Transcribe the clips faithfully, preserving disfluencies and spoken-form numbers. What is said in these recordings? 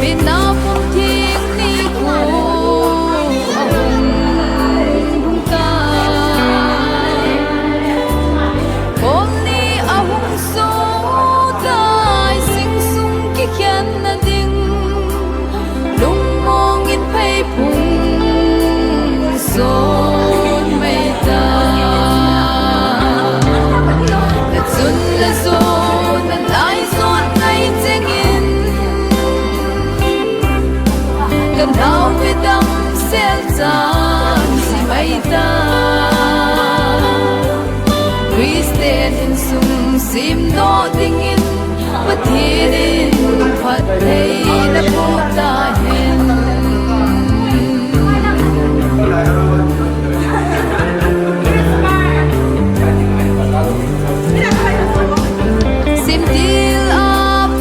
Mina pum thing ni ko ahung hung ta. Kom ni ahung so tai sing sung kikhen na ding. Lungmong in phei phung son mai ta. Na chun na zo na lai zon ngai cheng in. Kan hau ve dam sel chan si mai ta. Christian insung sim no ding in. Pathen in phattheina pu ta hen. Simtil a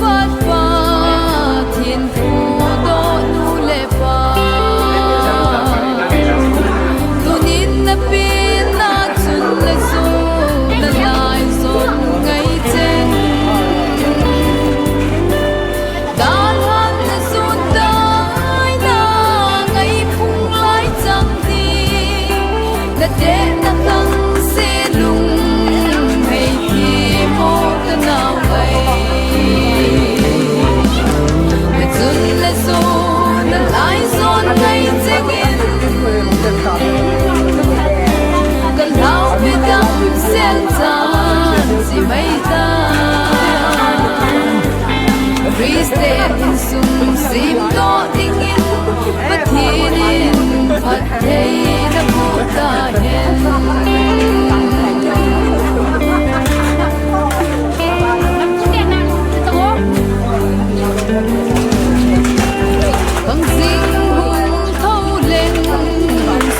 pat Pathen pu doh nu le pa. Tunin na pen na chun na zo na lai zon ngai cheng. Dalhan na zon dai na ngai phung lai chang ti. Na te na tang se lung hei ti mo ka nau ai. Na chun na zo na lai zon ngai cheng in. Kan hau ve dam sel chan si mai ta. Christian insung sim doh ding in Pathen in phattheina pu ta hen. Bang jing hung tho leng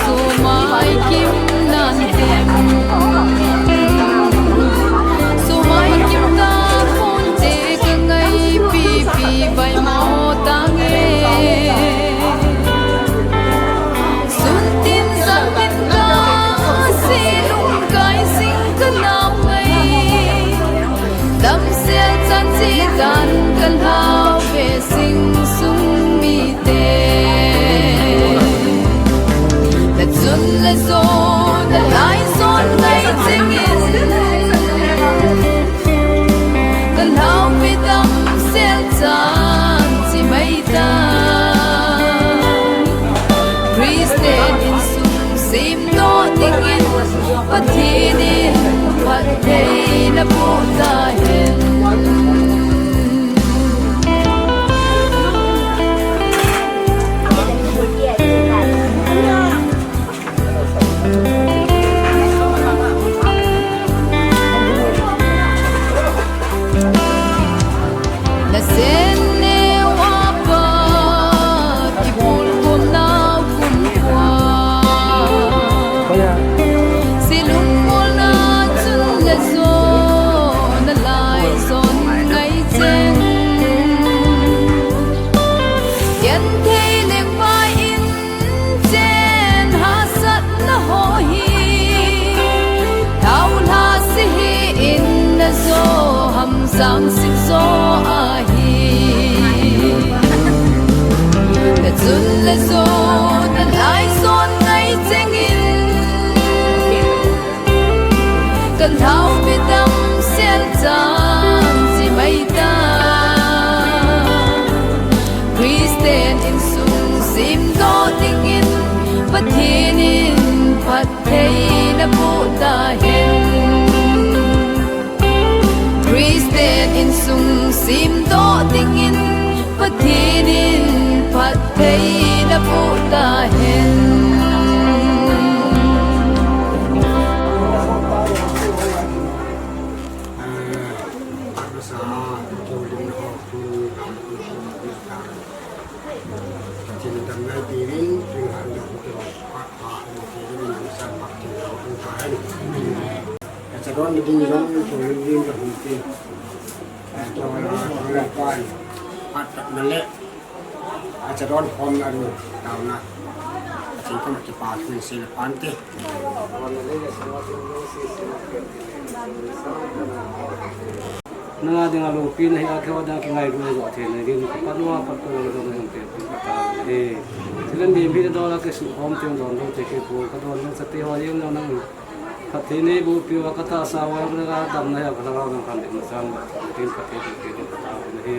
sumai kim nan tem. Sumai kim ta phone te ka ngai pi pi vai mo ta nge. Sun tin zan tin ka se lung kai sing ka nau ngai. Damsel chan chi dan kan hau ve sing sung mite. Na chun na zo na lai zon ngai cheng in. Kan hau ve damsel chan chi mai ta. Christian insung sim doh ding in Pathen in phattheina pu ta hen. Na sen neo a pat i bol ko nau kum kua. Silung bol na chun na zo na lai zon ngai cheng. Yan thei le pa in chen hahsatna ho hi. Thau hla si hi in na zo ham sang sim zo ahi. Na chun na zo na lai zon ngai cheng in. Kan hau ve damsel chan chi mai ta. Christian insung sim doh ding in Pathen in phattheina pu ta hen. Christian insung sim doh ding in Pathen in phattheina pu ta hen. Ka chadon ding jong chu lim ka hung ti. Ka chadon, ka chadon pai. Pat pat na le. Ka chadon khom na ru tauna. Ka ching khom kipa thu se le pan ti. Nanga dinga loupina hi a keu a dinga kingailu na jo thei na din ka pat nua pat ko lo lo na jong te tin ka ta he. Silen din bi do la ke su hom tin don lo te ke ko ka don lo sa te ho yin lo nang. Ka te ne bu pi wa ka ta sa wa na ka dam na ya ka la nang kan de na sang ba. Tin ka te ke ka ta he.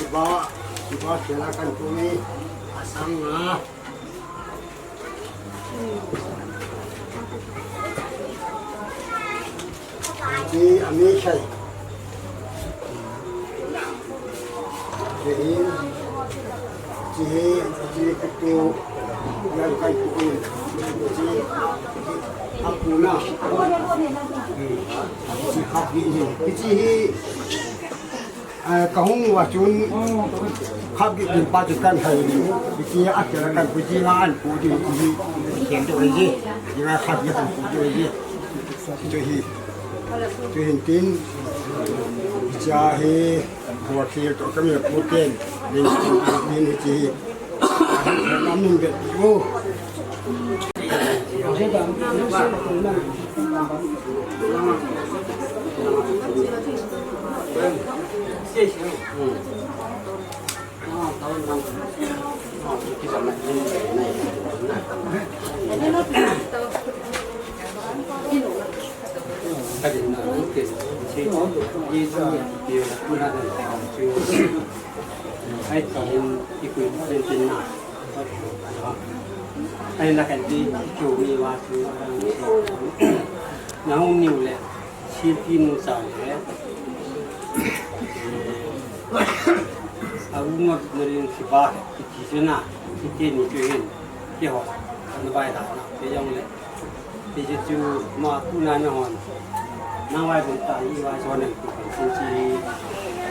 Kiba, kiba kela kan tuni asang na. Ti ami sai. Ti, ti, ti kutu yang kai kutu. Ti apuna. Ti kapi ni. Ti hi. Ka hung uva chun khapgih ding pa chu kan hai, hiche a kila kan pu ji nga an pu ji hi, khen to ji, ji nga khapgih an pu ji ji. Chu hi, chu hin tin, cha hi, bua khil to ka mi pu ten, din, din hiche hi. Ai, ka hin i kui pen pen na. Ai, na kan di i kiu mi wa tu. Na hung niu le, si pi nu sa le. A u ngap na rin si ba, i ti se na, i te ni chu hin, ke ho, na bai da na, ke yong le. Ti chu chu ma tu na na hon. Na wai bun ta i wai so na ku kan sin chi.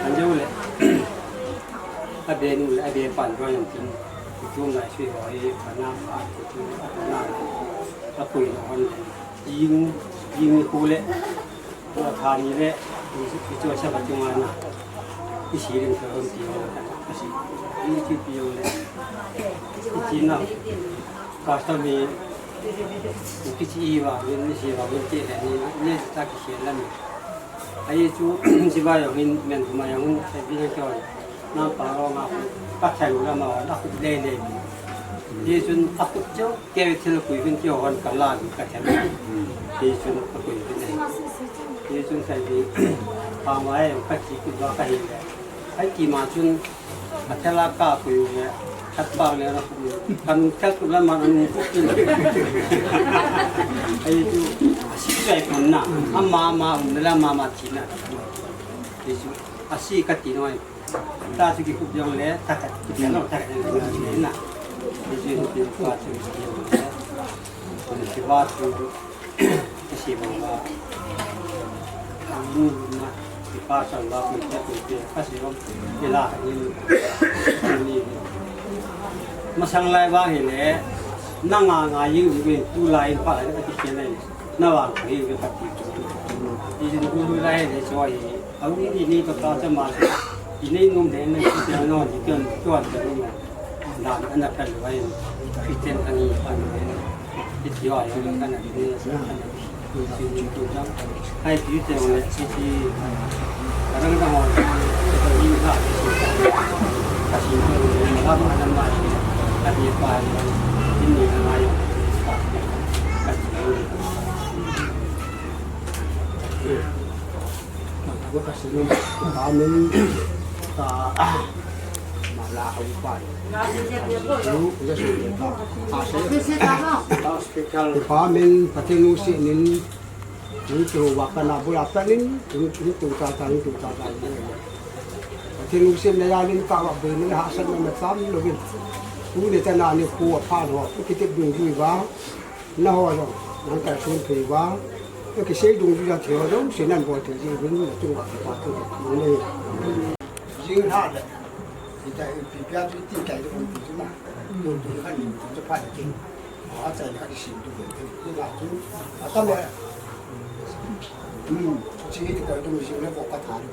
An jo le. A be nu le a be pan ro yan tin. Ku tu na sui ho i pa na pa ku tu a tu na. A ku i hon. Ing ing ku le. Ku a tha ni le. I cho sa ba tu ma na. I si ring ka hon ti ho. A si. I ti pi ho le. I ti na. Custom hi, kichi i vangin, ni si vangin ti le ni, ni ta kikhel la ni. Ahi chu, si va jong hin, men kuma jong hin, se bi jong chon. Nam pa ro nga khu, ka thai u la ma, la khu le le ni. Hi chun, a khu chu, ke ve thil kui hin ki hon ka la ni ka thai. Hi chun, ka kui hin ni. Hi chun, sai bi, pa ma jong ka chi ku va ka hi le. Ai ti ma chun, a thela ka pui u le, khat pa le na pui u. Kan khat tu la ma na nu pui u. Ai tu, a si sai kun na, a ma ma um le ma ma ti na. Ai tu, a si ka ti noi. Ta tu ki ku jong le, ta ka ti na, ta ka ti na. Ai tu, ki ku a tu ki jong le. Kiva tu, kasi mo ba? Ang mo na, kipa sa ba, kita kita, kasi mo, kila ni, ni. Masang lai ba hile, nanga nga yung yung tu lai pa, kasi kaya na, na ba, yung yung pati tu. Isin ko lai ni, so, Aung ini to ta chama. Ini nung de na Christian no, ni kan tuan de no. Dan ana kan wai. Christian ani pan de. Iti wa ya kan de. Ai ti te ne ti. Karang da ho. Ini ha. Kasi ko ma ba na ma. Ani pa. Ini na ya. Kasi. Amin, ah, mala au pai. Su, ya su, ah, se. Amin, Pathen lungset in, in tu wa ka na bu la ta in, in, in tu ta ta, in tu ta ta. Pathen lungset in ya in ka wa bu in ha sa na ma tam lo in. Tu ne ta na ni ku wa pa lo, ku ki te bu ju wa. Na ho jong, nang ta sun thei ba. Ka kisei dungjuiya thei ho jong, sei nan bol thei ji vin, na chung va pa tu ni. Jing ha le. Ita pi pia tu ti kai tu ti tu na. Tu tu kan ni tu pa ni. A cha ni ka kisei tu ni. Ni la tu. A ta me. Hmm. Chi ni ko tu ni ni ko ka ta ni.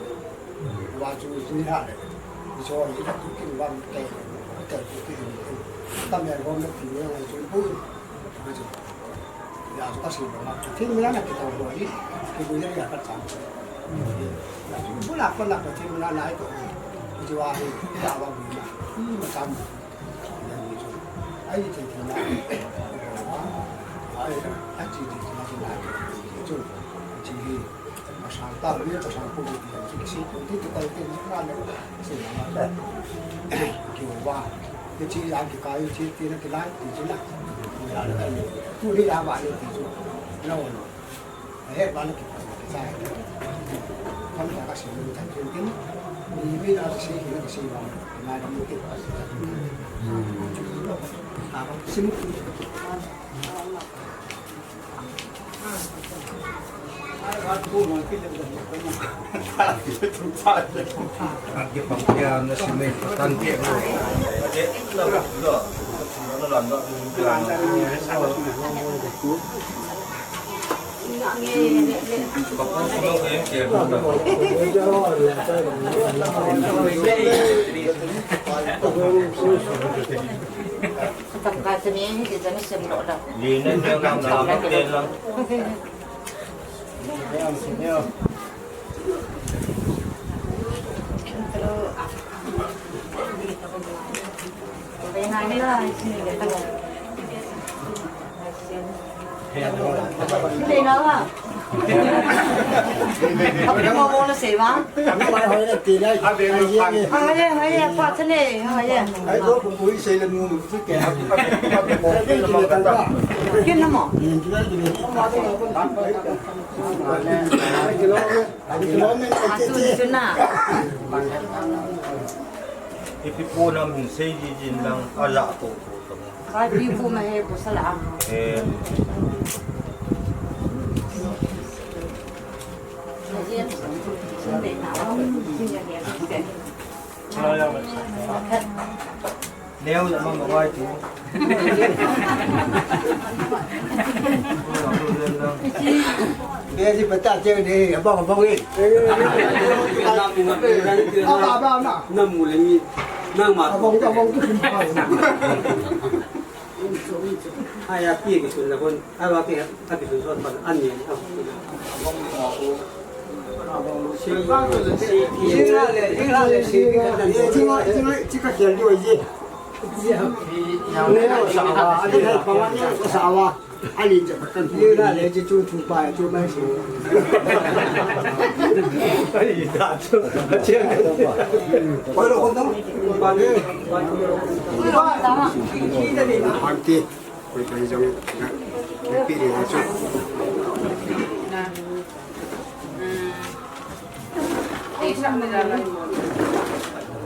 Wa chu ni ha le. Ni so ni ka tu kin wa ke. Ke tu kin ni. Ta me ko me ti ni la chu bu. Ya, tu kasi ba, Pathen mina na kita buat ni, kita buat ni ya kat sama. Ya, tu buat apa nak Pathen mina na itu, itu wahai, kita awak mina, ini macam, ya, itu. Ai, itu, itu, na, ai, ai, itu, itu, itu, itu, itu, Masang ta, ni masang ko ni, ni si ko ti to kai te ni na le, si na ma le. Ki wa, ni si ya ki kai si ti na ki lai ti si na. Ya le ni. Tu ni ya ba ni ti si. Na wa no. He ba ni ki pa ki sa. Kam ta ka si ni ta ki ni. Ni bi na si ni ki si wa. Na ni ki pa si. Ah, si ni. Tam ka chani hi ti chani sem lo la. Li ne ne nam na te na. Ve na ni la, chini le ta. Ve na la. Api mo mo na se ba? Api mo mo na se ba? Haya, haya, pa chale, haya. Ai, lo ko pui se le mu mu ke. Kin na mo. Atu ni tu na. Ipi po na min sei di din lang ala to. Ka bi bu ma he bu sala. Eh. Neo ya ma ma wai tu. Be si pata che de, abang abang ni. Ba ba na. Na mu le ni. Nang ma. Abang abang tu. Ai, a pi kisun la kon, a ba ki, a kisun son pan, an ni, a. Jing la le, jing la le, jing la le, jing la le, jing la le, jing la le, jing la le, jing la le. Ne, sa wa, a de pa wa ne, sa wa. Ali ja kan. Jing la le, ji chu chu pa, chu mai su. Ai, da chu. Oi lo kon dong. Pa ne. Auntie. Koi koi jong na, pi ni na chu.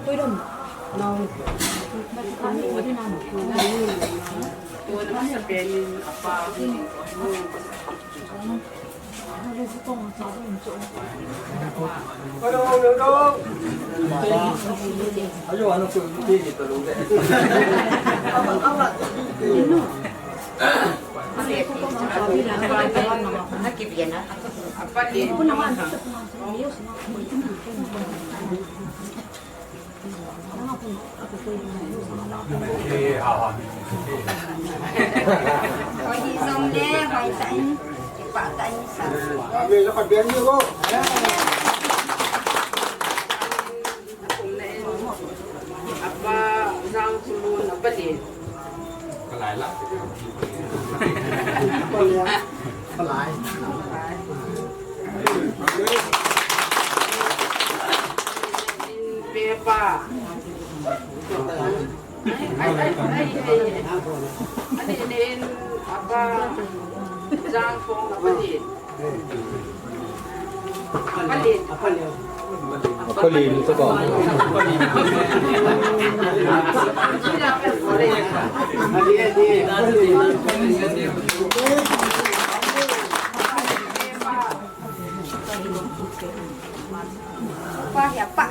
Koi dong. No. Hoi hi jong le, hoi tah in, kipah tah in sa. Apa Jang Kulun, apa Lin. Palai la. Palai. Pepa. Ani nin apa Jang Phong apa ni. Apa ni. Apa ni. Apa ni, apa ni. Pa ya pa.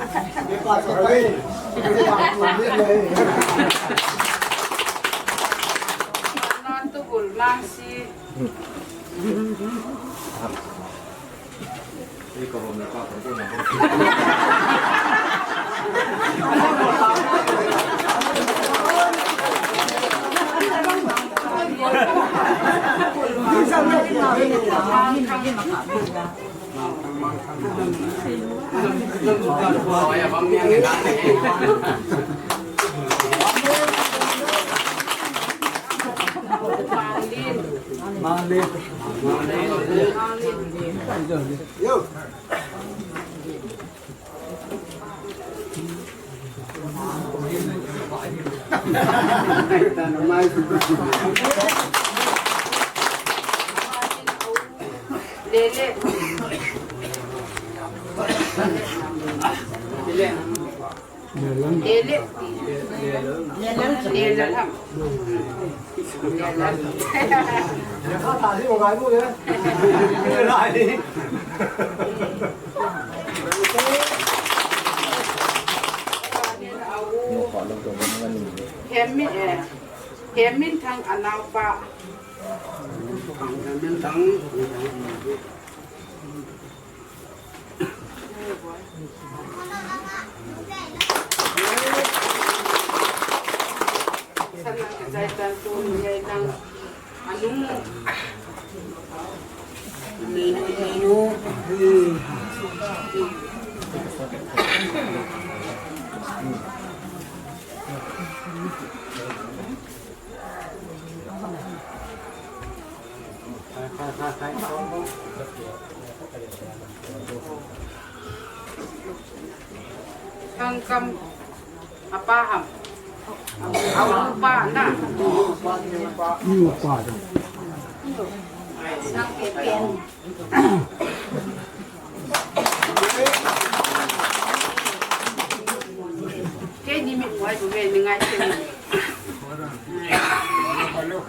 Nan tu gul masi. Lele. Lele. Lele. Lele. Hemin, eh, Hemin Thang anaopa. Hemin Thang. Thangkam apa ham? Apa na? Apa na? Keini mi muai bu ve ni ngai chen.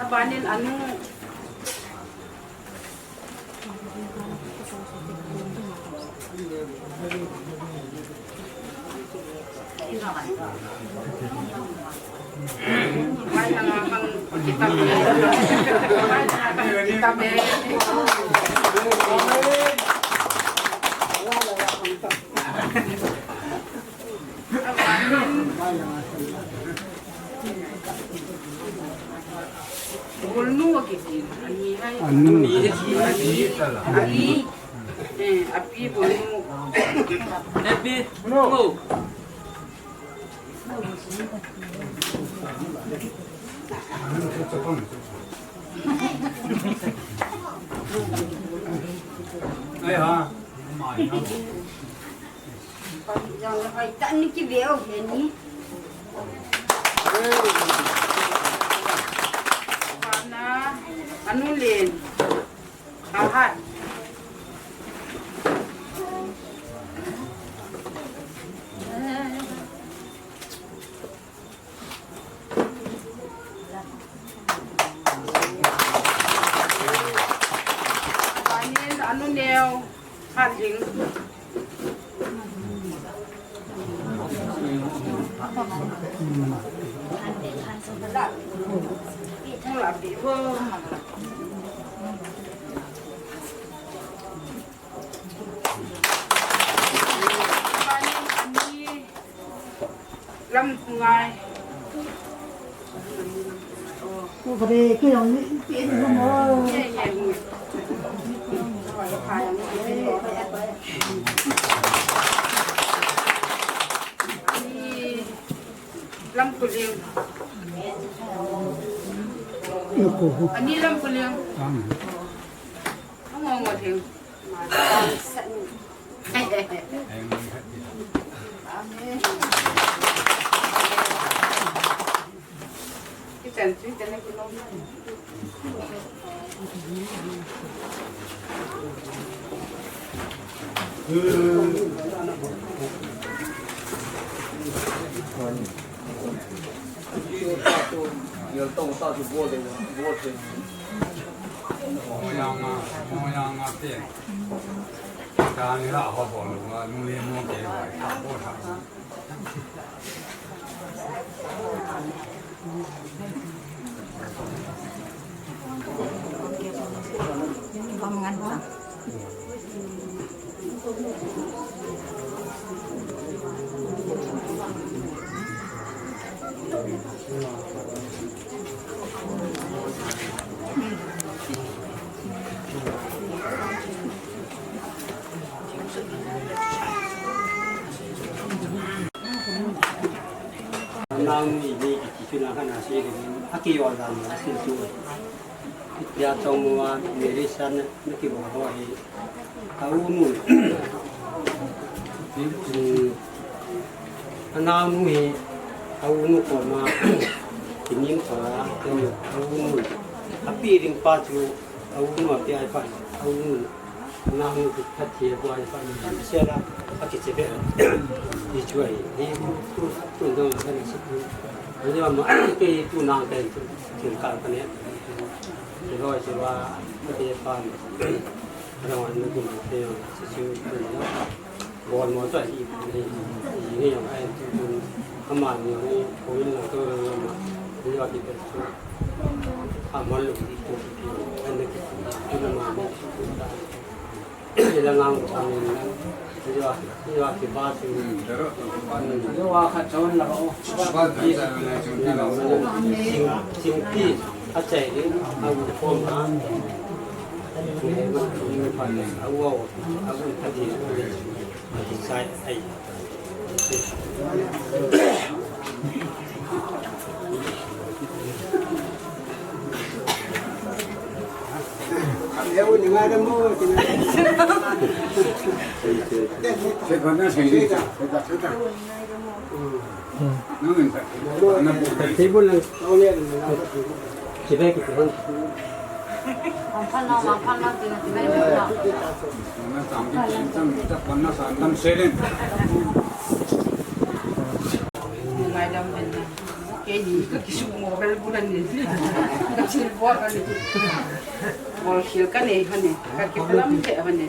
Abanin anu. Bulnu akitin, ani hai. Ani. Ani. Eh, api bulnu. Api. No. Ai ha. Jong le hoi tah in kiveu heni. Pana, anu len. Ahat. Anu neo, hat ling. Thang la pi vo. Lam ngai. Ku ka be ke yong ni pe ni mo. Ye, ye. Ani lam kuling. Ani lam kuling. Ang. Ang ang ang. Nang ni ni ki ki na ka na si ni a ki yo dan na si tu. Tia chong mo a ni ri san na ki bo ho hi. A u nu. Hmm. A nao nu hi. A u nu ko ma. Ki nim ko a. A u nu. A pi ring pa chu. A u nu a pi ai pa. A u nu. Nang tu khat hi a buai pa ni se la, a kiche be. Ni chu ai, ni tu, tu, tu dong ka ni si tu. Ni ma, ke tu nang ke tu, tu ka ka ne. Ni lo se wa, ke pa ni. Ra wa ni tu ke yo, si si tu ni. Bol mo tu ai, ni, ni yo ai tu tu. Ama ni ni, ko ni la tu ni ma. Ni wa ki pe tu. Ama lo ki tu. Ani ki tu ma ni tu ta. Ila ngang ko ni na. Ila, ila ki ba tu. Ila wa kha chon la o. Sing, sing ti. A chai ni. A u ko ma. Ni ma ni pa ni. A u o. A u ka ti. A ti sai ai. Table lang. Sibay kita kan. Ngaidam hen na. Keini ka kisumo bel bulan ni. Ka chil bol ka ni. Bol khel ka nei ka ni. Ka kipalam te ka ni.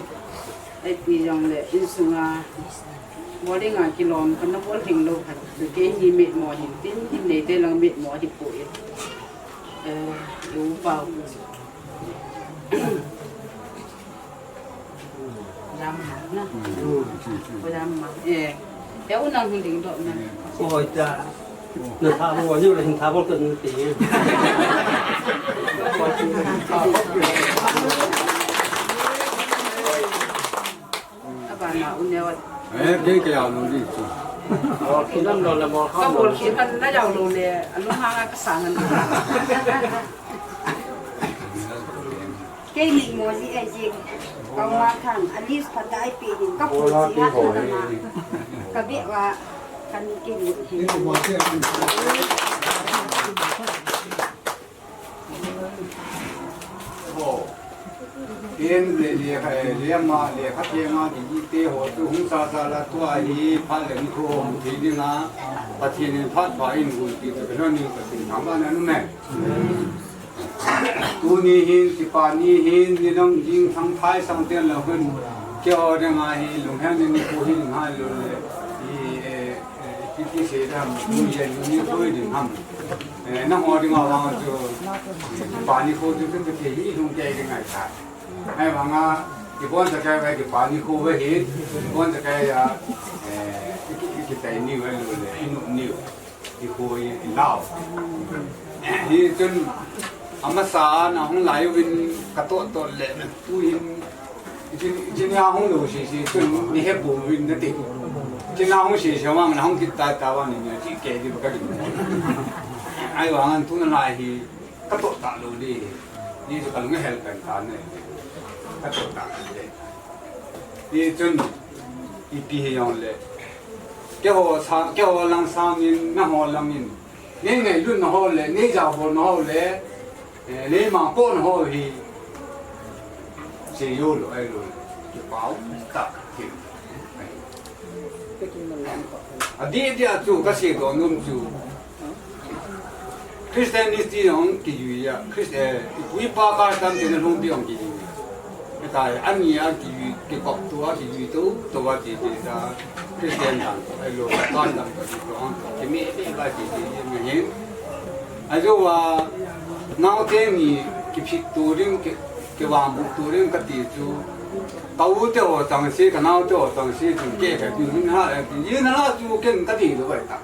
Ai pi jong le insunga. Bol ding a kilom ka na bol hing lo ka. Keini mit mo hin tin hin nei te lang mit mo hi po e. Eh, u pau. Lam na. Ko lam ma. Eh. Ya u nang hung ding do na. Oi ta. Na tha bo ni le hin tha bo ka ni ti. Aba na u ne wa. Eh, ke ke ya no di chu. Bol khi lam lo le bol kha. Ka bol khi han na ya lo le. Anu ha ka sa ngan. Keini mo ji e ji. Ka ma than, at least phat ai pi din. Ka pu ji ha na ma. Ka be wa kan keini. Ken le le kha le ma le kha te ma di te ho tu hung sa sa la tu a hi pha le ni ko hung ti ding a. Pathen in phat pha in gun ti tu ka ni ka tin thang ba na nu ne. Tuni hin, kipa ni hin, ni dang jing thang thai sang ten lo hin. Keiho dinga hi, lunghel ni ni ko hin ha lo le. I, eh, eh, kiti se dam, ni ye ni ko ding ham. Eh, nangho dinga vang chu, kipa ni ko chu, chu, chu, hi lung kei ding ai ta. Ahivanga, kibon sa kei, kipa ni ko ve hi, kibon sa kei ya, eh, ki, ki, kitai ni ve lo le, i nu ni. I khu i, i lau. Hichun, amasa a nahung lai uvin katoh toh le, tuhin, ichin, ichin a hung lou sese chun, ni hepou vin nati. Ichin a hung sese vang, nahung kit tai tai vang ni, ni, chi kei di ba ka di. Ahivangin tuna lai hi, katoh talou di. Ni chu kalung hel pen ta ne. Katoh talou di. Hichun, ipi hijong le. Keiho sa, keiho lang sangin, nangho langin. Nei ngailut naho le, nei jaobolna ho le, eh, nei mangpohna ho hi. Seijo lou, ahilou le. Kipah um tah. Adeh deh a chu, kaseidoh nom chu. Christianity jong kijui a, Christ-, eh, ipu ipa custom te na lhungpi jong kijui. Hitia, ani a kijui, kikop tou a kijui tou, tou a ti ti ta, Christian dan, ahilou, kan dan ka ti tou ang, kime, kime ba ti ti, kime hin. Ajou a, naote ni, kiphit tou ding, ki, kivangboh tou ding kati chu, ka u te ho chang se, ka nao te ho chang se, chu ke ka ti hin ha, eh, ti hin ha chu ken kati lou vai ta.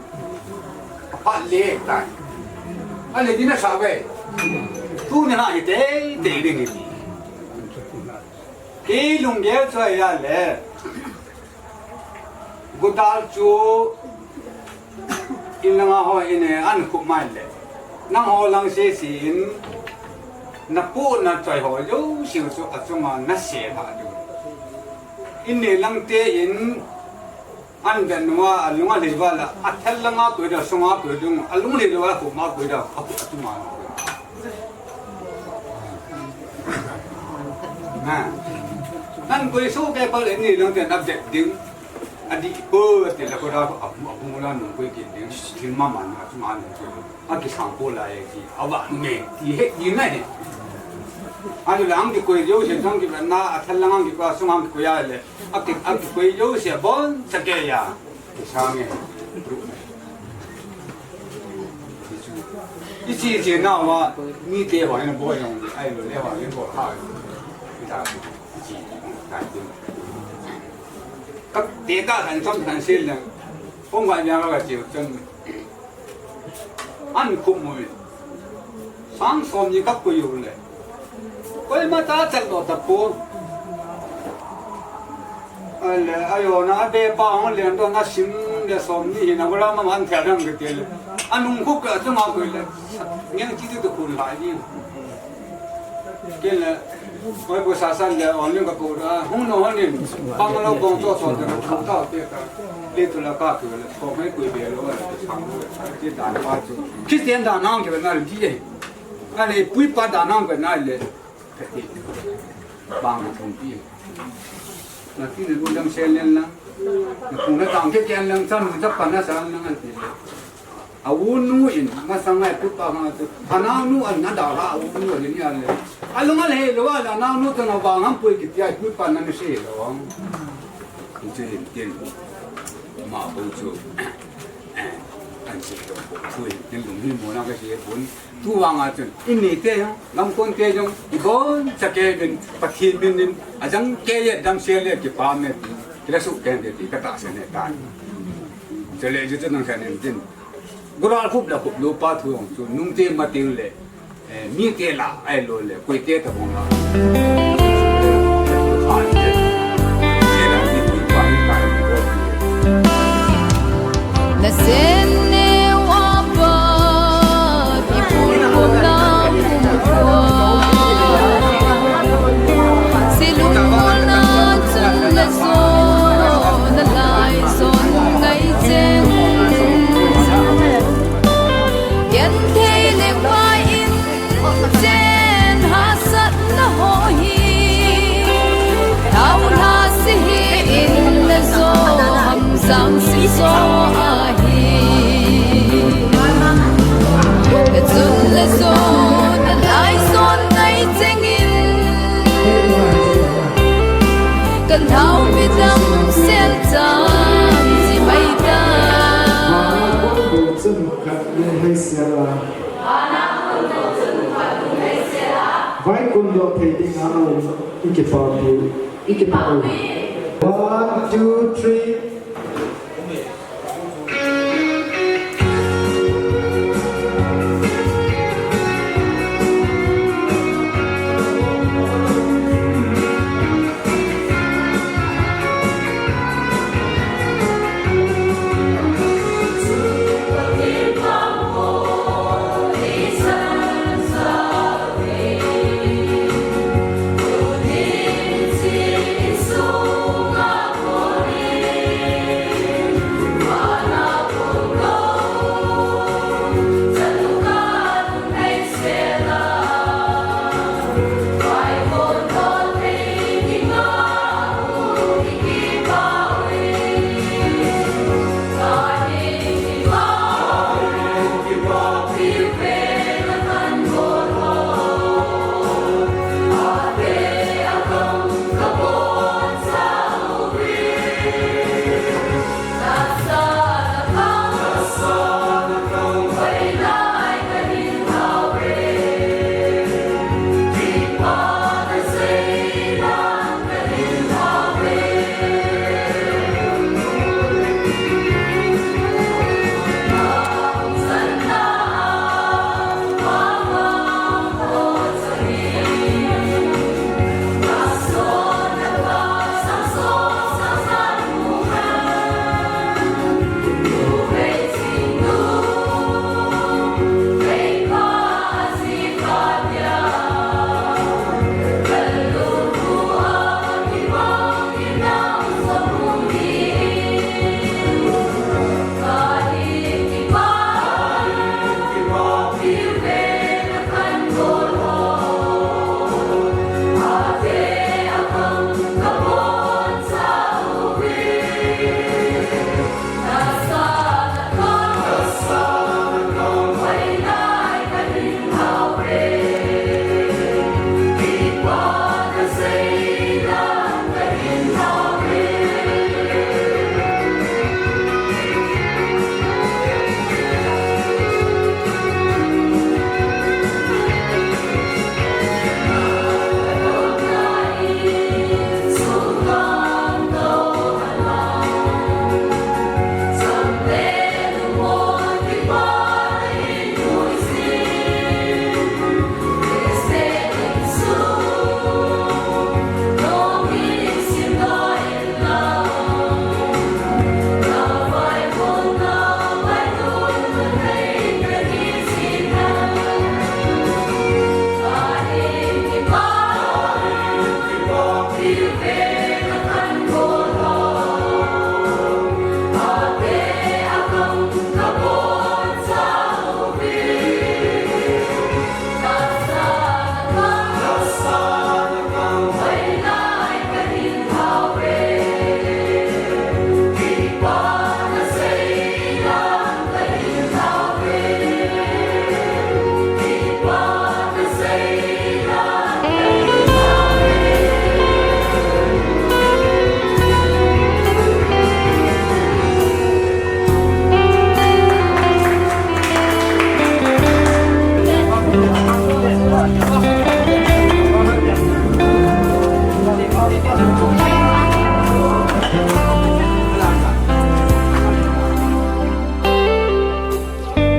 Aphat le tai. Ale di nasa ve. Tuni a hi teitei ding hi. Kei lunggel chu ahi le. Godal chu in langa ho in e an khup mai le. Nangho lang sese in napu nachoi ho jouse chu achunga nasei lha ding. In nei lang te in An vet nunga, alung alhei val a, athal langa koi da, sunga koi dung, alung lhei lou a, khuma koi da, a, a tuma koi. Na. Nan koi so ke pal ni lung te na vet ding. Adi ko te la ko da, a, a, la nung koi ke ding, thil mama na, tuma nung koi. Akisang po lai ti, avah me ti he ti na he. Ajo lang kikoi jouse, jong kivah na, athal lang kikoi, asung ang kikoi a le. Aki, akikoi jouse, aboncha kei a. Kisang e. Ichi, ichi nau a, mite ho hin bol jong, ahilou le ho hin bol ha. Ita, ichi, ta ti. Ka te ka kan chom kan sil le. Hung va nya ka chi chon. An khup mo. Sang som ni ka koi u le. Koima ta chal lo ta po. Ale, ajo na be pa hung le ndo na sim le som ni hi na wala ma man thia dam ke te le. Anung khup ka chunga koi le. Ngiang chi tu tu khun lai ni. Ke le. Oi, ko sa san le, on ning ka ko da, hung no hon nin, bang lo bong to to da, ka ta te ka, le tu la ka tu le, ko mai kui be lo, ka sang lo, ka ti dan pa chu. Christian dan nang ke na di e. Ka le pui pa dan nang ke na le. Bang ko ti. Na ti le bu dam se len lang. Na ku na tang ke ken lang chan, na pa na san lang an ti. A unu in, masang ai put pa ma tu. A nao nu an na da la, a unu in ya le. A lung a le lo a la, nao nu ta na vang ham pui ki tia put pa na ni se lo. Ku che hin tin. Ma bo chu. An se lo. Ku tin lung ni mo na ka se pun. Tu vang a chun. In ni te ya, lam kon te jong, i bon cha ke bin, Pathen bin din, a jang ke ye dam se le ki pa me. Ki la su ke de ti ka ta se ne ta. Chule ju chu nang khan in tin. Gura khup la khup lo pa thu hong chu nung te ma ting le, eh, mi te la, ai lo le, koi te ta hong la. Na sen ne wa pa, i pul ko na kum ko. Silung na chun na zo, na lai zon ngai cheng. Genthei le vai in chen hahsatna ho hi. Thao hla si hi in na zo, hamsang si zo ahi. Ka chun na zo, na lai zon Nau midang sel chan si mai ta. Vana kon do chanu khat lunghei sel a. Vai kon do thei ding a um, i kipah u, i kipah u. One, two, three.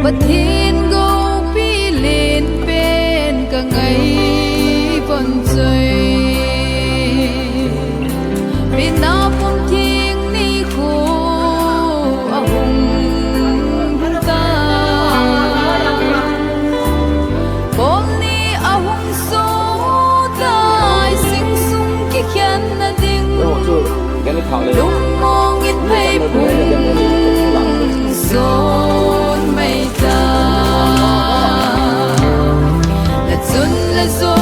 Pathen goupi len pen ka ngai von choi. Mina pum thing ni khu ahung ta. Kol ni ahung so tai sing sung kikhen na ding. Lungmong in mei pum son mai ta. La chun la zo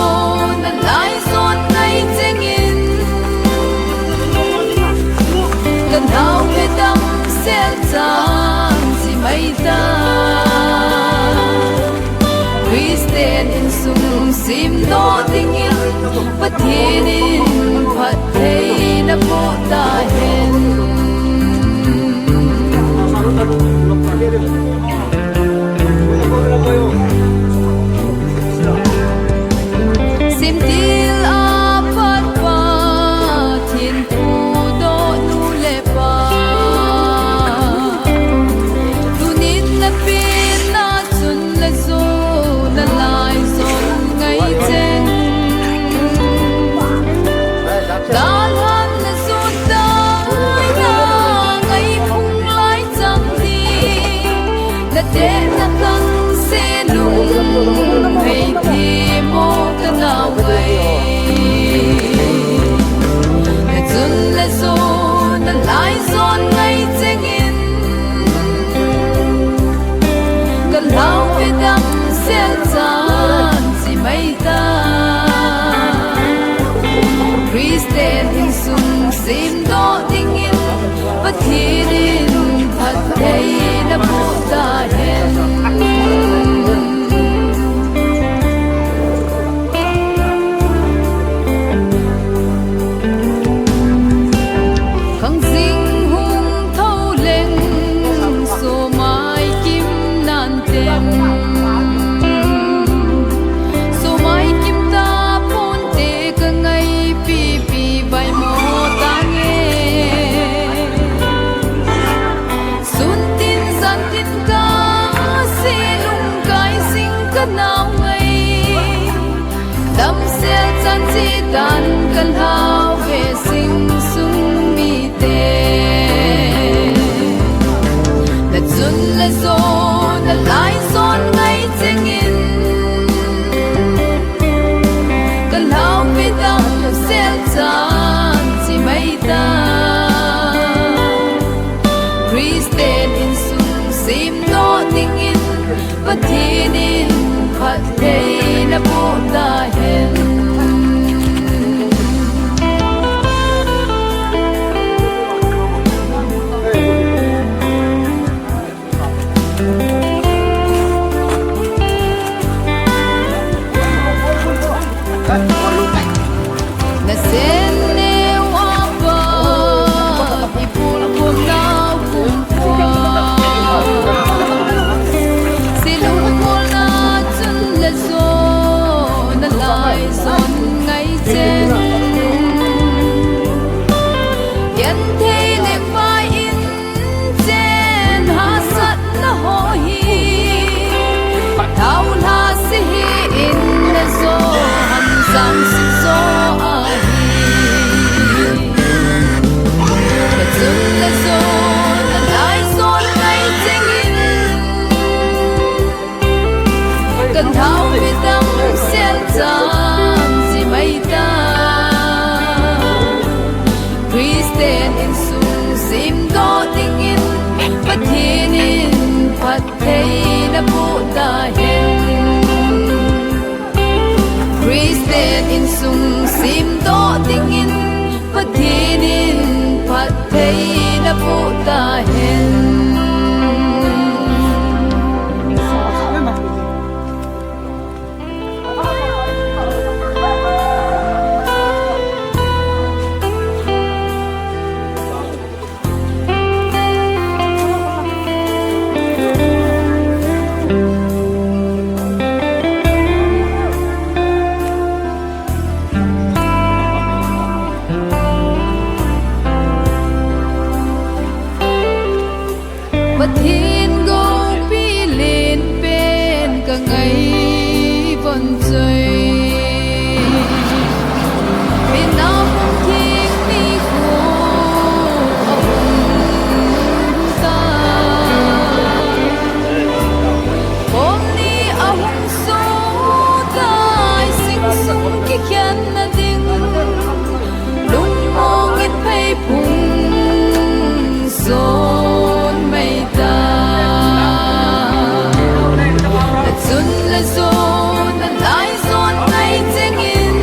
na lai zon ngai cheng in. Ka nau midang sel chan si mai ta. Christian insung sim no ding in Pathen in phattheina pu Aizon ngai chengin, ka lhau ve damsel chan chi mai ta. Christian insung semdoh dingin, Pathen in phattheina boh ta hen. Khang jing hung tho leng, Somai Kim nan tem. Somai Kim ta ponte ka ngai pipi vai mo ta nge. Sun tin jan tin ka se lung kai sing ka nau ngai. Damsel chan chi dan ka lhau ve sing sung mite. Na chun le zo na lai zon ngai chengin, ka lhau ve damsel chan chi mai ta. Christian insung semdoh dingin, Pathen in phattheina boh ta hen. Na sen neo a pat i pulkhum nau kum pua. Silung kol na chun le zo na lai zon ngai chen. Genthei le vai in chen hahsatna ho hi, thaulha si hi in na zo han sang sik zo ahi. Na chun na zo na lai zon ngai chengin, ka lhau ve damsel chan chi mai ta. Christian insung semdoh dingin, Pathen in phattheina boh ta hen. Christian insung semdoh dingin, Pathen in phattheina boh ta hen. Pathen goupi len pen ka ngai von choi. Pen a hung theng ni khu a hung ta. Pom ni a hung so tai sing sung kikhen na ding. Lungmong in phei phung zon mai ta. Na chun le zo na lai zon ngai chengin,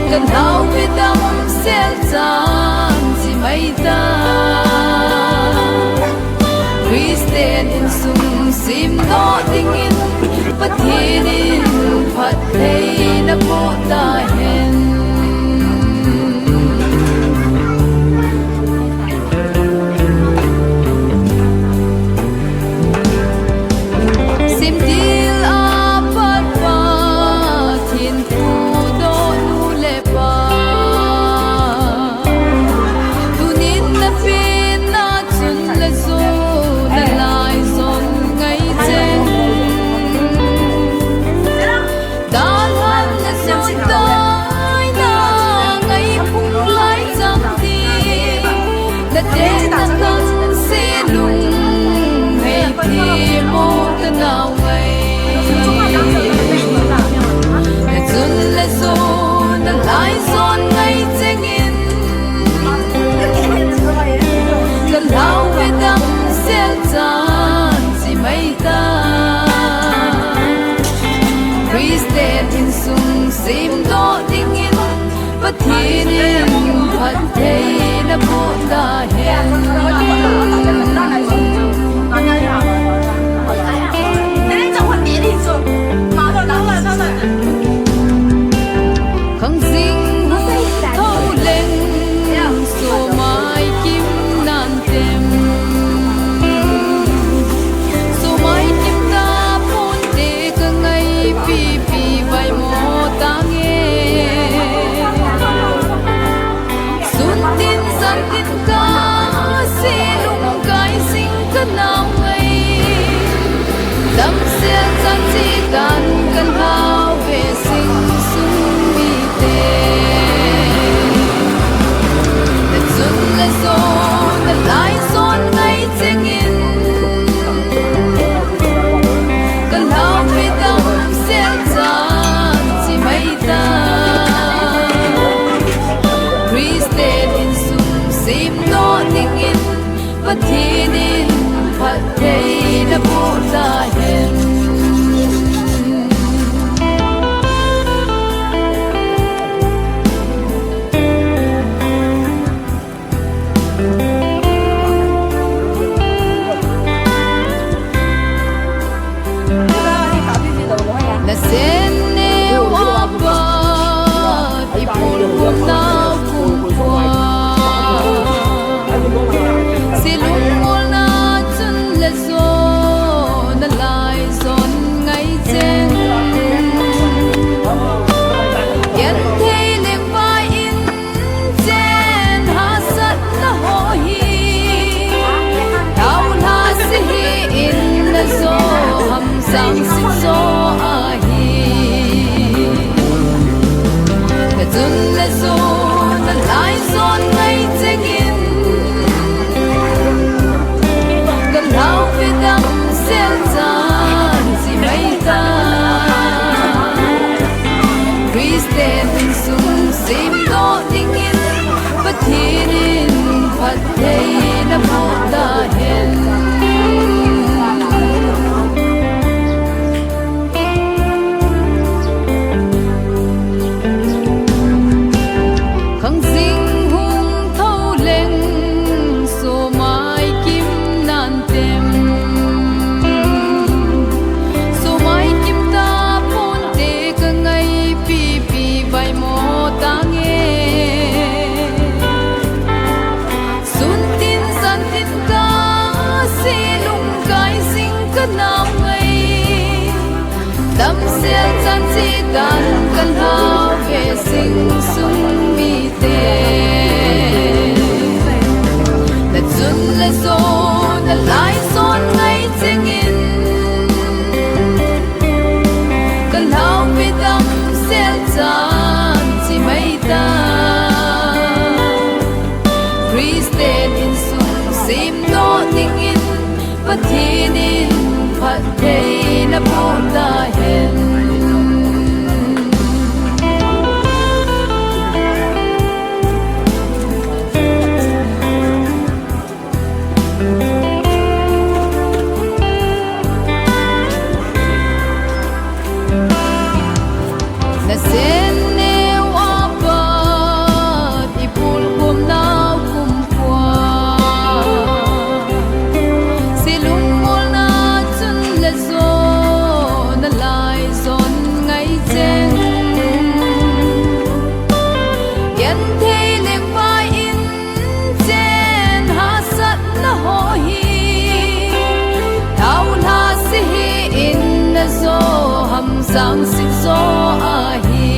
ka lhau ve damsel chan chi mai ta. Christian insung semdoh dingin, Pathen in phattheina boh ta hen. Simtil a pat Pathen thudoh nu le pa, tunin na pen na chun le zo na lai zon ngai cheng. Dalhan na zon tai na ngai phung lai chang ti, na te na kan se lung hei ti mo ta nau ngai. Na chun le zo na lai zon ngai chengin, Pathen in phatthei naboh tahen. Khang jing hung thou leng, sumai kim nan tem. Sumai kim ta ponte ka ngaipi pi vaimo tange. Sun tin san tin ka se lung kai sing ka nau ngai. Damsel chan chi tan kan hau ve sing sung mite. Na chun le zo na lai zon ngai chengin. Kan hau ve damsel chan chi mai ta. Christian insung sim doh dingin Pathen in phatthei naboh tahen. Na sen neo a pat i pulkhum nau kumkhuan. Silung molna chun le zo na lai zon ngai cheng. Genthei le vai in chen hahsatna ho hi. Thaulhah se hih in na zo ham sang sim zo ahi. Na chun na zo na lai zon ngai chengin. Kan hau ve damsel chan chi mai ta. Christian insung sim doh dingin Pathen in phatthei naboh tahen. Khang jing hung thou leng, sumai kim nan tem. Sumai kim ta ponte ka ngaipi pi vaimo tange. Sun tin san tin ka se lung kai sing ka nau ngai. Damsel chan chi tan kan hau ve sing sung mite. Na chun le zo na lai zon ngai chengin. Kan hau ve damsel chan chi mai ta. Christian insung sim doh dingin Pathen in phatthei naboh tahen. Na sen neo a pat i pulkhum nau kumkhuan. Silung molna chun le zo na lai zon ngai cheng. Genthei le vai in chen hahsatna ho hi. Thaulhah se hih in na zo ham sang sim zo ahi.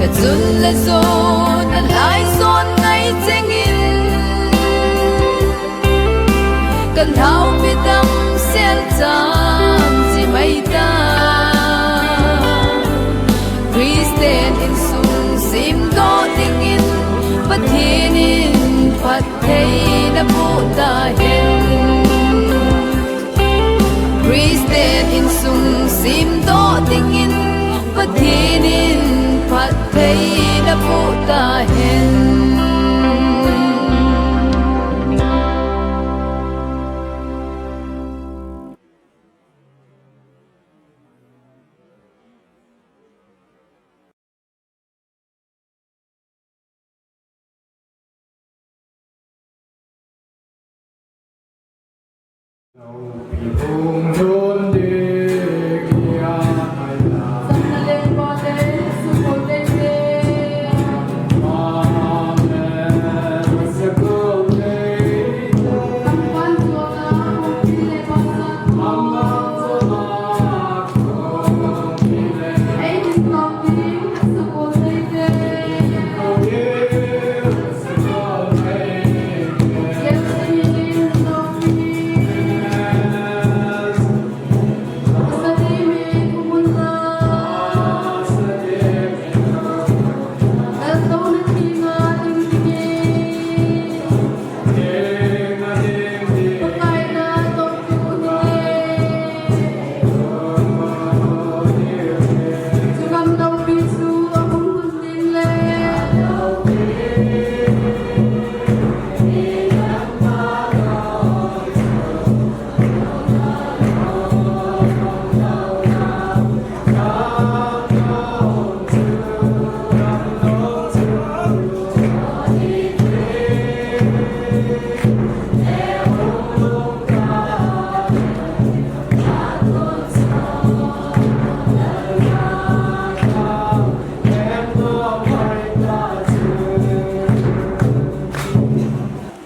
Na chun le zo na lai zon ngai chengin. Kan hau ve damsel chan chi mai ta. Christian insung sim doh dingin Pathen in phatthei naboh tahen. Christian insung sim doh dingin Pathen in phatthei naboh tahen.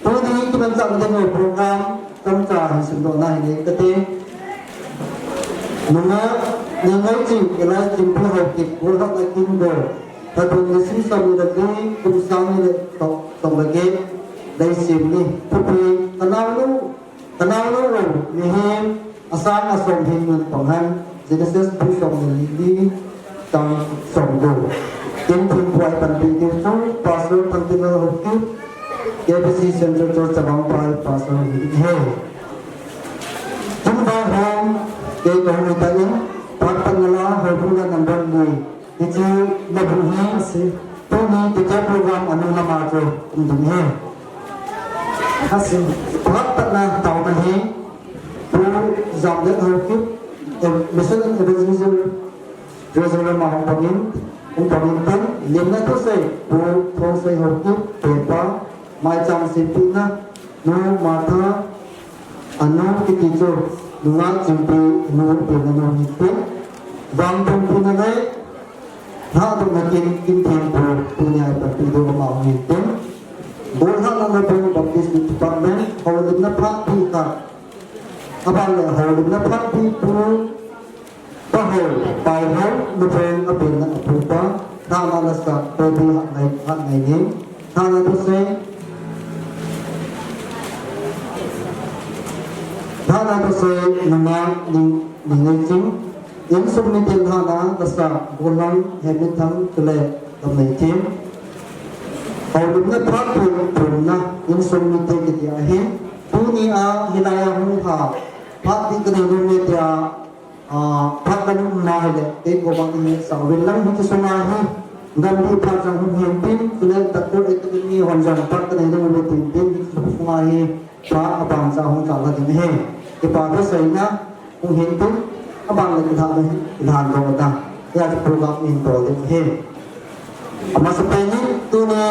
Tuni kimanchah ding program chomcha hin simdohna hin nei kate. Nungah Nengaiching alias Chingpi Haokip, golhahna kin bol. Lha thum le sim som ni le li, kum sang ni le som, som le get, Leishemni. Thupi, ka naonu, ka naonu u, mihem asang asom hin nunpang hen, Genesis bung som ni le li, chang som gup. Kin thempu a panpi diu chu Pastor Thangtinlal Haokip, K B C Central Church Chavang Phai Pastor hi ding ahi. Tun vang hung, kei kahung hitan, phat patna la, houbung la number li, hiche nabu hi, tuni hiche program anung lama chu um ding ahi. Asin, phat patna taona hi, Pu Jamlet Haokip, em, Mission and Evangelism Treasurer ma hung pangin, hung pangin tin, lemna thusei, Pu Thongsei Haokip, pepa, maicham sempina, Nu Martha, anu kiti chu, nungah Chingpi, nu pen anu hi tin, vangpumpi na le, lhadohna kin, kin thempu, tunia ipanpi diu ama hung hin tin, golhahna le Baptist Department, houlimna phatpi khat, aban le houlimna phatpi Pu Pahou, Paihou, Lupeng, apenna apupa, lhahna lasa, Pabi Hatngai, Hatngaini, lhahna thusei, lhahna thusei, nungah Ning, Nengaiching, insung mite lhahna lasa, Golhang, Hemithang, chule, Lamneithem. Houlimna phatpi thumna, insung mite kiti ahin, tunia, hilai a hung lha, phatpi kanei nom e tia, Ah, phat kanei nom na hile, kei koma i sangvin lang hiche sunga hi, Gandhi phat jong hung hin tin, chule Doctor Academy hon jong phat kanei nom uve tin tin, hiche sunga hi, phat abang cha hung chalha ding ahi. Kipa thu seina, hung hin tin, abang le kilhah le, kilhan dong ta. Hia chu program in bol ding ahi. Amasapen in, tuni,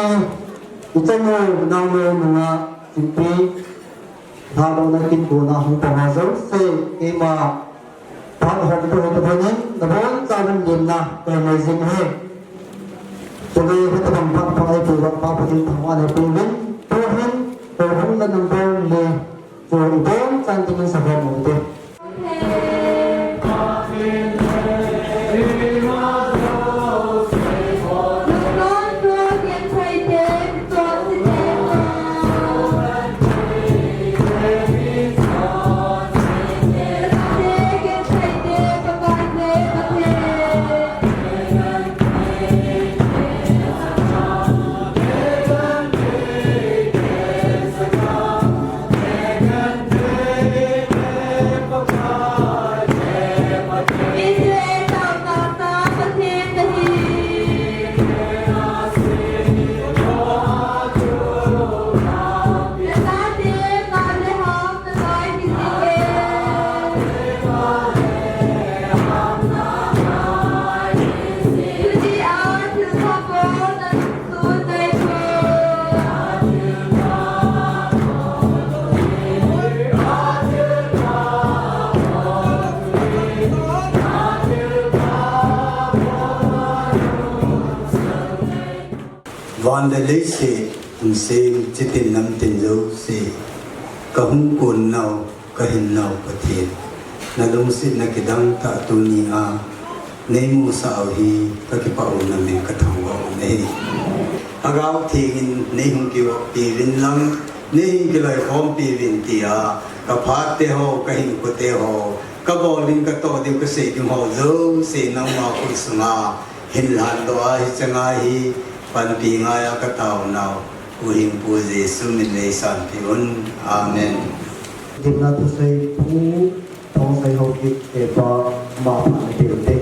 ichanu, naonu, nungah, Chingpi, lhadohna kin bolna hung pang a jouse, keima, phat hom tou hi tabang in, nabonchauvin lemna, kahin nei jing ahi. Chule hitabang phat phat eipeh uva, Pa Pathen thangvahna eipeuvin, tuhin, houbung la number li, chu ibonchan dingin sakhom ute. Van le leiset hung sem, chitin namtin jouse, ka hung kon nau, ka hin nau Pathen, na lungsetna kidang tah tuni a nei musah u hi ka kipah u na min ka thangvah u ahi. Lhagao Theng in nei hung kivoppi uvin lang, nei hung kiloikhompi uvin tia ka phat te ho, ka hinkho te ho, ka bol ding ka toh ding ka sei ding ho jouse nangma khut sunga hin lhan doh a, hiche nga hi panpi ngai a ka taonau Pu Hing Pu Jesu min in sanpeh un. Amen. Gimna thusei Pu Thongsei Haokip te pa, ama phat na peh u te.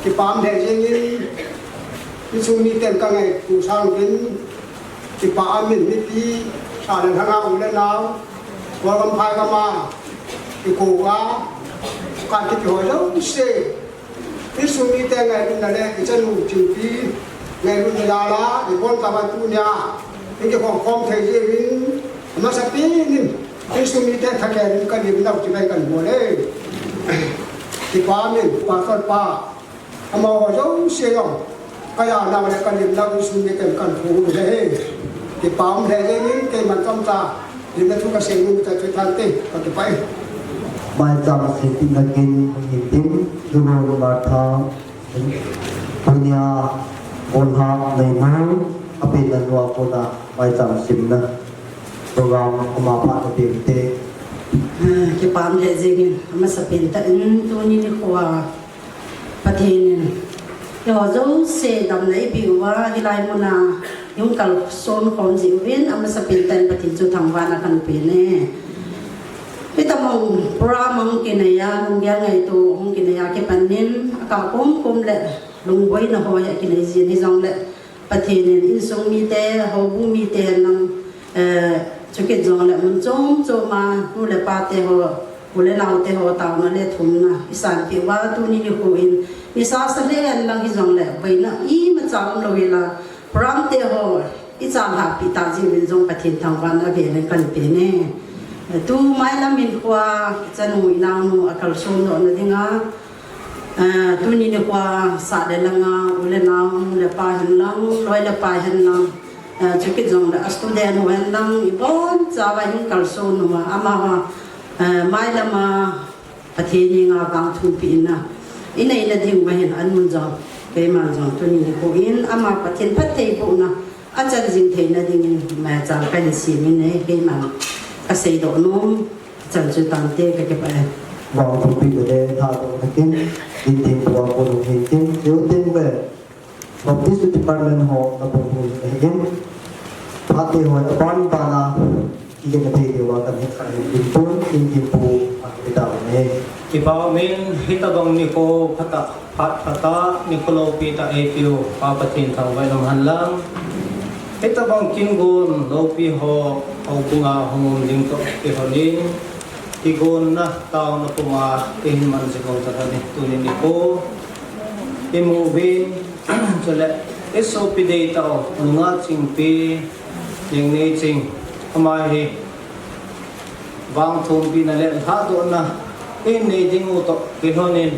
Kipah um lheh jeng in, insung miten ka ngaito sang uvin, kipah um in mipi, sa le lhanga u le nau, Golgam phai gam a, i kou a, ka kiti ho jouse, insung mite ngailutna le i chanu Chingpi ngailutna jal a, i bol tah a tunia i kikhom khom thei jeh uvin, amasapen in insung mite thakhel in ka lim nau chibai kan bol e. Kipah um in Pastor pa, amaho jouse jong ka ja nau le ka lim nau insung miten kan thu u le he. Kipah um lheh jeng in, keiman chomcha limna thu ka sei nom ta chu thante, ka kipah e. Maicham sempeh na kin hung hin tin, Lulun Martha, tunia, Bolha, Neinu, apen na nua kona maicham semna program ama phat na peh u te. Ah, kipah um lheh jeng in, amasapen tah in tuni nikho a Pathen in eiho jouse damna eipeh uva, hilai muna i hung kalson khom jeh uvin, amasapen tah in Pathen chu thangvahna kahin pen e. Hitobang program ahung kinei a, lunggel ngaito ahung kinei a kipan in, akah komkom le lungboina ho hi akinei jin, hijongle Pathen in insung mite, houbung mite hen lang, eh, chukit jongle mun chom chom a nu le pa te ho, u le nao te ho taona le thumna i sanpeh uva, tuni nikho in nisa sa lheh hen lang hijongle boina imacha umlou hel a, program te ho i chalhahpi tah jeh uvin jong Pathen thangvahna avel in kahin pen e. Tu mailam in kho a i chanu i naonu akalson dohna dinga, ah, tuni nikho a sa le lhanga u le nao, nu le pa hen lang, loi le pai hen lang, ah, chukit jongle a student ho hen lang, ibonchauva i hung kalson uva, amaho, ah, mailam a Pathen henga vangthumpehna i neina diuva hin anun jong, keiman jong tuni nikho in ama Pathen phattheibohna achan jing theina dingin maicham kahin sem in e, keiman kasei doh nom chan chu tante, ka kipah e. Vangthumpehna le lhadohna kin, Dintheng Pu a kon hung hin tin, Youth Team le Baptist Department ho nabonchauvin ahin, phat te ho aban ban a kigen thei diuva kahin, kahin tin pon, Dintheng Pu a kipe tauvin ahi. Kipah um in, hitobang nikho phatah, phat phatah, nikho loupi tah eipeh u Pa Pathen thangvah in um hen lang. Hitobang kin gon loupi ho houbung a hung um ding toh kilhon in, kigonna taona puma eihin man jing u tah ahi, tuni nikho imu uvin, chule i sopi deitah u nungah Chingpi, Ningneiching, ama hi vangthumpehna le lhadohna eihin nei ding u toh kilhon in,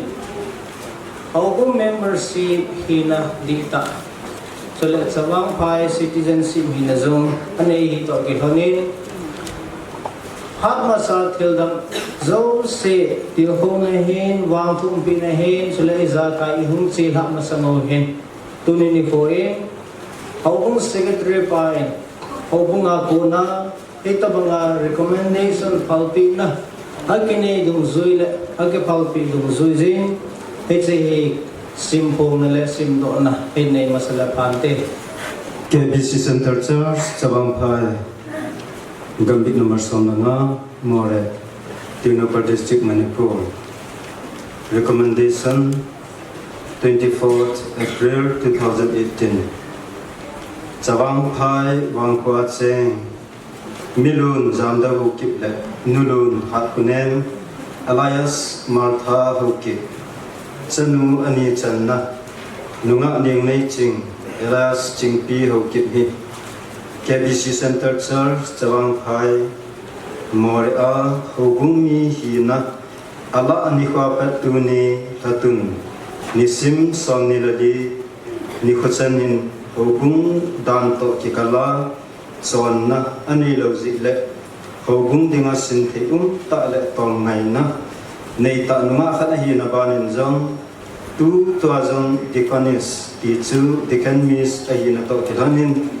houbung membership hina dihtah, chule Chavang Phai citizenship hina jong anei hi toh kilhon in, phat masa thildang jouse, tilkhouna hin, vangthumpehna hin, chule ijakai ihung chelhah masang u hin, tuni nikho in houbung secretary pa in houbung a kona hitobanga recommendation phalpehna akinei dungjui le akiphalpeh dungjui jin, hiche hi simphongna le simdohna hin nei masa le phante. K B C Centre Church, Chavang Phai, gambih number som le nga, Moreh, Tengnoupal District, Manipur. Recommendation, twenty-fourth April two thousand eighteen. Chavang Phai vangkho a cheng Milun Jamdal Haokip le Nulun Hatkunem alias Martha Haokip, chanu ani channa nungah Ningneiching alias Chingpi Haokip hi K B C Centre Church, Chavang Phai, Moreh a houbung mi hina alah nikho a pat tuni lhatun nisim somni le li nikho chan in Houbung dan toh kikal a chonna anei lou jeh le houbung dinga sinthei umtah le tolngaina neitah nungah khat ahina banin jong, tutua jong Deaconess ti chu Deacon Miss ahina toh kilhonin,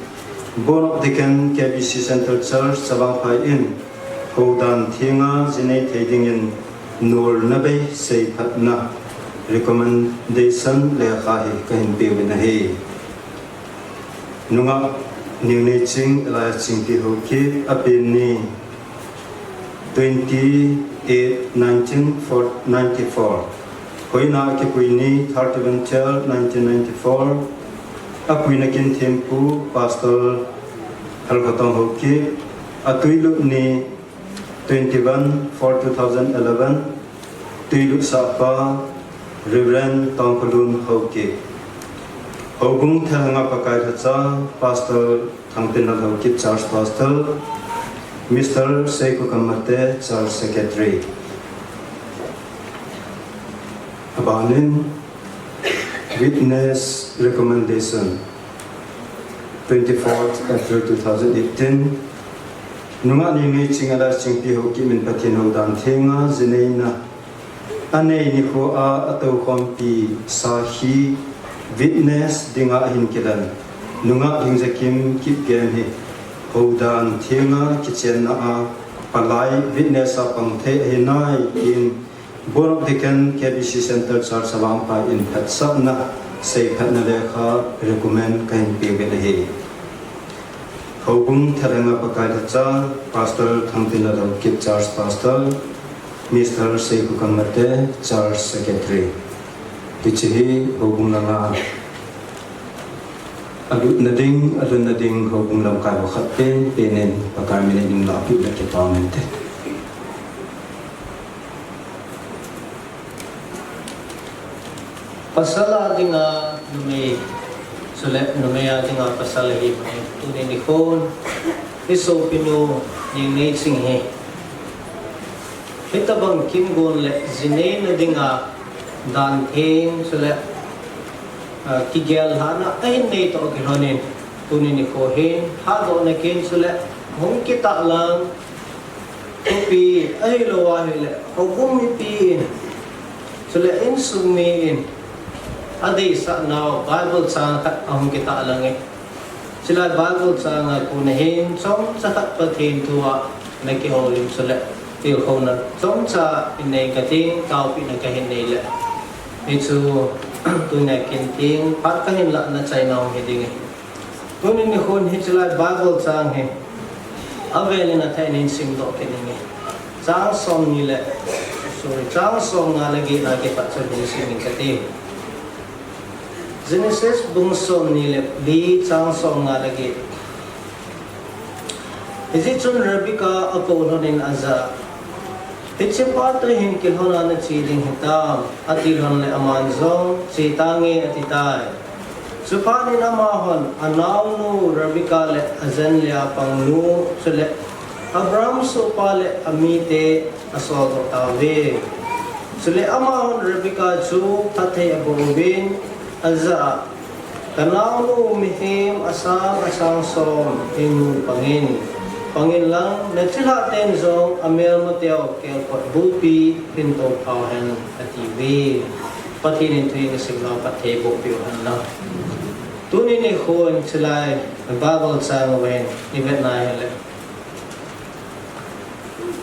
Board of Deacon K B C Central Church Chavangphai in houdan thenga jinei thei dingin nolna bei seiphatna recommendation lekha hi kahin peuvin ahi. Nungah Ningneiching Elias Chingpi Haokip, apen ni twenty eight nineteen ninety-four. Hoina kipui ni thirty-one twelve nineteen ninety-four. Apuina kin thempu Pastor Halkhatong Haokip. Atuilut ni twenty-one four two thousand eleven. Tuilut sahpa Reverend Tongkholun Haokip. Houbung thalheng a Pakai lhacha Pastor Thangtinlal Haokip, Church Pastor, Mister Seikho Kammate, Church Secretary. Abanin, Witness Recommendation, twenty-fourth April two thousand eighteen. Nungah Ningneiching Elias Chingpi Haokip in Pathen houdan thenga jineina anei nikho a atoukhompi sakhi witness dinga ahin kilan Nungah Lhingjakim Kipgen hi houdan thenga kichenna a palai witness a pang thei ahi nai tin Board of Deacon K B C Central Church Chavangphai in phatsahna seiphatna lekha recommend kahin peuvin ahi. Houbung thalheng a Pakai lhacha Pastor Thangtinlal Haokip, Church Pastor, Mister Seikho Kammate, Church Secretary. Hiche hi houbung langa alutna ding, alutna ding houbung lamkai ho khat pen pen in Pakai min in umlahpeh le kipah mente. Pasal a dinga numei, chule numei a dinga pasal ahi bangin, tuni nikhon, i sopinu Ningneiching hi hitobang kimgon le jineina dinga dan theng, chule, ah, kigel lhahna ahin nei toh kilhonin, tuni nikho hin, hatdohna kin, chule hung kitahlang, khopi, ahilou ahile, houbung mipi in, chule insung mi in, adeisah nau Bible chang khat ahung kitahlang e. Chulai Bible chang a kona hin, chomcha khat Pathen thu a nakihoulim chule tilkhouna chomcha inei kating, taopehna kahin nei le, hichu tunia kin tin phat kahin lahna chaina hung hi ding e. Tuni nikhon hiche lai Bible chang hi avel in athah in hin simdoh kit inge. Chang somni le, sorry, chang somnga le get a kipat chun hin sim inge kati. Genesis bung somni le li, chang somnga le get. Hijeh chun Rebekah akou lhonin ajah a, hichepa toh hin kilhona nache ding hitam, ati lhon le aman jong, che tange, ati tai. Chuphat in amahon anaonu Rebekah le ajen le apangnu, chule Abraham sohpa le amite asoldoh tauve. Chule amahon Rebekah chu phatthei aboh uvin, ajah a, kanaonu mihem asang asang som hinu pangin, pangin lang, nachilhah ten jong amelmateu kelkot bulpi hin touphau hen, atiuve. Pathen in thu hi nasim nau phatthei boh peh u hen lang. Tuni nikhon chulai Bible chang uva hin ivet na hile,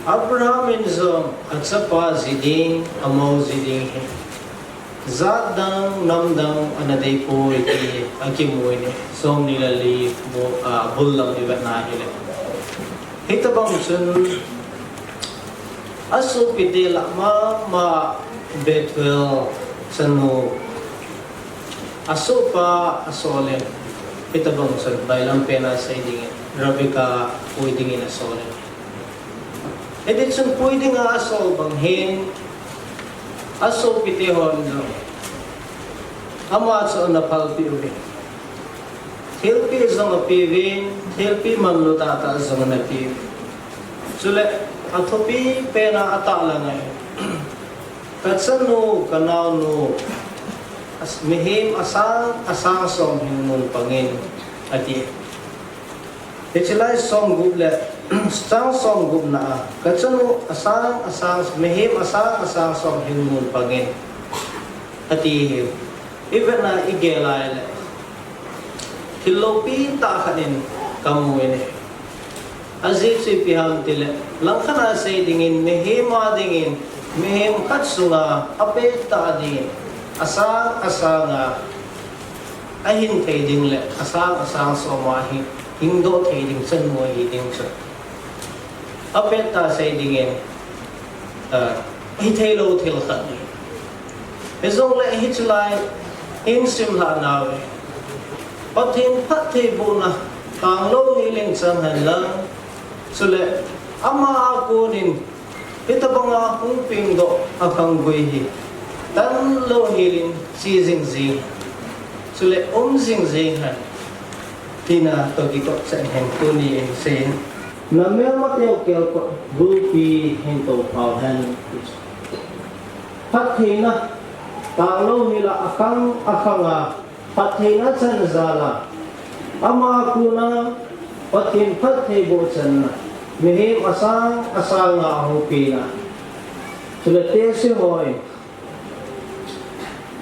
Abraham in jong achapa ji ding, amou ji ding hi jat dang, nam dang ana deipoi ti akimu in, somni le li bu-, a, bul lam ivet na hile. Hitobang chun asopite lah mama Bethuel chanu asohpa asol in, hitobang chun bailam pen a sei dingin Rebekah pui dingin asol in. Hiti chun pui dinga asol bang hin, asopite hon jong ama chu ana phalpeh uvin, thilpeh jong apeuvin, thilpeh manlu tahtah jong ana peuvin. Chule athupi pen a atahlang ahi. Kachanu, kanaonu, Mihem asang, asang som hing mun pangin, ati. Hiche lai som gup le, sang som gup na a, kachanu asang, asang, mihem asang, asang som hing mun pangin, ati hi. Ivet na igel lai le, thil loupi tah khat in kamu in e. Ajeh chu ipi ham tile, langkhat a sei dingin, mihem a dingin, mihem khat sunga apet tah dingin, asang, asang a, ahin thei ding le, asang, asang som a hi, hingdoh thei ding, chanu ahi ding chu. Apet tah sei dingin, ah, hithei lou thil khat hi. Hijongle hiche lai, hin simlhah nau e. Pathen phattheibohna, tanglou helin chang hen lang. Chule, ama a konin, hitabanga hung pengdoh a khanggui hi, tanlou helin che jing jing. Chule, um jing jing hen. Tina toh kitoh chen hen tuni in sei. Na melmateu kelkot gulpi hin tophau hen. Phattheina, tanglou hela akhang, akhang a, phattheina chan jal a, ama a kona, Pathen phattheiboh channa, mihem asang, asang a ahung pena. Chule tesi hoi,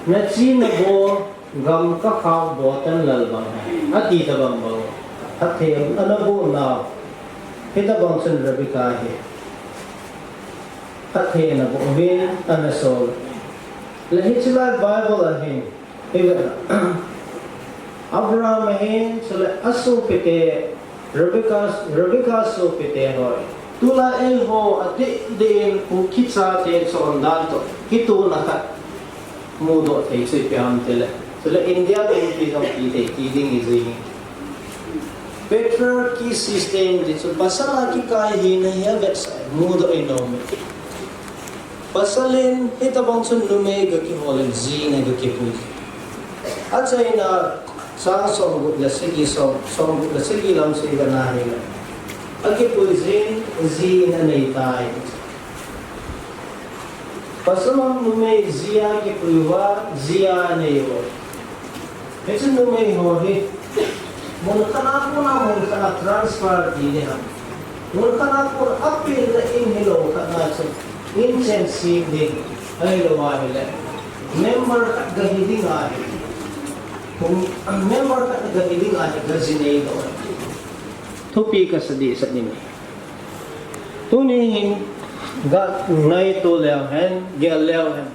nachi nabo, gam kakhao botan lal bang, ati tabang bang. Phatthei ana boh nau, hitabang chun Rebecca hi phatthei ana boh uvin, ana sol. Le hiche lai Bible a hin, ivet na, Abraham ahin, chule asopite, Rebecca, Rebecca sopite hoi. Tulai eiho adeh deh in Kuki chate chondan toh kitona khat mudoh thei chu ipi ham tile, chule India Kuki jong ti thei ti ding hi jing e. Patriarchy system ti chu pasal a kikai hina hi avetsah e, mudoh in um e. Pasal in hitabang chun numei ga kihol in jin a ga kipui. Achaina chang somgup le sagi, som, somgup le sagi lam chu ivet na hile, akipui jin, jin anei tai. Pasal in numei ji a kipui uva, ji a anei uva. Hiche numei ho hi, mun khat a kona mun khat a transfer ti ding ham. Mun khat a kona apen le in hilou khat na chu, in chen sep ding, ahilou ahile, member khat ga hi ding ahi. Kum, member khat ga hi ding ahi, ga ji nei lou. Thupi kasa dehset in. Tuni hin, ga ngaito leu hen, gel leu hen.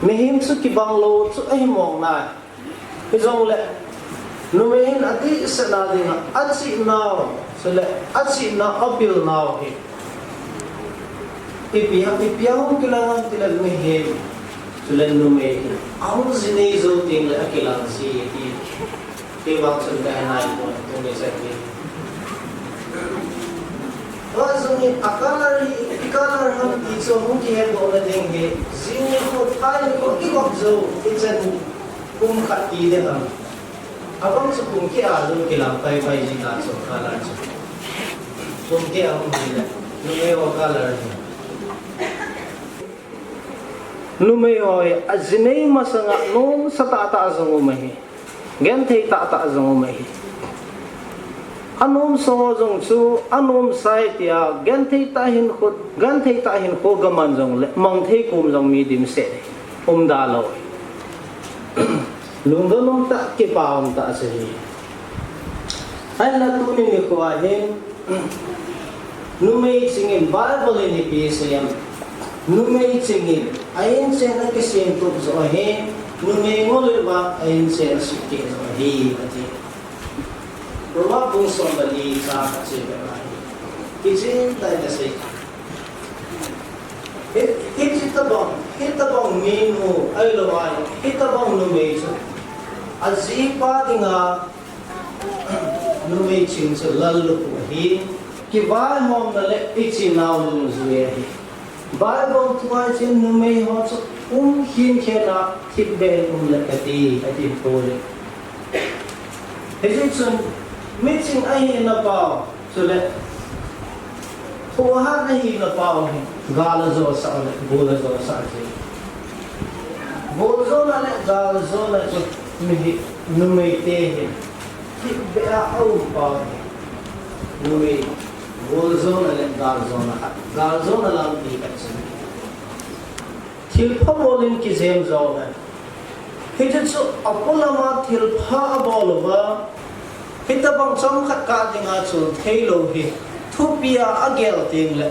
Mihem chu kibang lou chu ahi mong nai. Hijongle, numei hin adehset na dinga, achih nau, chule achihna apil nau hi. Ipi ham, ipi ham kilang ham tile mihem, chule numei hin, ahung ji nei jou tengle akilang ji ahi. Kei vang chun kahe naipon, tuni chan hi. Tua jong hi, a color hi, ipi color ham ti chu hung kihetdohna ding hi, jing nikho, phai nikho, kigop jou, ichan kum khat ti ding ham. Abang chu kum keh a jong kilang paipai ji ta chu color chu. Kum keh a hung hile, numei ho color hi. Numei ho hi, aji nei masanga nomsa tahtah jong um ahi. Genthei tahtah jong um ahi. Anomsa ho jong chu, anomsa e tia, genthei tah hinkho, genthei tah hinkho gaman jongle, mangthei kom jong mi dimset ahi. Umda lou ahi. Lungdon umtah, kipa umtah chu ahi. Ahinla tuni nikho a hin, numei ching in Bible in ipi asei em? Numei ching in a inchen akisemtup joh ahi, numei ngol uva a inchen asukeh joh ahi, ati. Proverbs bung som le li chang khat chu ivet na hi, kichen tah in asei. Hi, hitabang, hitabang minu ahilou a, hitabang numei chu ajipa dinga numei ching chu lallukhuh ahi, kivaihomna le ichenau lungjui ahi. Bible thu a chun numei ho chu um khenkhen a thipbeh in um le kati, ati poi. Hijeh chun miching ahina pau, chule thohhat ahina pau hi gal ajosah le gol ajosah ji. Goljona le galjona chu mihem, numei te hi, thipbeh a aum pau hi. Numei, goljona le galjona khat, galjona lampi khat chu. Thilpha bol in kijem jo le. Hichu chu apolama thilpha abol uva, hitabang chomkhat kah dinga chul theilou hi, thupia agel teng le.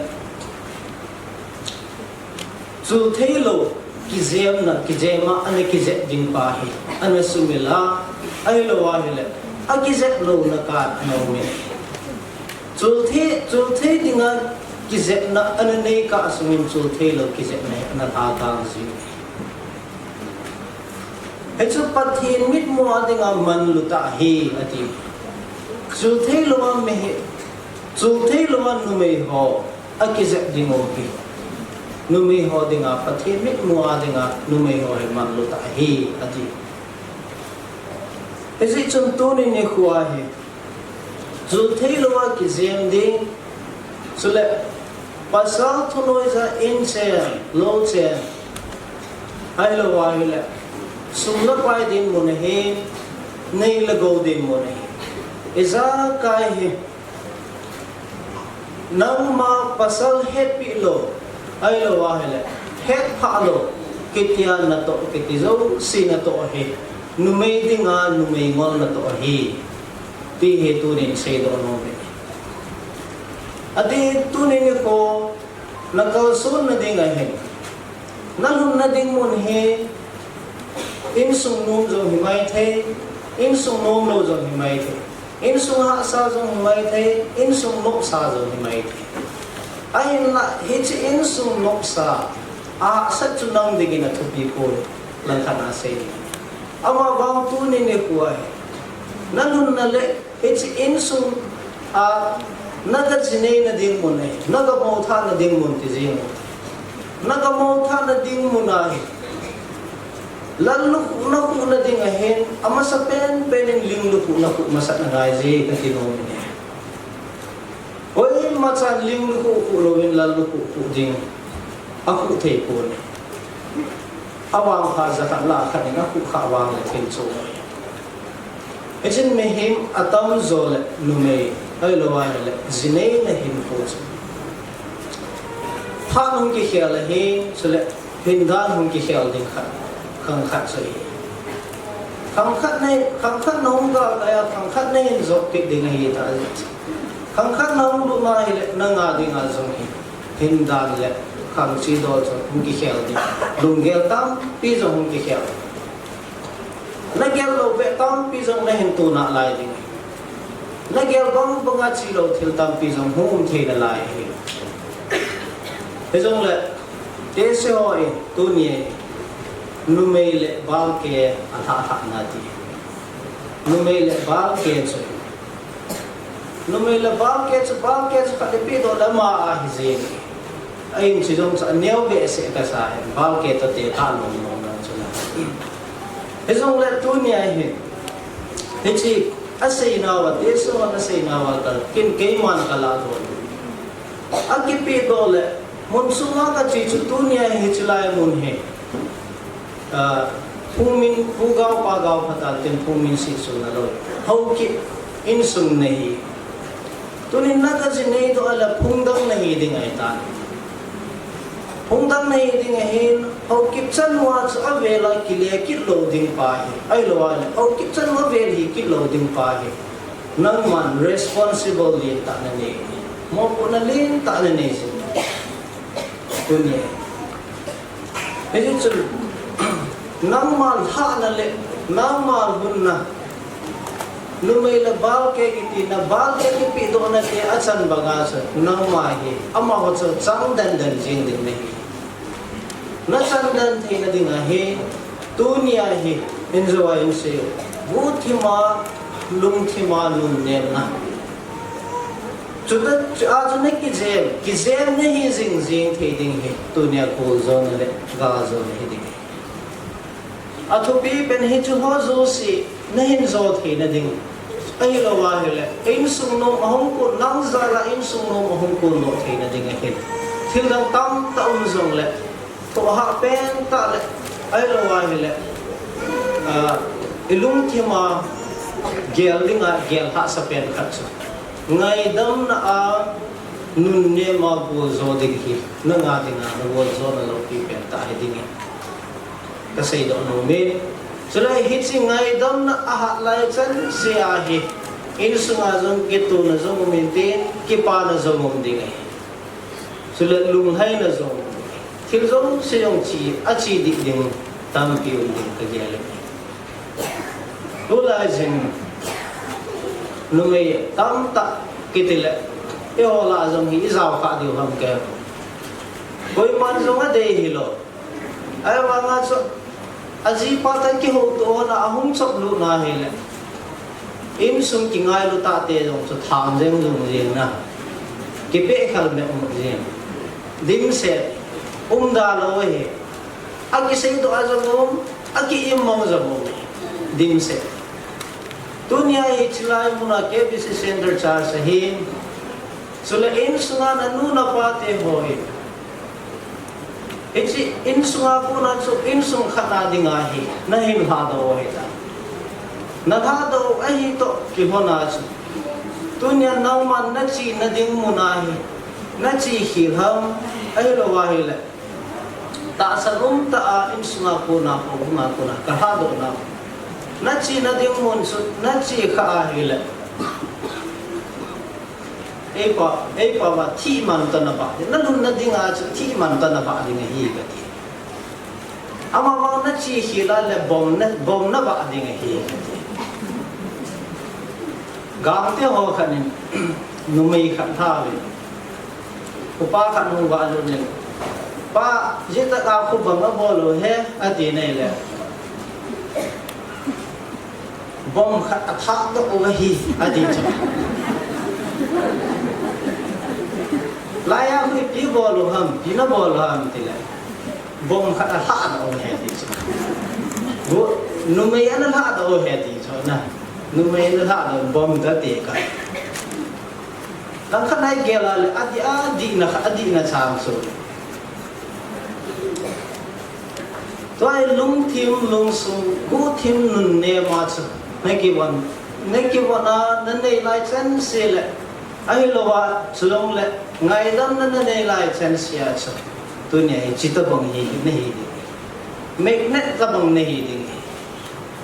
Chul theilou, kijepna, kijepna ana kijep ding pa hi, ana sumil a, ahilou ahile, akijep louna kah ana um e. Chul thei, chul thei dinga kijepna ana nei kah sungin chul theilou kijepna hi ana lha kang ji. Hichu Pathen mitmu a dinga manlu tah ahi, ati. Chul theilou a mihem, chul theilou a numei ho akijep ding u hi. Numei ho dinga, Pathen mitmu a dinga, numei ho hi manlu tah ahi, ati. Hijeh chun tuni nikho a hi, chul theilou a kijem ding, chule, pasal thunoija in chen, lou chen, ahilou ahile, sum le pai dinmun ahi, nei le gou dinmun ahi. Ijakai hi, nangma pasal hetpeh lou, ahilou ahile, hetphah lou, kitia natoh, kiti jouse natoh hi, numei dinga, numei ngol natoh ahi, ti hi tunin seidoh nom e. Ati, tuni nikho, nakalsonna ding ahin, nalhunna ding mun hi, insung nom jong hi maithei, insung nomlou jong hi maithei. Insung hahsa jong hi maithei, insung nopsa jong hi maithei. Ahinla, hiche insung nopsa, ahahsat chu nang dingin athupi poi, langkhat a sei ding. Amavang tuni nikho hi, nalhunna le, hiche insung a, naga jineina ding mun ahi, naga mouthahna ding mun ti jing u. Naga mouthahna ding mun ahi. Lallukhuh nakhuhna ding ahin, amasapen pen in linglukhuh nakhuh masat angai ji kati nom e. Koimachan linglukhuh khuh louvin lallukhuh khuh ding akhuh thei pon. Avang kha jakhat lah khat in akhuh kha vang le thil chu. Hichun mihem atamjo le numei, ahilou ahile, jineina hinkho chu. Phat hung kikhel ahi, chule, hindan hung kikhel ding khat, khang khat chu ahi. Khang khat nei, khang khat nahung gal kaiya, khang khat nahin jot kit ding ahi ta. Khang khat nahung lut na hile, nanga dinga jong hi, hindan le khang chidol chu hung kikhel ding. Lunggel tampi jong hung kikhel. Nagel lou beh tampi jong nahin tuna lai ding. Nagel bang banga chilou thil tampi jong hung um thei nalai ahi. Hijongle, tehse ho in, tuni, numei le balke alhah lhah nati. Numei le balke chu. Numei le balke chu, balke chu khat ipi doh le ama ahi jeng. Ahin chu jong chu aneo behseh kasa e, balke toh te tha nom nom jong chu la. Hijongle tunia hin, hiche aseinauva, tehse hon aseinauva kal, kin keiman kalah doh. Akipe doh le, mun sunga kache chu tunia hiche lai mun hi. Ah, phungmin, pugao pagao phatah tin phungmin sehsel nalou. Haokip insung nahi. Tunin naga jinei doh a le phungdang nahi ding ahitan. Phungdang nahi ding ahin, Haokip chanu a chu avel a kile kit lou ding pa hi. Ahilou a le, Haokip chanu avel hi kit lou ding pa hi. Nangman responsible lentah nanei. Mopohna lentah nanei jing. Tunia. Hichu, nangma lhahna le, nangma lhunna, numei le balke kitina, balke kipedohna te achan banga chu, nangma hi, amaho chu chang dandan jing ding nahi. Nachan dan theina dinga hi, tunia hi, injou a insei u, guhthima, lungthima, nunnenna. Chuta, chu a chu nakijem, kijem nahi jing jing thei ding hi, tunia goljona le galjona hi ding hi. Athupi pen hichu ho jouse, nahin jo theina ding. Ahilou ahile, insung nom ahung kon, nang jal a insung nom ahung kondoh theina ding ahin. Thildang tamtah um jongle, tohhah pentah le, Ahilou ahile, ah, i lungthim a gel dinga gel hahsa pen khat chu, ngaidamna a nunnem a gol jo ding hi nanga dinga na gol jona loupi pen tah hi ding ahi. Ka seidoh nom e. Chule hiche ngaidamna a hat lai chan sea hi, insunga jong kitona jong um intin, kipana jong um ding ahi. Chule lunglhaina jong um ding ahi. Thil jouse jong chi, achi dih ding tampi um ding ka gel e. Tulai jing numei tamtah kiti le, eiho lah a jong hi i jao kha diu ham ke. Koiman jong adei hilou. Ahivanga chu, ajipa toh kihoutoh hon a ahung chop lut na hile, insung kingailu tah te jong chu tham jeng jung jeng na, kipeh khel meh mut jeng. Dimset, umda lou ahi. Akiseidoh a jong um, aki-im mo jong um. Dimset. Tunia hi chilai muna K B C Center Church ahin, chule insunga nanu napa te ho hi, hiche insunga kona chu insung khat na dinga hi nahin lhadoh u ahitai. Na lhadoh u ahi toh kilhon a chu, tunia nangman nache nading muna hi nache khel ham, ahilou ahile tahsan umtah a insunga kona, houbunga kona ka lhadoh nau. Nache nading mun chu nache kha ahile, eipa, eipa va thih man toh nabah ding, nalhun nadinga chu thih man toh nabah ding ahi kati. Amavang nache khel a le bomb na, bomb nabah ding ahi kati. Gangte ho khat in numei khat lha uvin, upa khat hung vah lut in, "Pa, jitah a khu bang abol u he?" ati nai le, "Bomb khat alhadoh u ahi," ati chu. "Laiya khu ipi bol u ham, ipi nabol u ham?" ti le, "Bomb khat alhadoh u ahi," ati chu. Numei ana lhadoh u ahi ati chu na. Numei ana lhadoh, bomb toh tekah. Langkhat a i gel a le, adih, adihna kha, adihna chang chu. Tua hi lungthim, lungsung, guhthim nunnem a chu nakivon, nakivon a nanei lai chan se le, ahilouva chulong le, ngaidamna nanei lai chan se a chu, tunia hi chi tabang hi nahi ding. Magnet tabang nahi ding.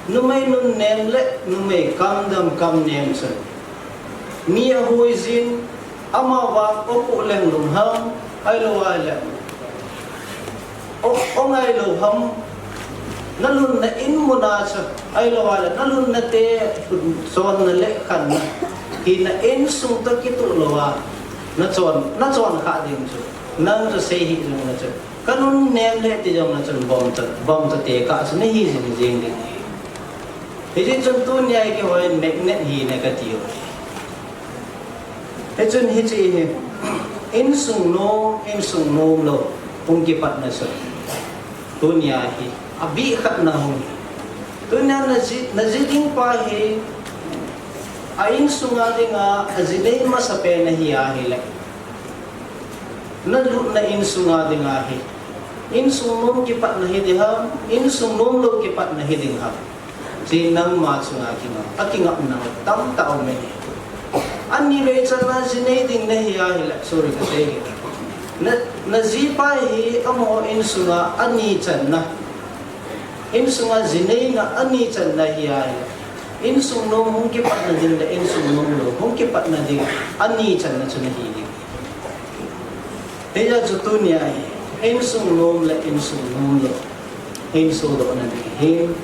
Numei nunnem le numei kamdam kamnem chun, mi ahui jin, amavang o pu leng lung ham, ahilou ahile o, o ngailou ham, nalhunna in muna chu, ahilou ahile nalhunna te chonna le khanna hi na insung toh kitoh louva nachon, nachon kha ding chu, nang chu sei hih jong na chu, ka nunnem le ti jong na chun bomb toh, bomb toh tekah chu nahi jing jing ding. Hiti chun tunia hi keiho in magnet hina kati u. Hichun hiche hi insung nom, insung nomlou hung kipatna chu, tunia hi abih khat na hung hi. Tunia naji, naji ding pa hi a insunga dinga aji nei masapen ahi ahile, nalutna insunga dinga hi insung nom kipatna hi ding ham, insung nomlou kipatna hi ding ham? Chi nangma chunga kingam, akingapna tamtah um e. Ani vei channa ji nei ding nahi ahile, sorry kasei hi, na, najipa hi amaho insunga ani channa, insunga ji neina ani channa hi ahile, insung nom hung kipatna ding le insung nomlou hung kipatna ding ani channa chu nahi ding. Hijeh chun tunia hi insung nom le insung nomlou hin sodohna ding hin,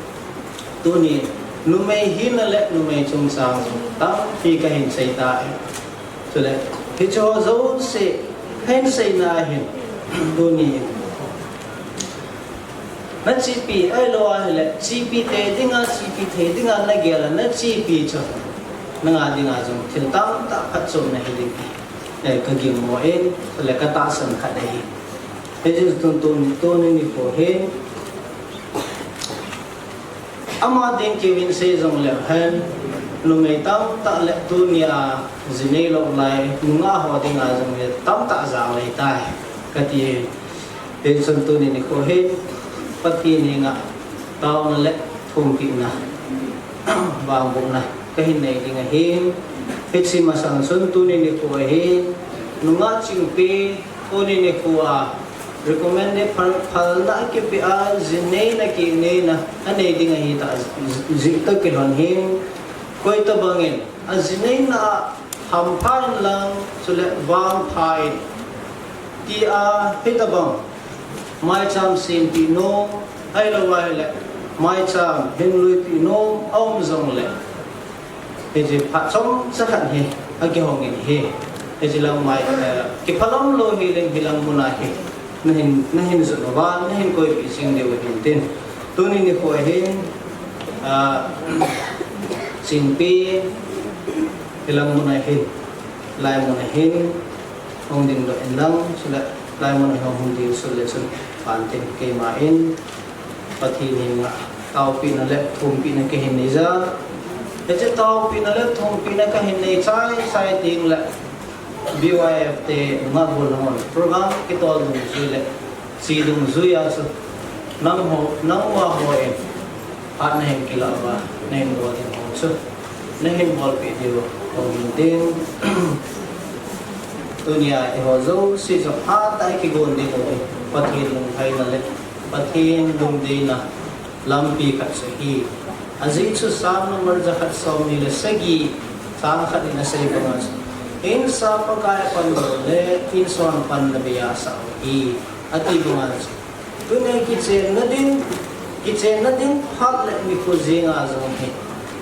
tuni numei hina le numei chungchang tampi kahin sei tai. Chule hicheho jouse kahin seina hin, tuni nachepi ahilou ahile chepi thei dinga, chepi thei dinga nagel a nachepi chu nanga dinga jong thil tamtah phatchomna hi ding, eh, kaginmo in, le katahsan khat ahi. Hijeh chun tun, tun, tuni nikho hin ama ding keu in sei jongleu hen, numei tamtah le tunia ji neilou lai nungah ho dinga jong hi tamtah jao ahitai kati. Hijeh chun tuni nikho hin Pathen henga taona le thumpina, vangbohna kahin nei ding ahin, hiche masang chun tuni nikho ahin, nungah Chingpi, tuni nikho a recommend le phal, phalna akipeh a, ji neina keng neina anei ding ahi tah, ji, ji toh kilhon hin, koi tobang in, aji neina a hampha in lang, chule vangpha in, tia hitobang maicham sempeh nom, ahilou ahile maicham hin luipeh nom aum jongle, hiche phat chomcha khat hi akihong in ahi. Hiche lang mai, eh, kiphalam lou hileng hilang mun a hi nahin, nahin jot uva, nahin koipeh jing diu ahin tin. Tuni nikho hin, ah, Chingpi, hilang mun a hin, lai mun a hin, hung dingdoh in lang, chule lai mun a hin hung ding sul le chun, phat tin keima in, Pathen henga taopehna le thumpehna kahin nei ja. Hiche taopehna le thumpehna kahin nei chai chai tengle, B Y F te nungah gollhang hon program kitol dungjui le che dungjui a chu, nangho, nangho in phat nahin kilah uva, nahin bol ding ho chu nahin bolpeh diu ahin tin. Tunia eiho jouse jong hatah a kigon ding u hi Pathen lunglhaina le Pathen lungdeina lampi khat chu ahi. Ajeh chu Psalm number jakhat somni le sagi, chang khat in asei banga chu, Insa Pakai apan lou le, inson pan nabei asah u ahi, ati banga chu. Tuni kichenna ding, kichenna ding phat le nikho jenga jong hi,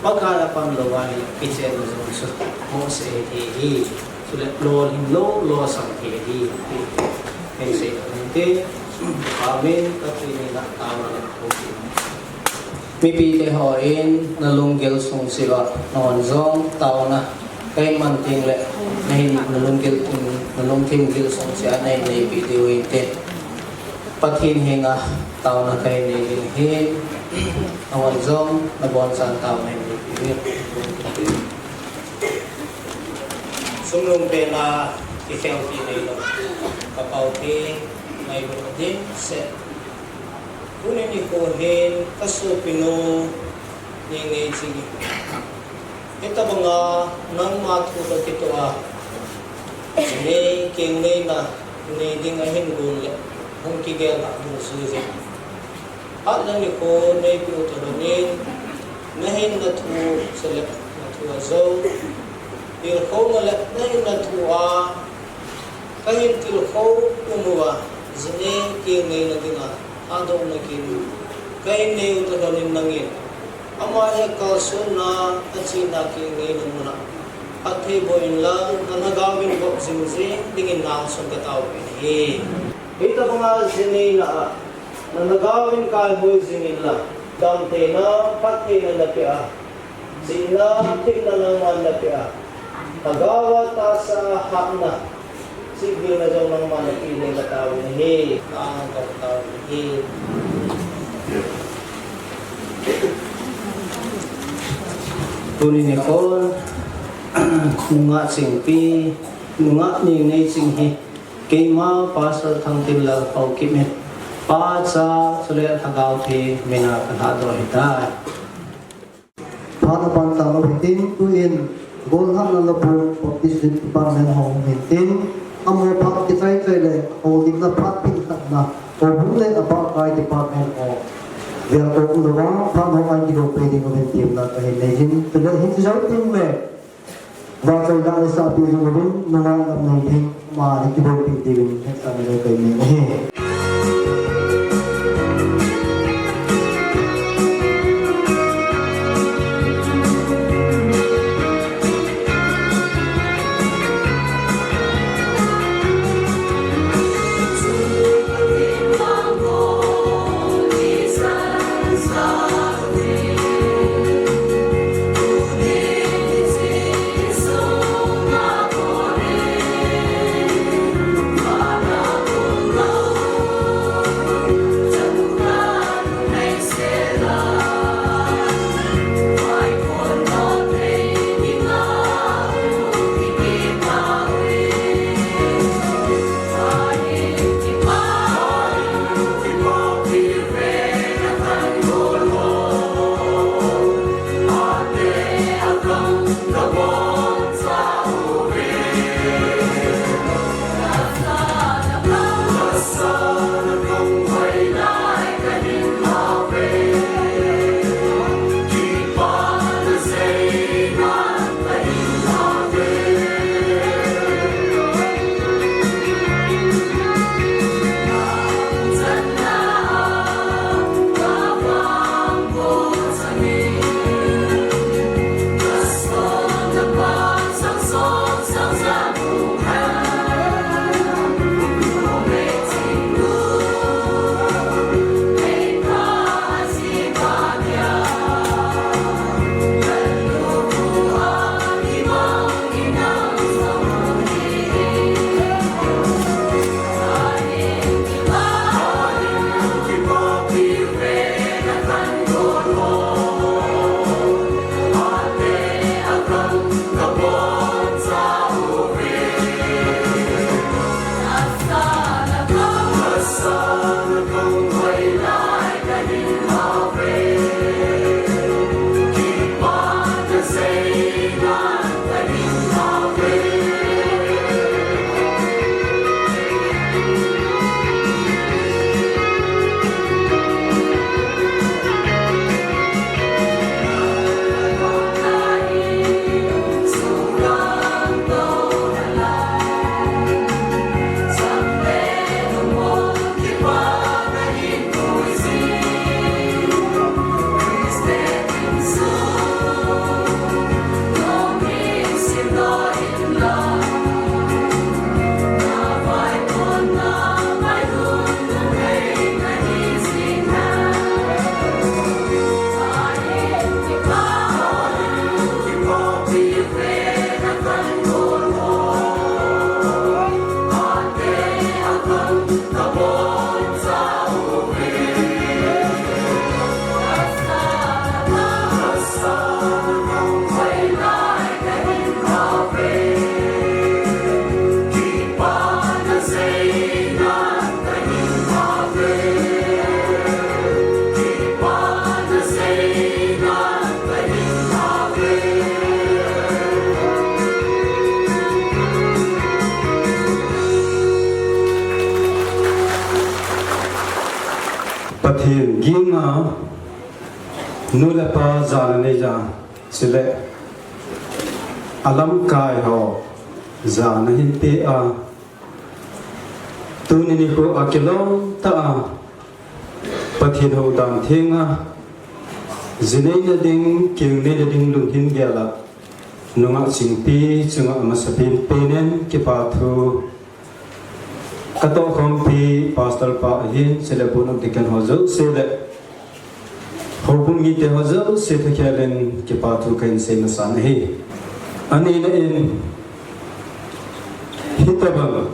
Pakai apan lou ahile kichenna jong chu mohseh thei ahi. Chule lolhing lou, losam thei ahi, ti hin sei ding ahi. Amen. Pathen henga taona le thumpehna. Mipite hon nalunggel sung cheh uva, nangho jong taona kahin man tengle, nahin nalunggel, nalungthim gel sung cheh a nahin neipeh diu ahin tin. Pathen henga taona kahin nei ding ahin, nangho jong nabonchauvin taona hin neipeh uvin. Sung lungpen a kikhelpi neilou, kapao te, ngailutna dimset. Tuni nikho hin kasopinu Neineiching in, hitobanga nangma thu kakitoh a, ji nei keng neina nei ding ahin gon le, hung kigel a dungjui jing. Phat le nikho neipeh u toh lhonin, nahinna thu chule nathu ajou, tilkhouna le nahinna thu a kahin tilkhou um uva, ji nei keng neina dinga hadohna kin kahin nei u toh lhonin nangin, ama hi akalsonna, achena keng neina muna phatthei boh inlang, nalhagaovin boh jingjing dingin nangsun kataopeh ahi. Hitobanga ji neina a nalhagaovin kaihoi jing inlang, damtheina, phattheina napeh a, chihna, thepna nangman napeh a, lhagaova tahsa a hatna, chihbulna jong nangman napeh ding kataovin ahi, nang kataovin ahi. Tuni nikhon, nungah Chingpi, nungah Neineiching hi, keima Pastor Thangtinlal Haokip in, Pa, Cha, chule Lhagao Theng mina kalhadoh ahitai. Phat apan tao hitin, tuin, Golhangna Labour Baptist Department hung hitin, amaho phat kichai chai le, holding na phat pin khatna, houbung le apakai department ho. Velkom louva, phat ho ahin kidoh peh ding uvin temna kahin nei in, tule hiche jou tengle, vahchoi dan le sahpi jing uvin, nungah lam nei ding, ama hin kibolpeh diuvin, hetsahna nei kahin nei ahi. Ginga nu le pa jana nei ja, chule alamkai ho jana hin pe a, tuni nikho a kilom tah a Pathen hou dan thenga, ji neina ding, keng neina ding lunghin gel a, nungah Chingpi chunga amasapen penin kipa thu katoh khompi Pastor pa ahin, chule Board of Deacon ho jouse le houbung mite ho jouse thakhel in kipa thu kahin sei masan ahi. Ani le in, hitobang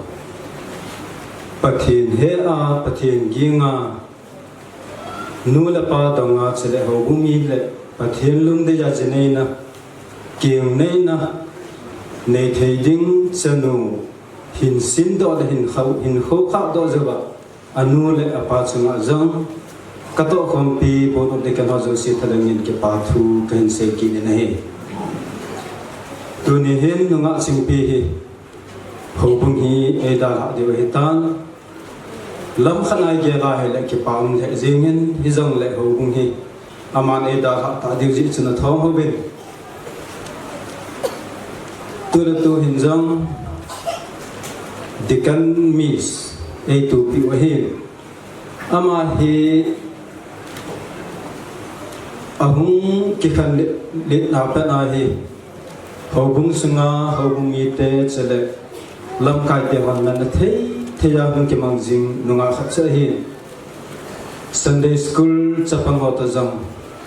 Pathen he a, Pathen ginga, nu le pa donga, chule houbung mi le Pathen lungdei a ji neina, keng neina nei thei ding chanu hin simdoh le hin khou, hin khoukhah doh jouva, anu le apa chunga jong katoh khompi Board of Deacon ho jouse thalheng in kipa thu kahin sei kit in ahi. Tuni hin nungah Chingpi hi houbung hi eidalhah diu ahitan, lamkhat a igel a hile kipa um lheh jengin, hijongle houbung hi aman eidalhah tah diu jeh chun athom uvin. Tule tuhin jong Deacon Miss eitohpiu ahin. Ama hi ahung kikhanlet, letna pat a hi houbung sunga houbung mite chule lamkaite hon manna thei thei a hung kimang jing nungah khat chu ahin. Sunday school chapang ho toh jong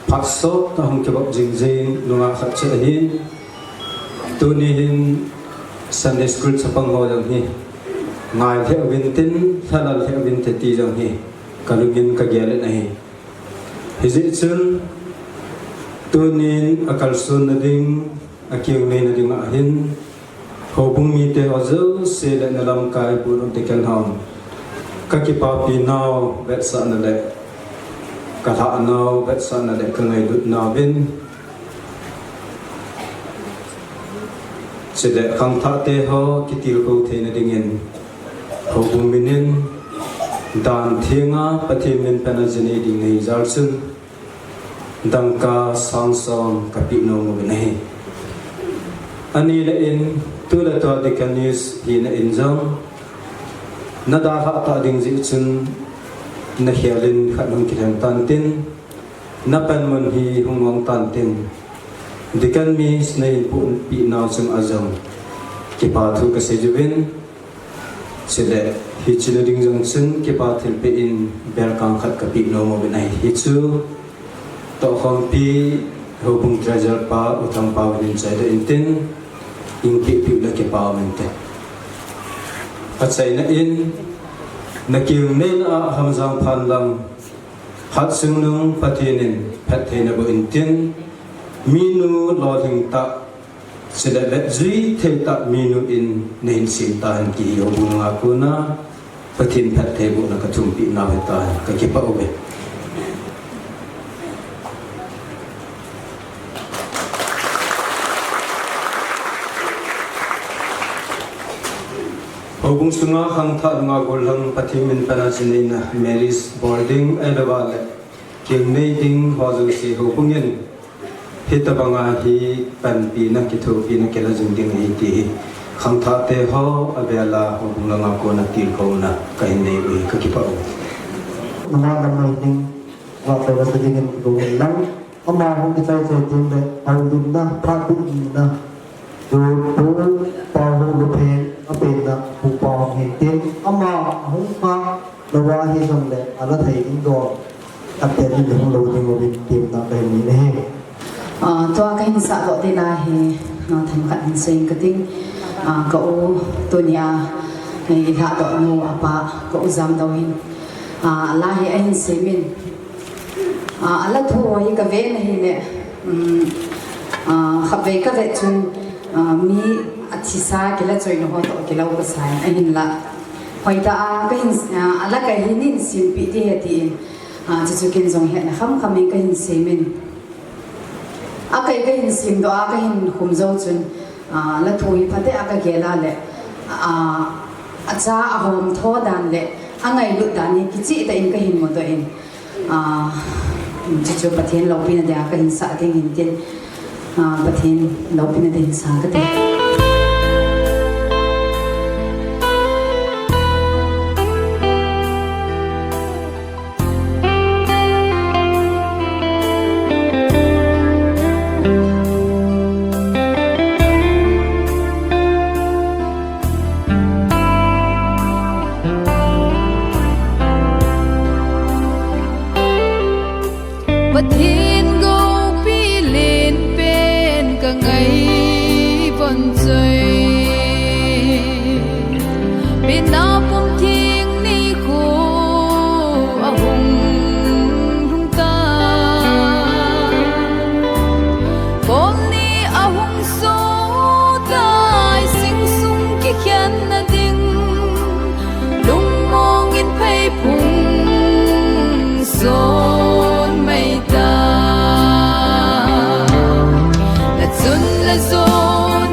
phatsot a hung kivop jing jing nungah khat chu ahin. Tuni hin Sunday school chapang ho jong hi ngai lheh uvin tin, lhalal lheh uvin te ti jong hi kalungin kagel in ahi. Hijeh chun tunin akalsonna ding, akeng neina dinga hin houbung mite ho jouse le nalamkai Board of Deacon hon kakipapi nau vetsahna le kalhahnau vetsahna le kangailutnauvin, chule khangthahte ho kitilkhou theina dingin houbung minin dan thenga Pathen min pen a ji nei ding nahi jal chun dangka sang som kapeh nom uvin ahi. Ani le in, tule tua Deacon Miss hina in jong nadalhah tah ding jeh chun nakhel in khat hung kilhen tan tin, napanmun hi hung ong tan tin, Deacon Miss nahin pohpeh nau chunga jong kipa thu kasei uvin, chule hiche na ding jong chun kipa thilpeh in belkang khat kapeh nom uvin ahi. Hichu tohkhompi houbung treasurer pa U Thangpao in hin chaidoh in tin, eipeh peh le kipa um inte. Achaina in, nakeng neina a Hamjang phan lang Hatsingnung Pathen in phatthei naboh in tin, minu lolhing tah, chule vetjui thei tah minu in nahin sem tahen ti hi houbung langa kona Pathen phattheibohna kathumpeh nau ahitan, kakipah uve. Houbung sunga khangthah nunga gollhang Pathen min pen a ji neina marriage bol ding ahilouva le keng nei ding ho jouse houbung in hitobanga hi panpina kithopina kila jing ding ahi ti hi khangthahte ho avela houbung langa kona tilkhouna kahin nei u hi kakipah u. Nunga lam mai ding, vahchoi vasa dingin kikou hen lang. Ama hung kichai chai teng le, houlimna, phat bit nina, chu Pu Paohoulupheng apenna Pu Paohong hin tin, ama ahung kha louva hijongle, ala thei ding don, kapten in hung lou ding uvin temna kahin nei ahi. Ah, tua kahin sahdoh ding la hi, ah, themkhat hin seiyin kating, ah, ka u tunia, eh, ilhahdoh nau apa, ka u Jamdou hin, ah, la hi ahin semin, ah, ala thu hi kave na hile, um, ah, khatvei kave chun, ah, mi athisa kila choina ho toh kila u kasa in ahinla. Hoitah a kahin, ah, ala kahin hin simpeh ding ahi tin, ah, chuchu ken jong hetna khamkham in kahin semin. Akai kahin simdoh a kahin khum jou chun, ah, la thu hi phatah a kagel a le, ah, acha ahom tho dan le, angailut dan hi kichehtah in kahin mudoh in. Ah, chuchu Pathen loupina dia kahin sah ding ahin tin, ah, Pathen loupina dia hin sang kate. Pathen goupi lenpen ka ngai von choi. Pina pum thing ni khu ahung lhung ta. Kol ni ahung so tai, sing sung kikhen na ding. Lungmong in phei phung son mai ta. Na chun le zo,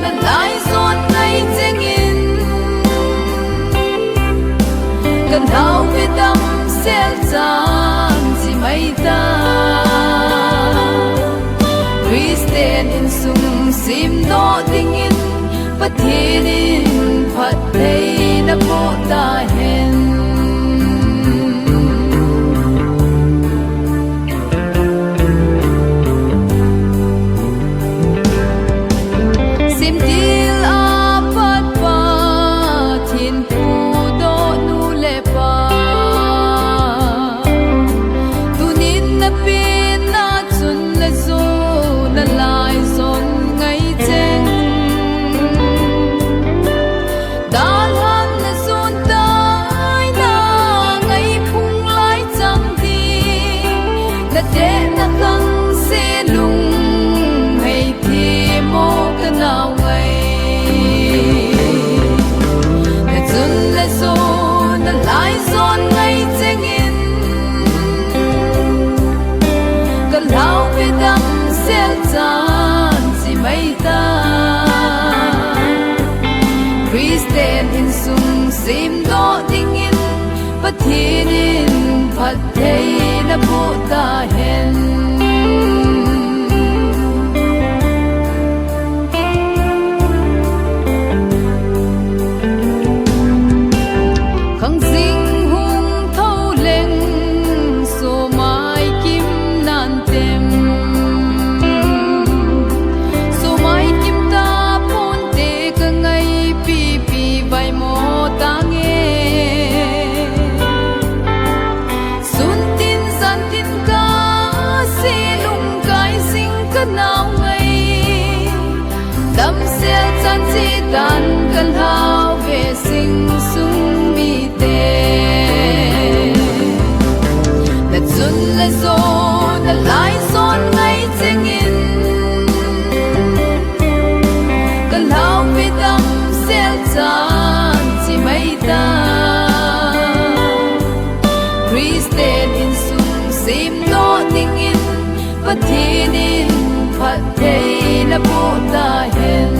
na lai zon ngai cheng in. Ka nau ve dam sel chan chi mai ta. Christian insung sim doh ding in, Pathen in phattheina boh ta hen. Simtil a pat Pathen pudoh nu le pa, tunin na pen na chun le zo, na lai zon ngai cheng. Dalhan na zon tai na ngai phung lai chang ding, na te na kang se lung hei thi mo ka nau ngai. Na chun le zo, na lai zon ngai cheng in, ka lau ve dam sel chan chi mai ta. Christian insung sim doh ding in, Pathen in phattheina boh ta hen. Khang zing hung tho leng, sumai kim nan tem. Sumai kim ta pon te ka ngai pipi vai mo ta nge. Sun tin zan tin ka se lung kai sing ka nau ngai. Dam sel chan chi dan ka lau ve sing sung mi te. Na chun le zo, na lai zon ngai cheng in, ka lau ve dam sel chan chi mai ta. Christian insung sim doh ding in, Pathen in phattheina boh ta hen.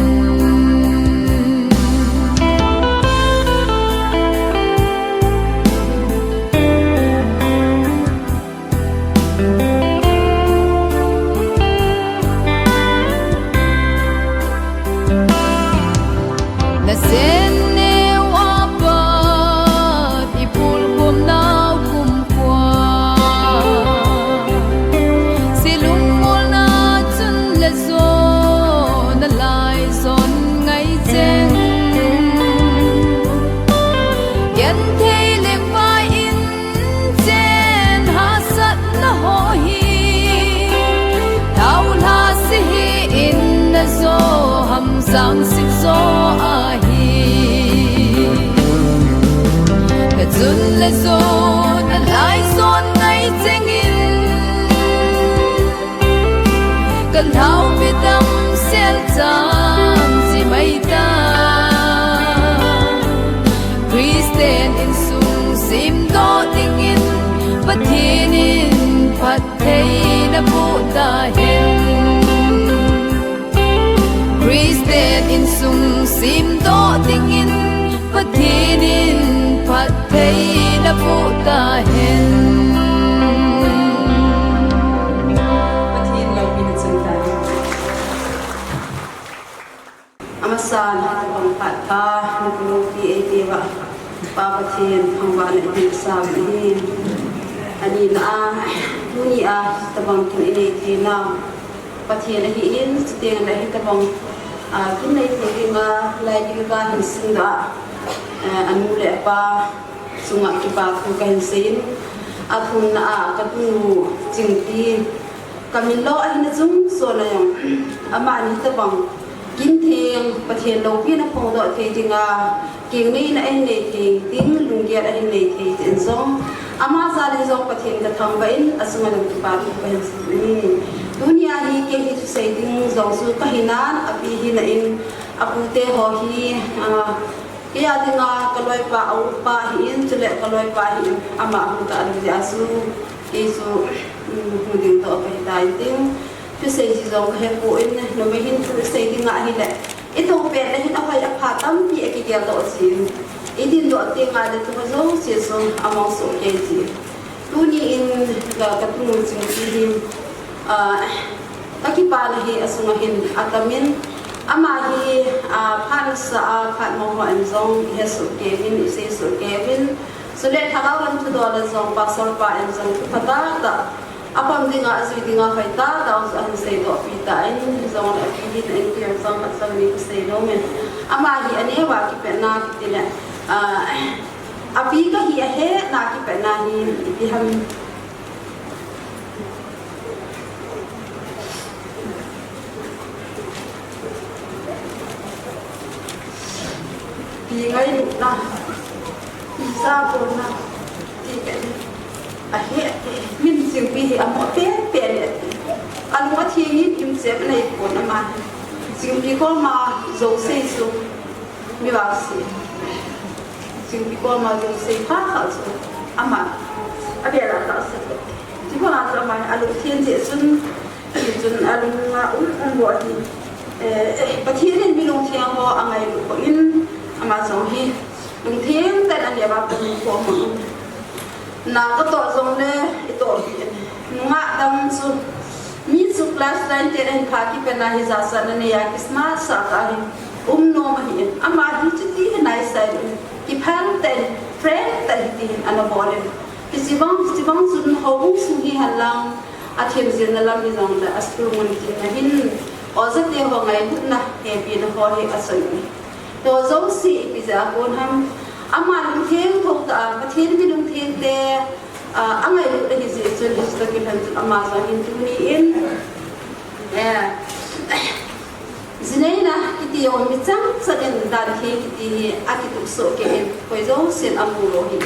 Na sen neo a pat i pulkhom nau kumkua. Silung ngol na chun le zo, na lai zon ngai cheng. Genthei le vai in chen hahsatna ho hi, thaulha si hi in na zo ham sang sik zo ahi. Na chun le zo, na lai zon ngai cheng in, ka lau ve dam sel chan chi mai ta. Christian insung sim doh ding in, Pathen in phattheina boh ta hen. Christian insung sim doh ding in, Pathen in phattheina boh ta hen. San, tabang phat kha, nupi nupi eite va, Pa Pathen, thangvahna in sa hi. Ani na a, tuni a, tabang kin inei thei na. Pathen ahi in, chuteng le hitabang, a, kin nei thei ding a, lai ding ka hin sing da, a, anu le apa, chunga kipa thu ka hin seiyin, a thumna a ka tunu Chingpi, ka min lo ahin a chung so na jong, amani tabang, kin theng, Pathen loupina phongdoh thei dinga, keng neina ahin nei thei ding, lunggel ahin nei thei ding jong, ama jal in jong Pathen ka thangvah in, a sunga jong kipa thu ka hin seiyin. Tuni a hi kei hi thusei ding jong chu ka hi nan, a pi hi na in, a pute ho hi, a, Kei a dinga ka loipa, a upa hi in, chule ka loipa hi in, ama hung ta a ding jeh a chu, kei chu, um, hung ding toh ka hi ta in tin, thusei ji jong ka he poi in, numei hin thusei ding ahi le, i to pet le hin a hoi a pha tampi a kigel doh ji in, i din doh teng a le tu ho jouse chu a mong soh kei ji. Tuni in ka, ka tunu Chingpi hi, ah, ka kipana hi a sunga hin a tam in, ama hi, ah, phat nasa a, phat mo ho in jong i he soh kei uvin, i sei soh kei uvin. Chule thagau lam thudol a jong, pastor pa in jong, thu pha tah tah, a pom dinga, a jui dinga, hoi tah tah, a jong a hin sei doh pi ta in, jong le a pi hin a in kiam jong, khat jong ni ka sei lou men. Ama hi a neo a kipehna kiti le, ah, A pi ka hi a hetna kipehna hi ipi ham. Pi ngailutna, pi sakonna, ti ka hi. A het, min Chingpi hi a mo pen pen e. A lung a theng in im chem nei pon ama hi. Chingpi koma jouse chu. Mi vang si. Chingpi koma jouse pha kha chu. Ama. A bia la ta sa. Ti ko la chu ama a lungthim jeh chun. Ti chun a lung a um um bo hi. Eh, eh, Pathen in mi lungthim ho a ngailu ko in. Ama jong hi. Lungthim tah in a neo a pum ko ma. Na ka toh jong le, i toh hi. Nungah dang chu, mi chu class nine ten ahin pha kipehna hi jachatna nei a Christmas a ka hin um nom ahi in. Ama hi chuti hi naisai in. Kiphal tah in, frank tah in hitin ana bol in. Hichi bang, hichi bang chun houbung sung hi hen lang, a themjilna lam hi jong le, a school mun tin na hin, oja te ho ngailutna, hepina ho hi a soi in. Toh jouse ipi jeh a kon ham, ama lungtheng tho tah a, Pathen mi lungtheng te, a, a ngailut ahi jeh chun, hiche toh kilhon chun ama jong hin tuni in, eh, ji neina kiti jong mi chang chan in dan thei kiti hi a kitup soh kei in, koi jousen a mu lou hi,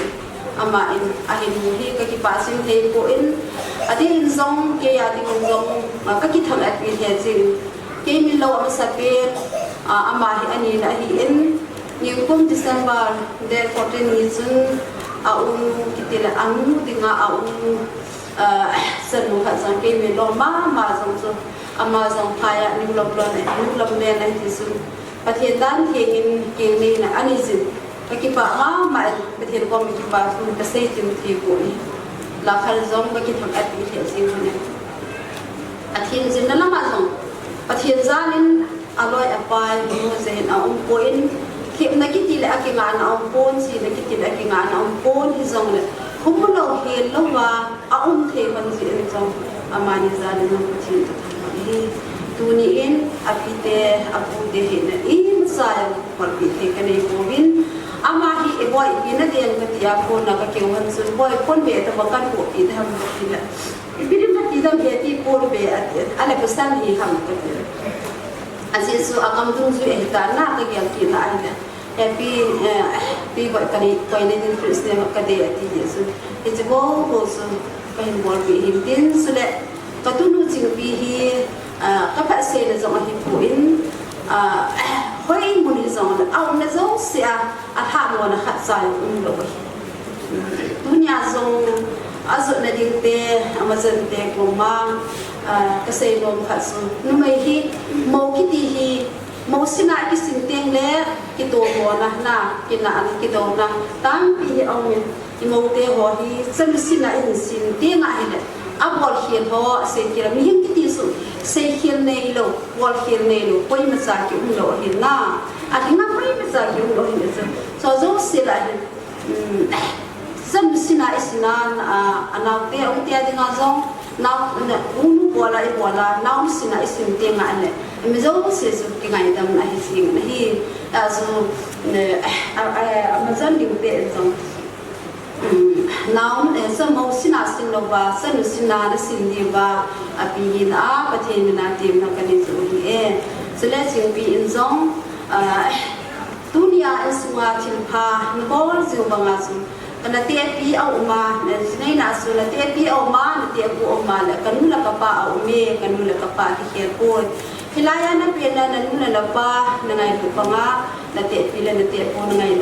ama in a hin mu hi ka kipah jing thei poi in, a ding in jong kei a ding in jong, a, ka kithang-at pi thei jing. Kei min lo a masapen, a, ama hi a nina ahi in, nikum December date fourteen ni chun a u kiti le a nu dinga a u, a, chanu khat jong kei min lo mama jong chu ama jong phai a nu lam lon a, nu lam len ahi ti chun Pathen dan theng in keng neina a nei jin. Ka kipah mama in, Pathen koma kipa thu ka sei chim thei poi. La khal jong ka kithang-at pi thei jing hon e. A themjilna lam a jong, Pathen jal in a loi a pai, mu jeh in a um poi in, themna kiti le a kingahna a um pon, sina kiti le a kingahna a um pon, hi jong le, hum lou, hel lou a, a um thei hon jeh in jong, amani jal in jong Pathen ka thangvah e. Tuni in, a pi te, a pu te hi na i masa jong, Bolpi thei ka nei pouvin. Ama hi i boipi na ding ka ti a, kona ka keu hon chun, boi pon be ta ba kan boipi ta ham ka ti le. Ipi dim ka ti dam he ti pon be a ti. A le pasal hi ham ka ti. A Jesu a kam dungjui ahi ta na ka gel kit na ahi le. Happy, eh, pi boi ka nei, koi nei din Christmas ne ka de a ti Jesu. Hiche bou bou chu ka hin bolpi hin tin chule. Ka tunu Chingpi hi, ah, ka phatseina jong ahi poi in, ah, hoi mun hi jong le, a umna jouse a, a lhamona khat cha jong um lou ahi. Tunia jong a jotna ding te, a majan te koma, ah, ka seinom khat chu, numei hi, mou kiti hi, mou sina kisin teng le, kitomona, na, kina, kidouna, tampi hi a um in. I mou te ho hi, chanu sina i hin sin teng ahile, a bolkhel ho, a sei kila, mihem kiti chu, Seikhel neilou, bolkhel neilou, koimacha kiumlou ahin na. Adinga koimacha kiumlou ahin chu. Chu jouse lah hin, um, chanu sinna isinna, a, anaote, aute adinga jong, nao, na, unu bola ibola, nao sinna isin tengle, mi jouse chu kingaidam ahi jing ahi. Achu, eh, a, a, amajan ding te jong. Um, nao, eh, chamo sinna sin louva, chanu sinna nasin diuva, api hina a, Pathen mina temna kanei chu ahi e. Chule Chingpi in jong, ah, tunia insunga thilpha nabol jiu banga chu, kana tepi auma, eh, neina chu natepi auma, natepu auma le, kanu le kapa aume, kanu le kapa kikhel poi. Hilaiya napenna nanu le napa nangailut banga, natepi le natepu nangai,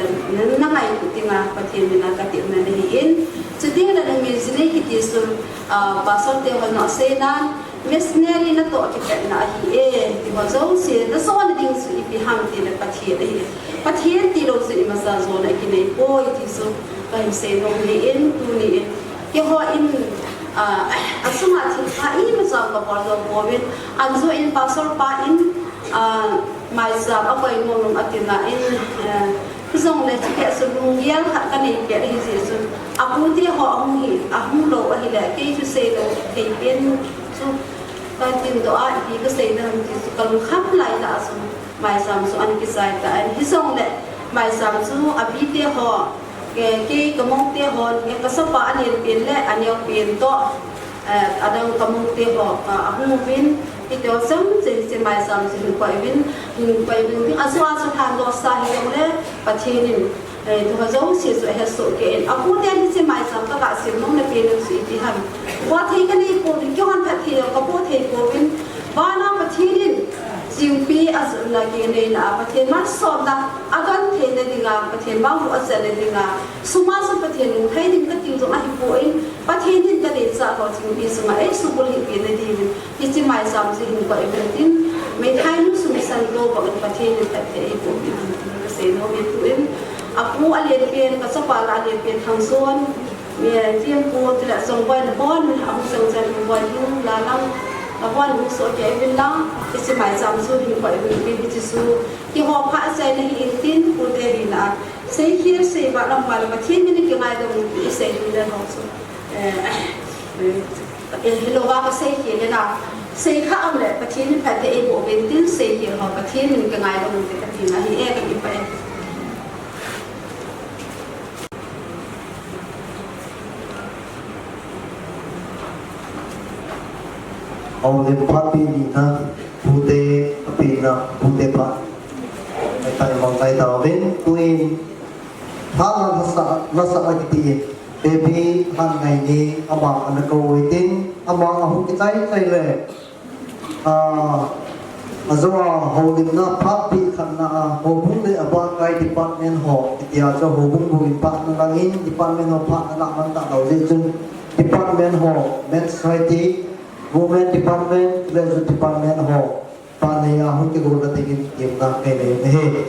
nangailut dinga Pathen mina katepna nahi in. Chuti le numi jinei kiti chu, ah, pastor te hon asei nan, missionary natoh kipatna ahi e, ti ho jouse, najo nading chu ipi ham tile Pathen ahi. Pathen tilou chu imacha jona kinei poi ti chu kahin seinom ahi in, tuni in. Keiho in, ah, achunga thilpha imacha kabol jou pouvin, anjo in pastor pa in, ah, maicham akoi nom nom atina in, eh, hijongle chukeh chu lunggel khat kanei pet ahi jeh chun, apute ho ahung hi, ahung lou ahile, kei chu seilou thei pen chu katin doh a, ipi kasei ding ham ti chu kalungkham lai tah a chun, maicham chu ana kichai tan, hijongle maicham chu apite ho, kei, kei kamoute ho, kei kachapa alen pen le aneo pen toh, eh, adang kamoute ho, ah, ahung uvin, hiti ho chomcha hiche maicham chu hin koi uvin, hin koi uvin, ajo ajo lhan dohsa hijongle, Pathen in, eh, tu ho jouse chu ahesoh kei in. Apute hiche maicham kaga sem nomna pen u chu ipi ham. Bol thei kanei pouvin, keihon phatthei jong kaboh thei pouvin. Vana Pathen in, Chingpi ajotna kineina a Pathen malsomna, agentheina dinga, Pathen manghu achanna dinga, suma chu Pathen lunglhai ding kati jong ahipoi, Pathen in kadeichat ho Chingpi chunga eisubulhit pena diuvin, hiche maicham chu hin koi uvin tin, meithainu sum santo bangin Pathen in phatthei eiboh peh uvin tin kasei nom e. Tun, apu alen pen, kachapa la alen pen Thangson, mi, Tiampu, tile Chongboi nabon, ahung chang chan Chongboi hin, la lang, nabon hung soh kei uvin lang, hiche maicham chu hin koi uvin tin, hiche chu, keiho phat achaina hi in tin, pute hina a, seikhel seiba lam pale Pathen min in kingaidam uvin ti isei ding le ho chu. Eh, eh, hilouva kaseikhel le na, seikhel um le Pathen in phatthei eiboh uvin tin, seikhel ho Pathen min in kingaidam uvin ti katina ahi e, kakipah e. Houlim phat pe nina, pute, apena, pute phat. Ahitai, mangtai tauvin, tuin, phat la lasa, lasa akiti e. Baby Lhanngaini, ama ana kou uvin tin, ama ahung kichai chai le. Ah, ajo a houlimna phat pe khatna a, houbung le abahkai department ho, itia chu houbung bungin phat nalah in, department ho phat nalah man talou jeh chun, department ho, Men's Society, Women Department, Leisure Department ho, phat nei a hung kigouna dingin, gimna kanei ahi.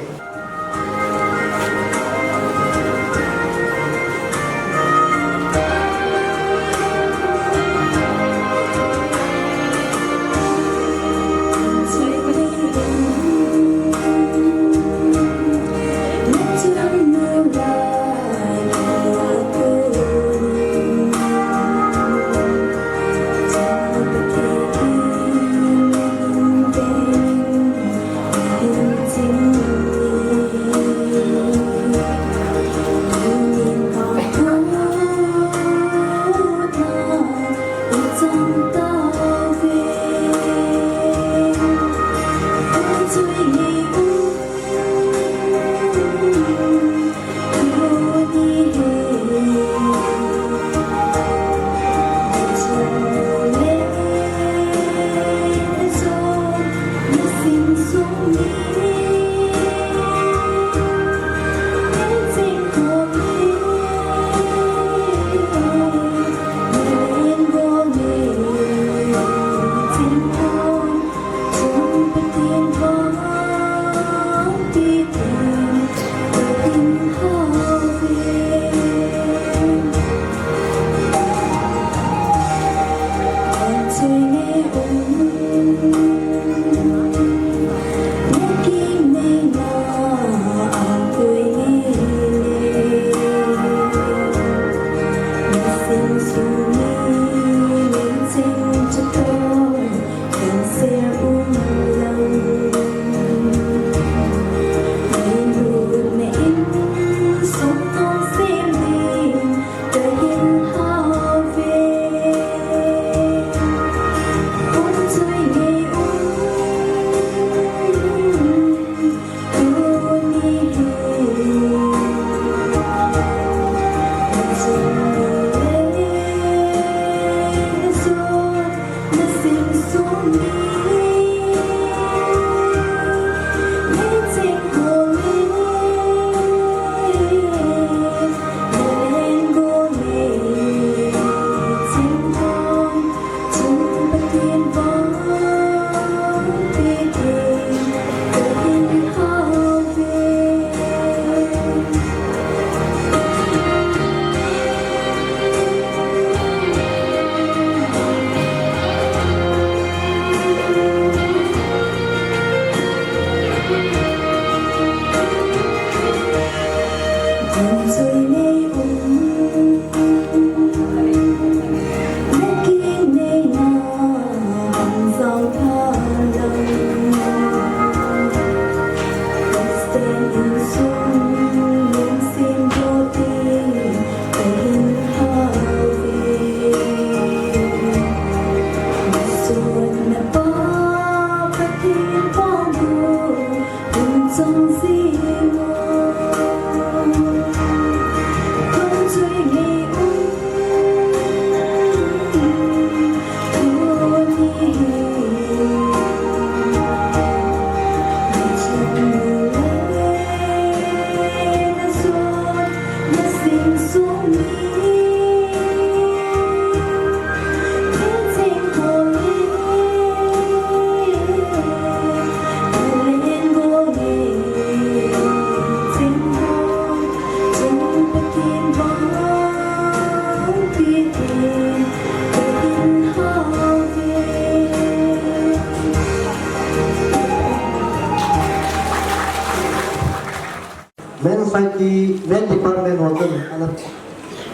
Men Society, Men Department ho chun ana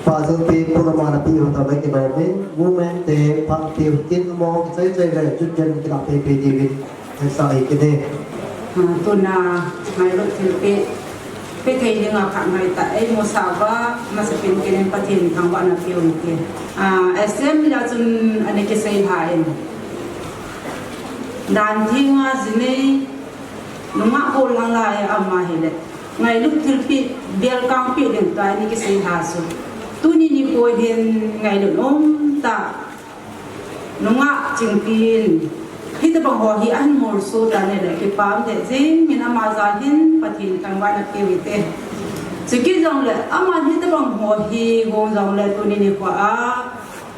pha jeng pi program ana pi ho ta mai kilo min, women te pha pi tin mo chai chai ve chu ken kila pe pe di vin, sa ai kine. Tuna mai lo thil pe pe thei ding a kha mai ta ei mo sa va ma sa pin ken Pathen thangvahna pe un te. S M la chun ana kisei ha in. Dan thi nga jinei nunga ko lang la e ama hi le. Ngailut thilpeh, bial kangpeh ding tua ni kisei ha chu. Tuni nikho hin ngailut um tah. Nungah Chingpi in. Hitabang ho hi ahin molso tan ahile kipah um deh jing min ama jal hin Pathen thangvahna pe u hite. Chukit jongle ama hitabang ho hi hung jongle tuni nikho a.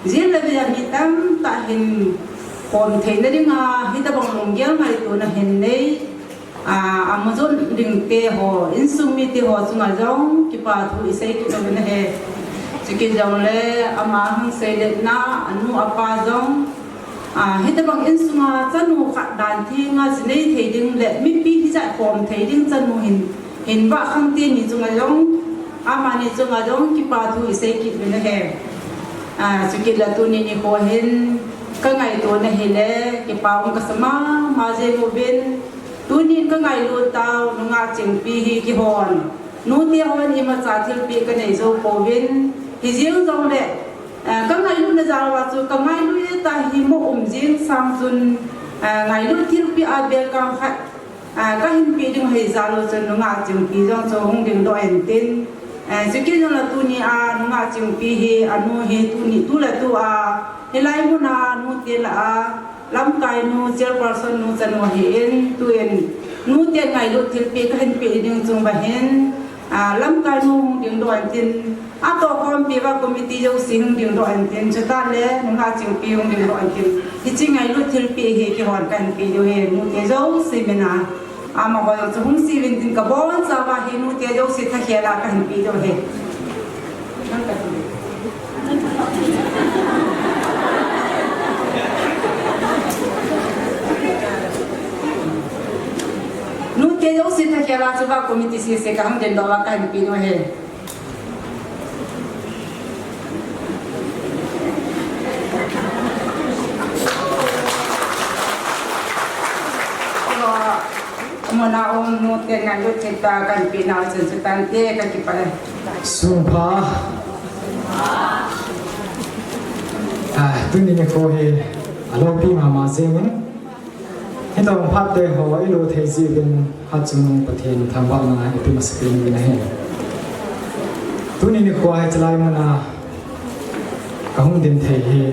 Jin le via mi tamtah hin khom theina dinga hitabang lunggel ngaitona hin nei. A, ama jon ding te ho, insung mite ho chunga jong, kipa thu isei kit uvin ahi. Chukit jongle, ama hung seiletna, anu apa jong, a, hitabang insunga chanu khat dan thenga jinei thei ding le, mipi hijat khom thei ding chanu hin, hin vah khang teni chunga jong, amani chunga jong, kipa thu isei kit uvin ahi. A, chukit le tuni nikho hin, ka ngaito na hile, kipa um kasa mama jeng uvin, Tunin ka ngailut tau, nungah Chingpi hi kihon. Nute hon imacha thilpeh ka nei jou pouvin. Hijeng jongle, eh, ka ngailutna jal uva chu ka ngailut e ta hi mo um jing sang chun, eh, ngailut thilpeh a bel kang khat, eh, ka hin peh ding hijal u chun nungah Chingpi jong chu hung dingdoh intin. Eh, chukit jongle tuni a nungah Chingpi hi anu hi tuni tu le tu a hilai muna nute lah a Lamkai nu, chairperson nu chanu ahin, tuin, nute ngailut thilpeh kahin peh ding chung uva hin, a, lamkai nu hung dingdoh intin, atoh khompi uva committee jouse hung dingdoh intin, chutah le, nungah Chingpi hung dingdoh intin, hiche ngailut thilpeh hi kihon kahin peh diu ahi, nute jouse mina. Amaho jong chu hung siuvin tin kabonchauva hi nute jouse thakhel a kahin peh diu ahi. Nute jouse thakhel a chu va committee sese kahung dingdoh uva kahin peh diu ahi. Muna um nute ngailut thilpeh kahin peh nau chun chutante kakipah e. Sum pha. Ah, tuni nikho hi aloupi mama jengin. Hitobang phat te ho ilut thei jeh uvin hatchungnung Pathen thangvahna ipe masapen uvin ahi. Tuni nikho hi chalai muna kahung din thei hi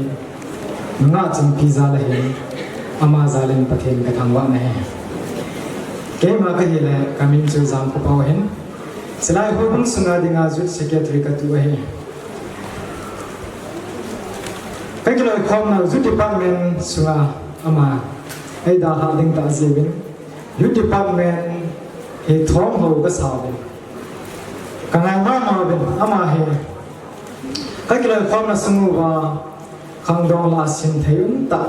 nungah Chingpi jal ahin ama jal in Pathen kathangvahna ahi. Keima kahile kamin chu Jangkhopao ahin. Chalai houbung sunga dinga Youth Secretary katu ahi. Kakiloikhomna Youth Department sunga ama eidalhah ding tah jeh uvin Youth Department hi thomhou kasauvin. Kangai mama uvin ama hi kakiloikhomna sung uva khangdong lah a simthei umtah,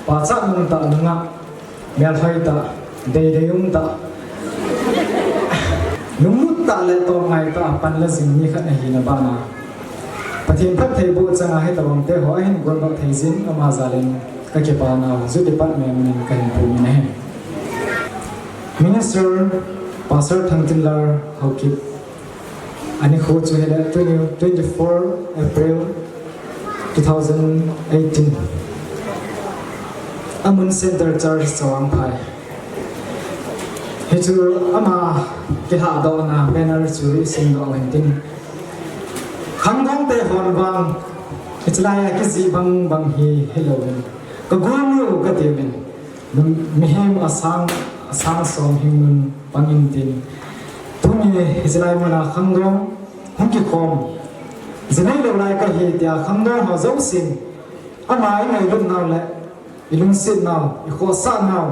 pachat umtah nungah. Melhoi tah, deidei um tah. Lunglut tah le tolngai tah a panla jing mi khat ahina bana Pathen phattheiboh changa hitobang te ho ahin gondoh thei jin ama jal in kakipah nau Youth Department min in kahin phumin ahi. Minister Pastor Thangtinlal Haokip Anikho chu hile twenty, twenty-four April two thousand eighteen. Amun Center Church Chawangphai. Chu ama kilhadohna banner chu isimdoh u hintin. Khangdong te hon vang, hichelai a kijih bang bang hi hilou in, ka golnu kati uvin, mihem asang, asang som hing nun pang intin. Tuni hichelai muna khangdong hung kikhom ji neilou lai kahi tia khangdong ho jousen, ama ingailut nau le ilungset nau, ikhohsah nau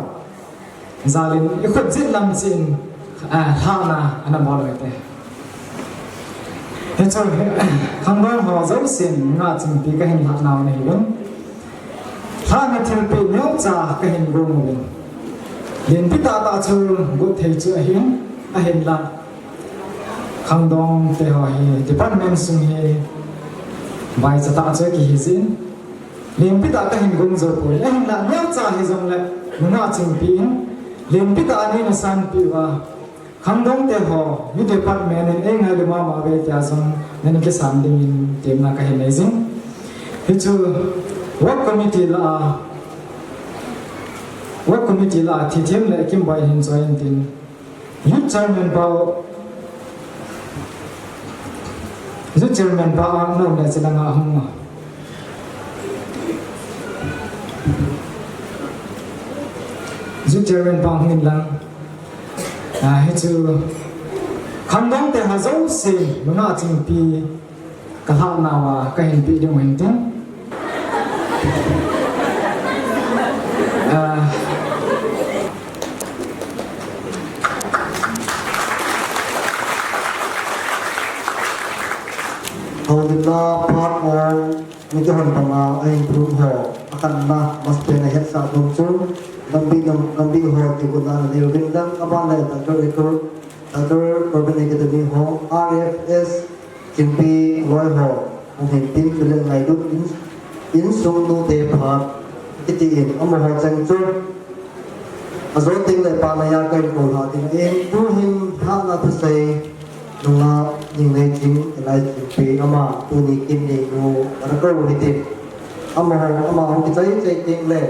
jal in, ikhutjet lam cheh in, ah, lhahna ana bol u hite. Hichu, khangdong ho jousen nungah Chingpi kahin lhah nau ahi in. Lhahna thilpeh neocha kahin gong uvin. Lenpi tahtah chu got thei chu ahin, ahinla khangdong te ho hi department sung hi vaicha tah chu kihi jin. Lenpi tah kahin gong jou poi. Ahinla neocha hijongle nungah Chingpi in lenpi tah a neina sanpeh uva, khangdong te ho, mi department in eingailu mama uve tia jong nana kisan dingin temna kahin nei jin. Hichu work committee lah a, work committee lah a Thithem le Kimboi hin join intin. Youth chairman pa, youth chairman pa a nom le chelanga hung a. Youth chairman pa hung in lang. Ah, hichu khangdong te ho jousen nungah Chingpi kalhah nauva kahin peh ding u hintin. Ah, Houlimna phat ong, mi kihon banga ahin thum ho, akhatna, masapen a hetsah nom chu, Gambih, Gambih ho kigotna nanei uvin lang, aban le Doctor Eko, Doctor Urban Academy ho, R F S, Chingpi loi ho, hung hintin, chule ngailut in, insung nute phat, kiti in, amaho cheng chu, ajo teng le phat neiya kahin kou lhah ding ahin, tuhin lhahna thusei, nungah Ningneijing, Elai Chingpi, ama, tuni kin neinu, ana kou u hitin. Amaho, ama hung kichai chai teng le,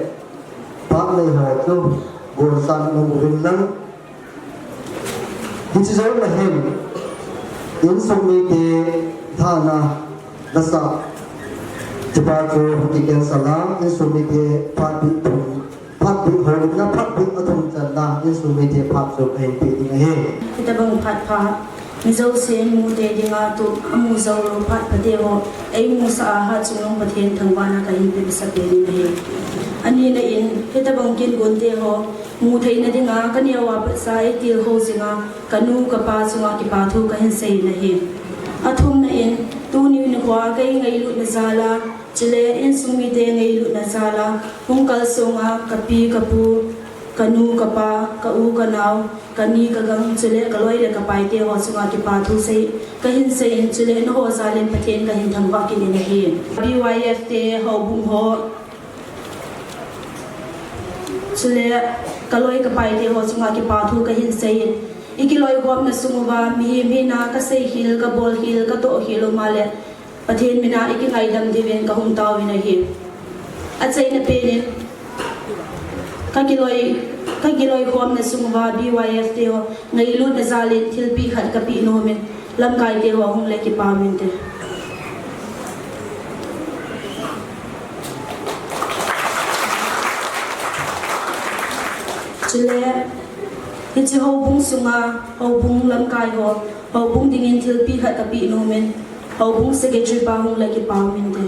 phat nei ho chu, gonsan nom uvin lang, hiche jouna hin, insung mite lhahna lasa, chupa chu hung kicancel a, insung mite phat bih thum, phat bih houlimna phat bih athum channa, insung mite phat chu kahin peh ding ahi. Hitobang phat pha, mi jousen mute dinga tu, amu joulou phat phate ho, eimusah a Hatchungnung Pathen thangvahna kahin pe masapen in ahi. Anina in, hitobang kin gonte ho, mu theina dinga kaneo a patsa eitilkhou jinga, kanu kapa chunga kipa thu kahin sei in ahi. Athumna in, tuni nikhoa kei ngailutna jal a, chule insung mite ngailutna jal a, hung kalsong a, kapi, kapu, kanu, kapa, ka u, kanao, kani, kagang, chule kaloi le kapaite ho chunga kipa thu sei, kahin sei in, chule nangho jal in Pathen kahin thangvah kit in ahi. B Y F te houbung ho, chule kaloi kapaite ho chunga kipa thu kahin sei in, ikiloikhomna sung uva, mihem hina kasei khel, kabol khel, katoh khel uma le, Pathen mina ikingaidam diuvin kahung taovin ahi. Achaina pen in, kakiloi, kakiloikhomna sung uva B Y F te ho, ngailutna jal in thilpeh khat kapeh nom in, lamkaite ho hung le kipa um inte. Chule, hiche houbung sunga, houbung lamkai ho, houbung dingin thilpeh khat kapeh nom in, houbung secretary pa hung le kipa um inte.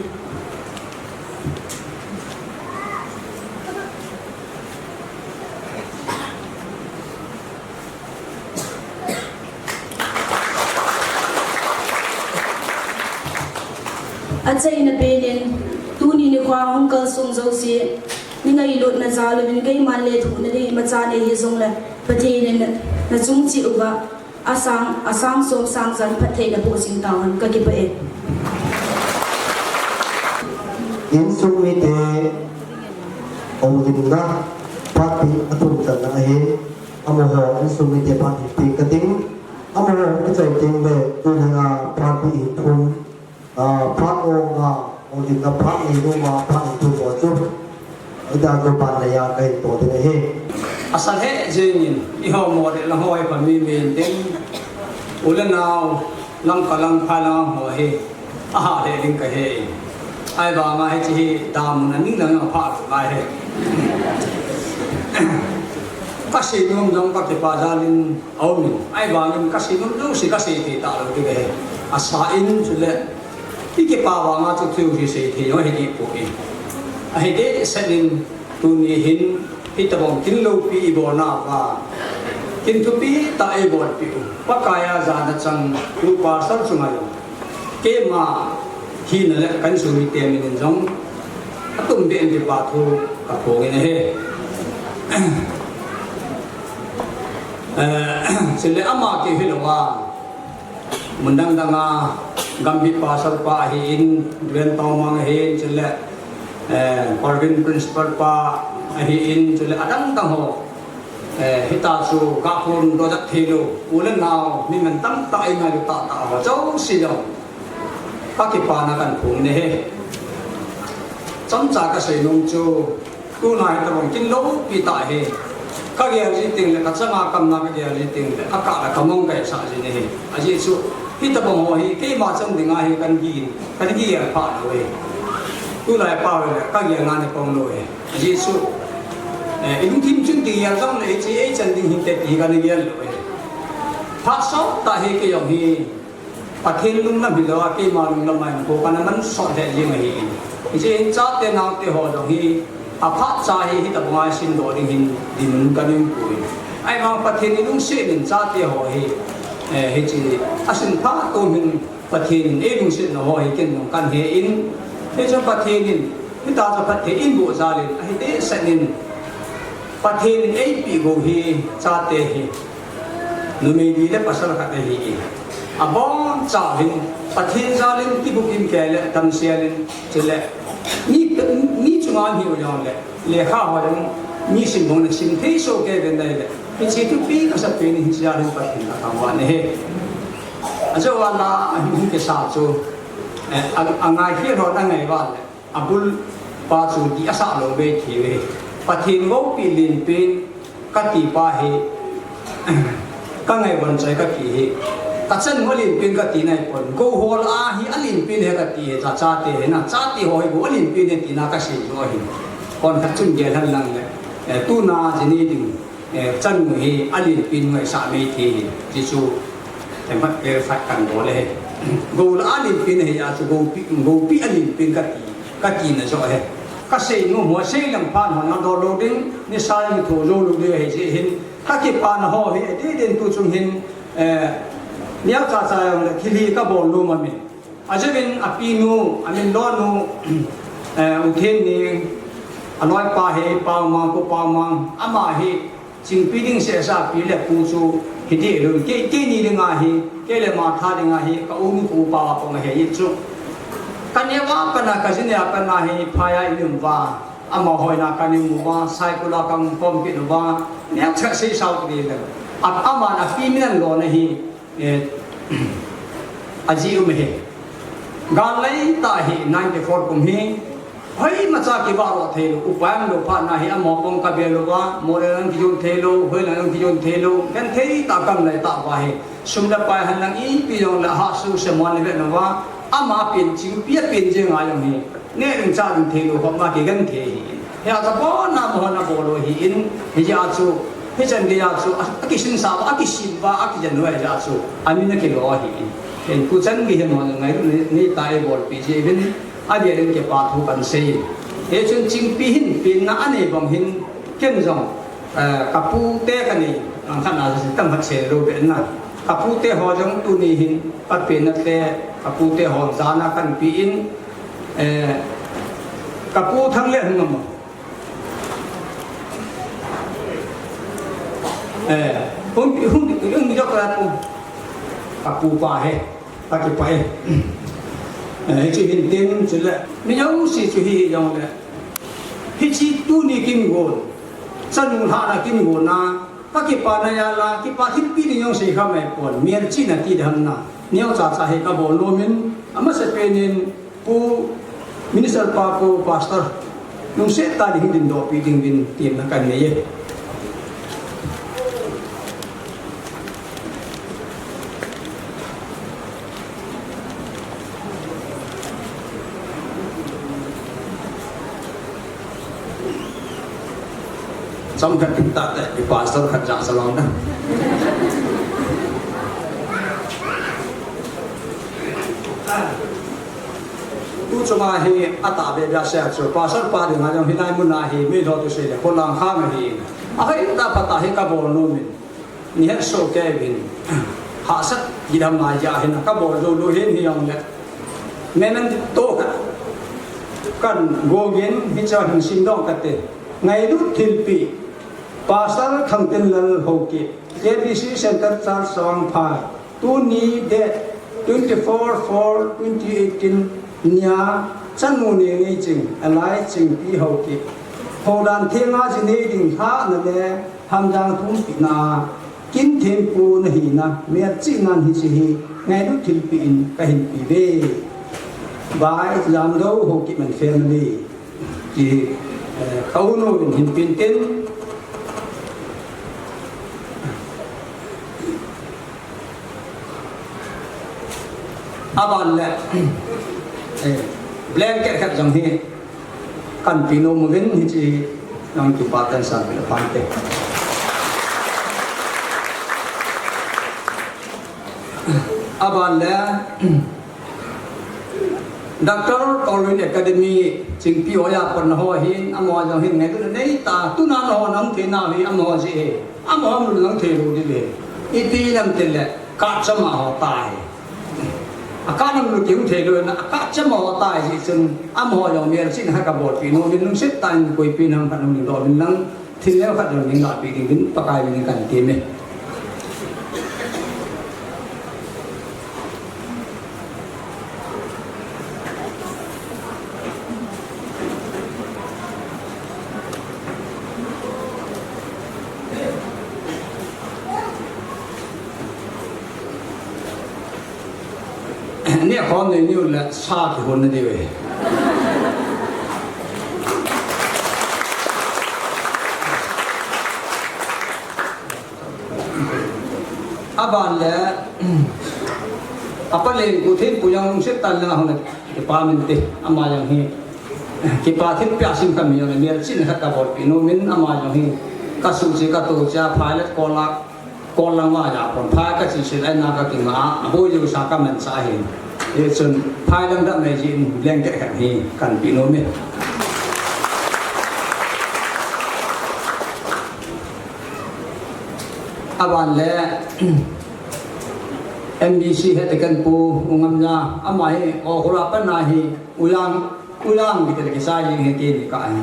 Achaina pen in, tuni nikhoa hung kalsong jouse, nei ngailutna jal uvin keiman le thuhna ding imacha nei hijongle, Pathen in nachung cheh uva, asang, asang som sang jan phattheina boh jing tahen, kakipah e. Insung mite houlimna phat bih athum channa ahin, amaho insung mite phat bih kating, amaho kichai teng le tunia phat bih thum, ah, phat ong a, houlimna phat nei numa phat thum ho chu, hita chu ban neiya kahin to ding ahi. Asa lheh jengin, eiho Moreh lang ho hi pha mi mi in tin, u le nau, Lamka lang, phai lang ho hi, aha lheh ding kahe in. Ahivanga hiche hi damun aning lang jong apha lou ngai hi. Kasei nom jong kakipa jal in aum in. Ahivangin kasei nom jouse kasei thei talou ding ahi. Asa in chule, ikipa vanga chu thil jouse sei thei jong ahi deh poi. Ahi deh seh in, tuni hin, hitobang kin loupi ibolna uva, kin thupi tah eibolpeh u Pakai a jana chang, tu pastor chunga jong, keima hina le ka insung mite min in jong, atumbeh in kipa thu kaphong in ahi. Eh, chule ama keu hilouva, mun dang danga, Gambih pastor pa ahin, Glenn Tongmang ahin, chule, eh, Parvin principal pa ahin, chule adang dang ho, eh, hitia chu gahkhom doh jat theilou, u le nao, mi man tamtah eingailu tahtah ho jouse jong, kakipana kahin phong in ahi. Chomcha kasei nom chu, tuna hitobang kin loupi tah hi, kagel ji teng le, kachanga kamna kagel ji teng le, akah le kamang kahisah jin ahi. Ajeh chu, hitobang ho hi keima chan dinga hi kahin gel, kahin gel phah lou ahi. Tulai pao le kagelna hi pang lou ahi. Ajeh chu, eh, ilungthim chun kigel jongle, hiche eichan ding hinte ti hi kahin gel lou ahi. Phat sot tah hi kei jong hi, Pathen lunglam hilouva, keima lunglam a hin kho kana man sot lheh jeng ahi in. Hiche hin chate naote ho jong hi, aphat cha hi, hitobanga simdoh ding hin dinmun kaneipoi. Ahivang Pathen ilungset in chate ho hi, eh, hiche asim phat tom hin Pathen in eilungsetna ho hi ken jong kahin he in. Hichun Pathen in, hitia chu phatthei eiboh jal in, ahi deh seh in, Pathen in eipeh gou hi, chate hi, numei li le pasal khat ahi in. Abonchauva hin, Pathen jal in kibukim kei le damsel in, chule, mi, mi chunga hiu jongle, lekha ho jong, mi sim bang le sim thei soh kei ven dai le, hiche thupi kasa pen in hiche jal in Pathen kathangvah in ahi. Ajeh uva la, ahin kisa chu, eh, a, angai khel ho angai uva le, abul pa chu dih asah lou bei thei uve. Pathen goupi lenpen kati pa hi, kangai bon chai kati hi. Kachanu alenpen kati nai pon. Gou ho lah a hi alenpen ahi kati hi, cha, chate hi na. Chate ho hi gou alenpen ahi tina kasei joh ahi. Kon khat chun gel hen lang le, eh, tuna jini ding, eh, chanu hi alenpen ngaisah mai thei hi. Ti chu, themkhat vel khat kahin bol ahi. Gou lah a lenpen ahi a chu goupi, goupi alenpen kati, katina joh ahi. Kasei nom ho sei lang phat hon adol lou ding, nisa jong tho jou lou ding ahi jeh hin, kakipana ho hi, adeh deh in tu chung hin, eh, neocha cha jong le thil hi kabol nom aum in. Ajeh in apinu, amin lonu, eh, U Thenni, aloipa hi, Paomang, Pu Paomang, ama hi, Chingpi ding sehseh a pi le pu chu hiti lou. Kei, keini dinga hi, kei le Martha dinga hi, ka u nu pu pa a pang ahi chu. Kaneo a pat a, kajineo a pat a hi, phai a i um uva. Amaho ina kahin um uva, cycle a kahin khom kit uva. Neocha sei sao kit le. A, aman api min alona hi, eh, ajeh um ahi. Gal lai tah hi ninety four kum hi, hoimacha kivah lou thei lou, upai umlou phat na hi amaho pang kabel uva, Moreh lang kijon thei lou, hoi lang kijon thei lou, genthei tah gam lai tah uva hi. Sum le pai hen lang ipi jong le hahsa semon le vet uva, ama pen Chingpi a pen jeng a jong hi. Neh ding chah ding thei lou, khop ma kigenthei hi. Hia chu abon a amaho ana bol u ahi in, hijeh chun, hichan gei a chu, a, akisinsah uva, akisim uva, akijen uva hijeh chun, amin akilo ahi in. Hin tuchan gei hin amaho ngailutna nei, neitah a eibolpi jeh uvin, avel in kipa thu kahin sei. Hichun Chingpi hin, penna anei bang hin, ken jong, eh, kapute kanei, langkhat na, tamkhat sei lou ven na. Kapute ho jong tuni hin, kapenna te, kapute ho jana kahin pe in, Eh, kapu Thanglen hung am? Eh, hung, hung, hung jok la pu. Kapu pa hi, kakipah e. Eh, hichu hin tin, chule, mi jouse chu hi jong le. Hiche tuni kin gon. Chanu lhahna kin gon na. Kakipana jal a, kipa thilpi ding jong sei kha mai pon, melchihna ti ding ham na. Neocha cha hi kabol nom in, amasapen in, Pu Minister pa, Pu Pastor, lungset tah ding dingdohpi ding uvin temna kahin nei e. Chomkhat ding tate, i pastor khat ja salong na. Tu chunga hi atahbeh beh a sei a chu, pastor pa dinga jong hilai muna hi, mi lho tu sei le, kholang khang ahi. Ahoi ta phat a hi kabol nom in. Ni het so kei vin. Hahsat gidam ngai ja hin kabol jou lou hin hijongle. Memento khat. Kan gogin hiche hin simdoh kate. Ngailut thilpeh. Pastor Thangtinlal Haokip, K B C Centre Church Savangphai, tuni date twenty-four four twenty eighteen nia, chanu nengei ching, alai Chingpi Haokip. Houdan thenga jinei ding lhahna le hamjang thumpehna a, kin thempu nahina, melchihnan hiche hi, ngailut thilpeh in kahin peuve. By Jamdou Haokip and family. Ti, eh, ka u nu in hin peh in tin. Aban le, eh, blanket khat jong hi kan peh nom uvin hiche jong kipah tah in san peh le phante. Aban le, Doctor Colvin Academy, Chingpi hoiya panna ho hin, amaho jong hin ngailutna nei ta, tuna nahung thei nau hi, amaho jeh ahi, amaho jong nahung thei lou ding ahi. Ipi ham itile, kachama ho tai. Akah nam lou ti hung thei lou na, akachama ho tai jeh chun, amaho jong melchihna khat kabolpeh nom in, lungset tah in koipi nam khat hung ding doh in lang, Thil neo khat jong ning lahpeh ding din Pakai min in kan ti me. Neh khom nei niu le sa kihon na diu e. Aban le, apa le, ku thei pu jong lungset tah in lang hung le, kipah min te, ama jong hi, kipah thilpeh a sim kha mi jong le, melchihna khat kabolpeh nom in, ama jong hi, kasuh che, kato che a, phai le kol a, Kol lang ma ja pon, phai kache sel a ina kakinga, aboi jou sa kamanchah ahin. Hichun, phai lang dap mai jeh in blanket khat hi kan peh nom e. Aban le, M D C head kan pu, U Ngamja, ama hi, o khura pan a hi, Uyang, Uyang kiti le kisai jing hi kini ka hi.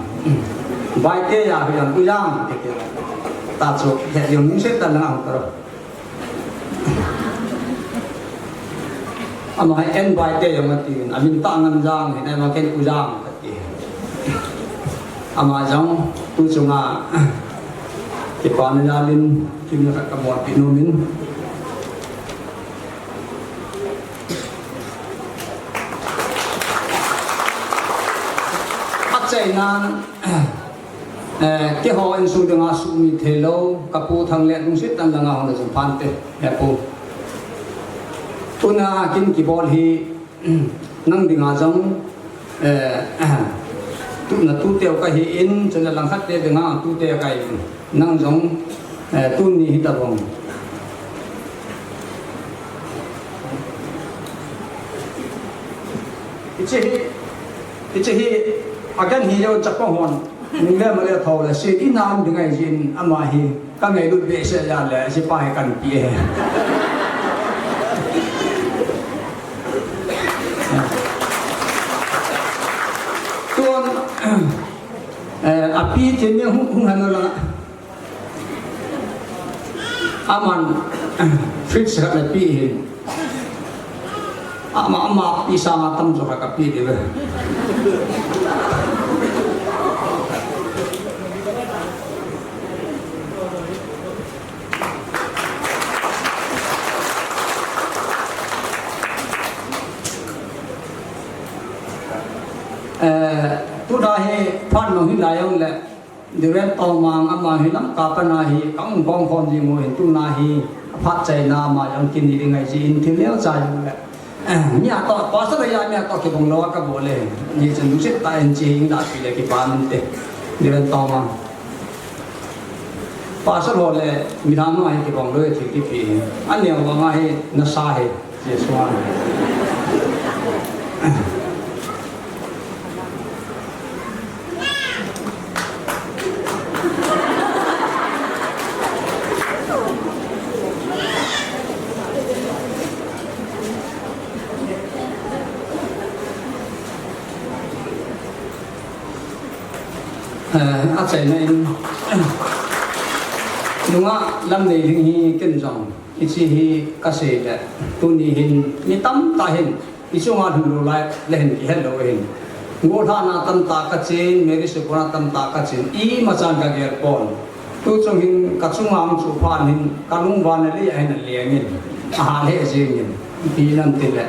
Baite ja Uyang, Uyang kiti. Ta chu, he jong ni se ta na ang taro. Ama hi en Baite jong ati, amin ta Ngamjang hi, na ma ken Uyang kati. Ama jong, tu chunga, kipana jalin, kimna ka ka bol peh nom in. Achaina, eh, keiho insung dinga sumil thei lou, ka pu Thanglet lungset tah in langa hung le jong phante, he pu. Tuna kin kibol hi, nang dinga jong, eh, tu na tute u kahi in, chule langkhat te dinga tute kahi in. Nang jong, eh, tuni hi tabang. Hiche hi, hiche hi, akan hi lou chapa hon. Ning le ma le thou le si, ina um ding ahi jin ama hi, ka ngailut behseh jeh le, si pa hi kan pi e. Tun, eh, api tin ni hung, hung han la. Aman, fridge khat le pi hin. Ama, ama pi sanga tamjo khat kapi diu ve. Eh, tuna hi phat nung hi lai jong le, Reverend Tongmang ama hi Lamka pana hi, ka hung bong khom jing u hin tuna hi, aphat chaina ama jong kin ni ding ahi jeh in thil neo cha jong le. Eh, mi a to, pastor ya mi a to kibang lou a ka bol e. Ni chun lungset tah in che in la pi le kipah min te. Reverend Tongmang. Pastor ho le midang ngai kibang lou thil kipe hi. Aneo vang a hi nasa hi. Jesu a. Eh, achaina in, nungah Lamneiding hi ken jong, hiche hi kasei le, tuni hin, mi tamtah hin, ichunga lhun lou lai, le hin kihet lou hin. Golhahna tamtah kachen, Mary Sukona tamtah kachen, imachan kagel pon. Tuchung hin kachunga hung chu phat hin, kalung vana lei a hin aleng in, ahal lheh jeng in, ipi lam tile.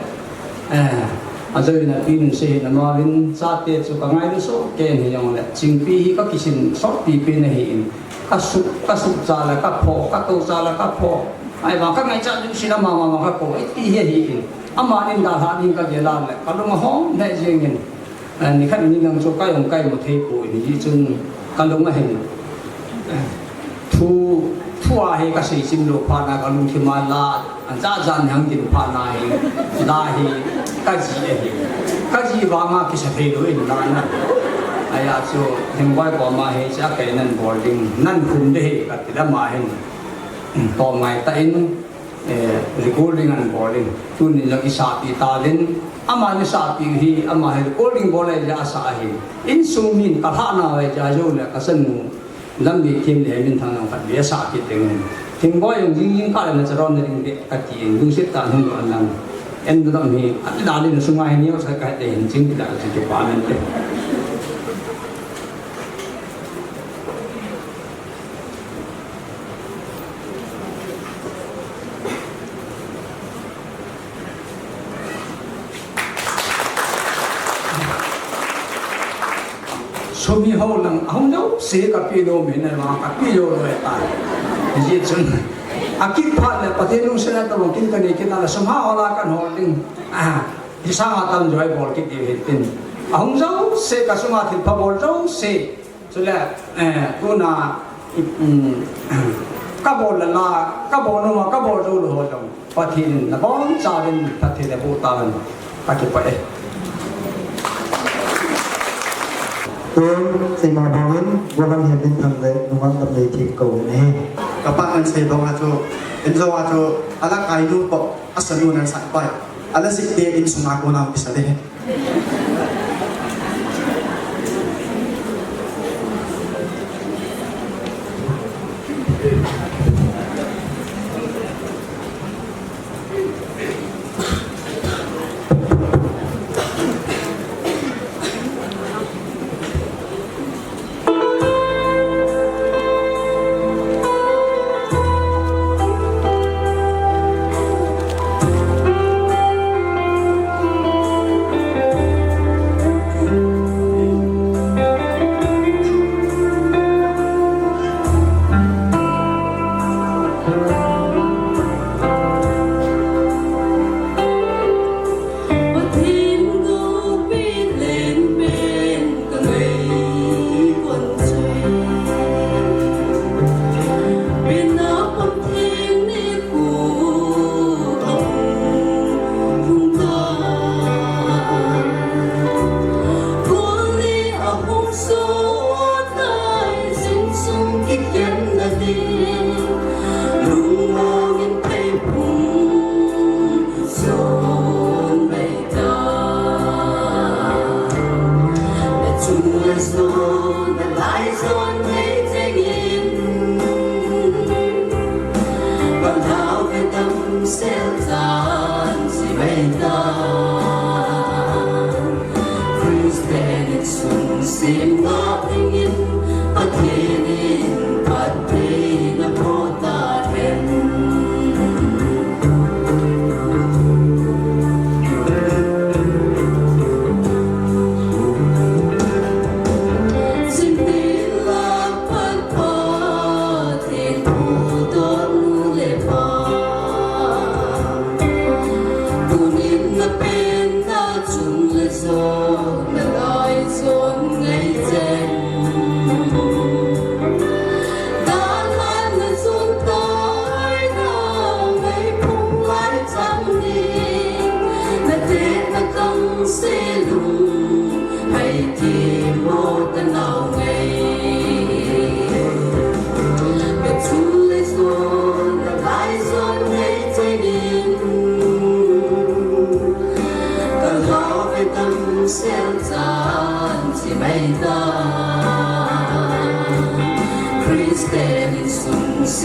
Eh, ajoina pi nun sei hin amauvin, chate chu kangailu soh kei in hijongle, Chingpi hi kakisin sotpi pen ahin, kasuk, kasuk cha le kapho, katou cha le kapho. Ahivang kangaichat jouse le ama mama kakou, iti hi ahin. Amanin dalha ding kagel a le, kalung ahom lheh jeng in. Eh, nikhat ni dang chu kajong kaimu thei poi, hijeh chun kalung ahin. Eh, thu, thu a hi kasei chim lou phat na kalungthim a la, ajat jat ni hung ding phat na hi, la hi, kajih ahi. Kajih vang a kisa thei lou in la na. Ahia chu, Thingboi koma hi, cha kei nan bol ding, nan khum ding hi, kati le ama hin. Tom ngai tah in, eh, recording ahin bol in. Tuni jong isahpi tauvin. Ama ni sahpi hi, ama hi recording bol a asah ahi. Insung min kalhahna a jong le kachanu Lamneithem le Minthang jong khatvei asah kit ding in. Thingboi jong jing jing kah le nacharon na ding deh kati in. Lungset tah in hung doh in lang. En dam hi, ati dalin sunga hi neo sa kah deh hin ching kila chu kipa mente. Sum hi ho lang, ahung jouse kape nom in, ama kape jou lou ahitai. Hijeh chun, akiphat le Pathen lungset a tobang kin kanei kit na le sum ho la kahin hol ding. Ah, hisanga tamjo ibol kit diu hitin. Ahung jouse kasunga thilpha bol jouse. Chule, eh, tuna, um, kabol la la, kabol noma, kabol jou lou ho jong. Pathen in nabonchauvin phatthei naboh tauvin. Kakipah e. Tun, seima bangin, Govan Hemminthang le, nungah Lamneithem kakou uve. Kapa kan sei bang a chu, injo a chu, ala kai nu po, asa nu nan sa pai. Ala si te insunga kona kisa de.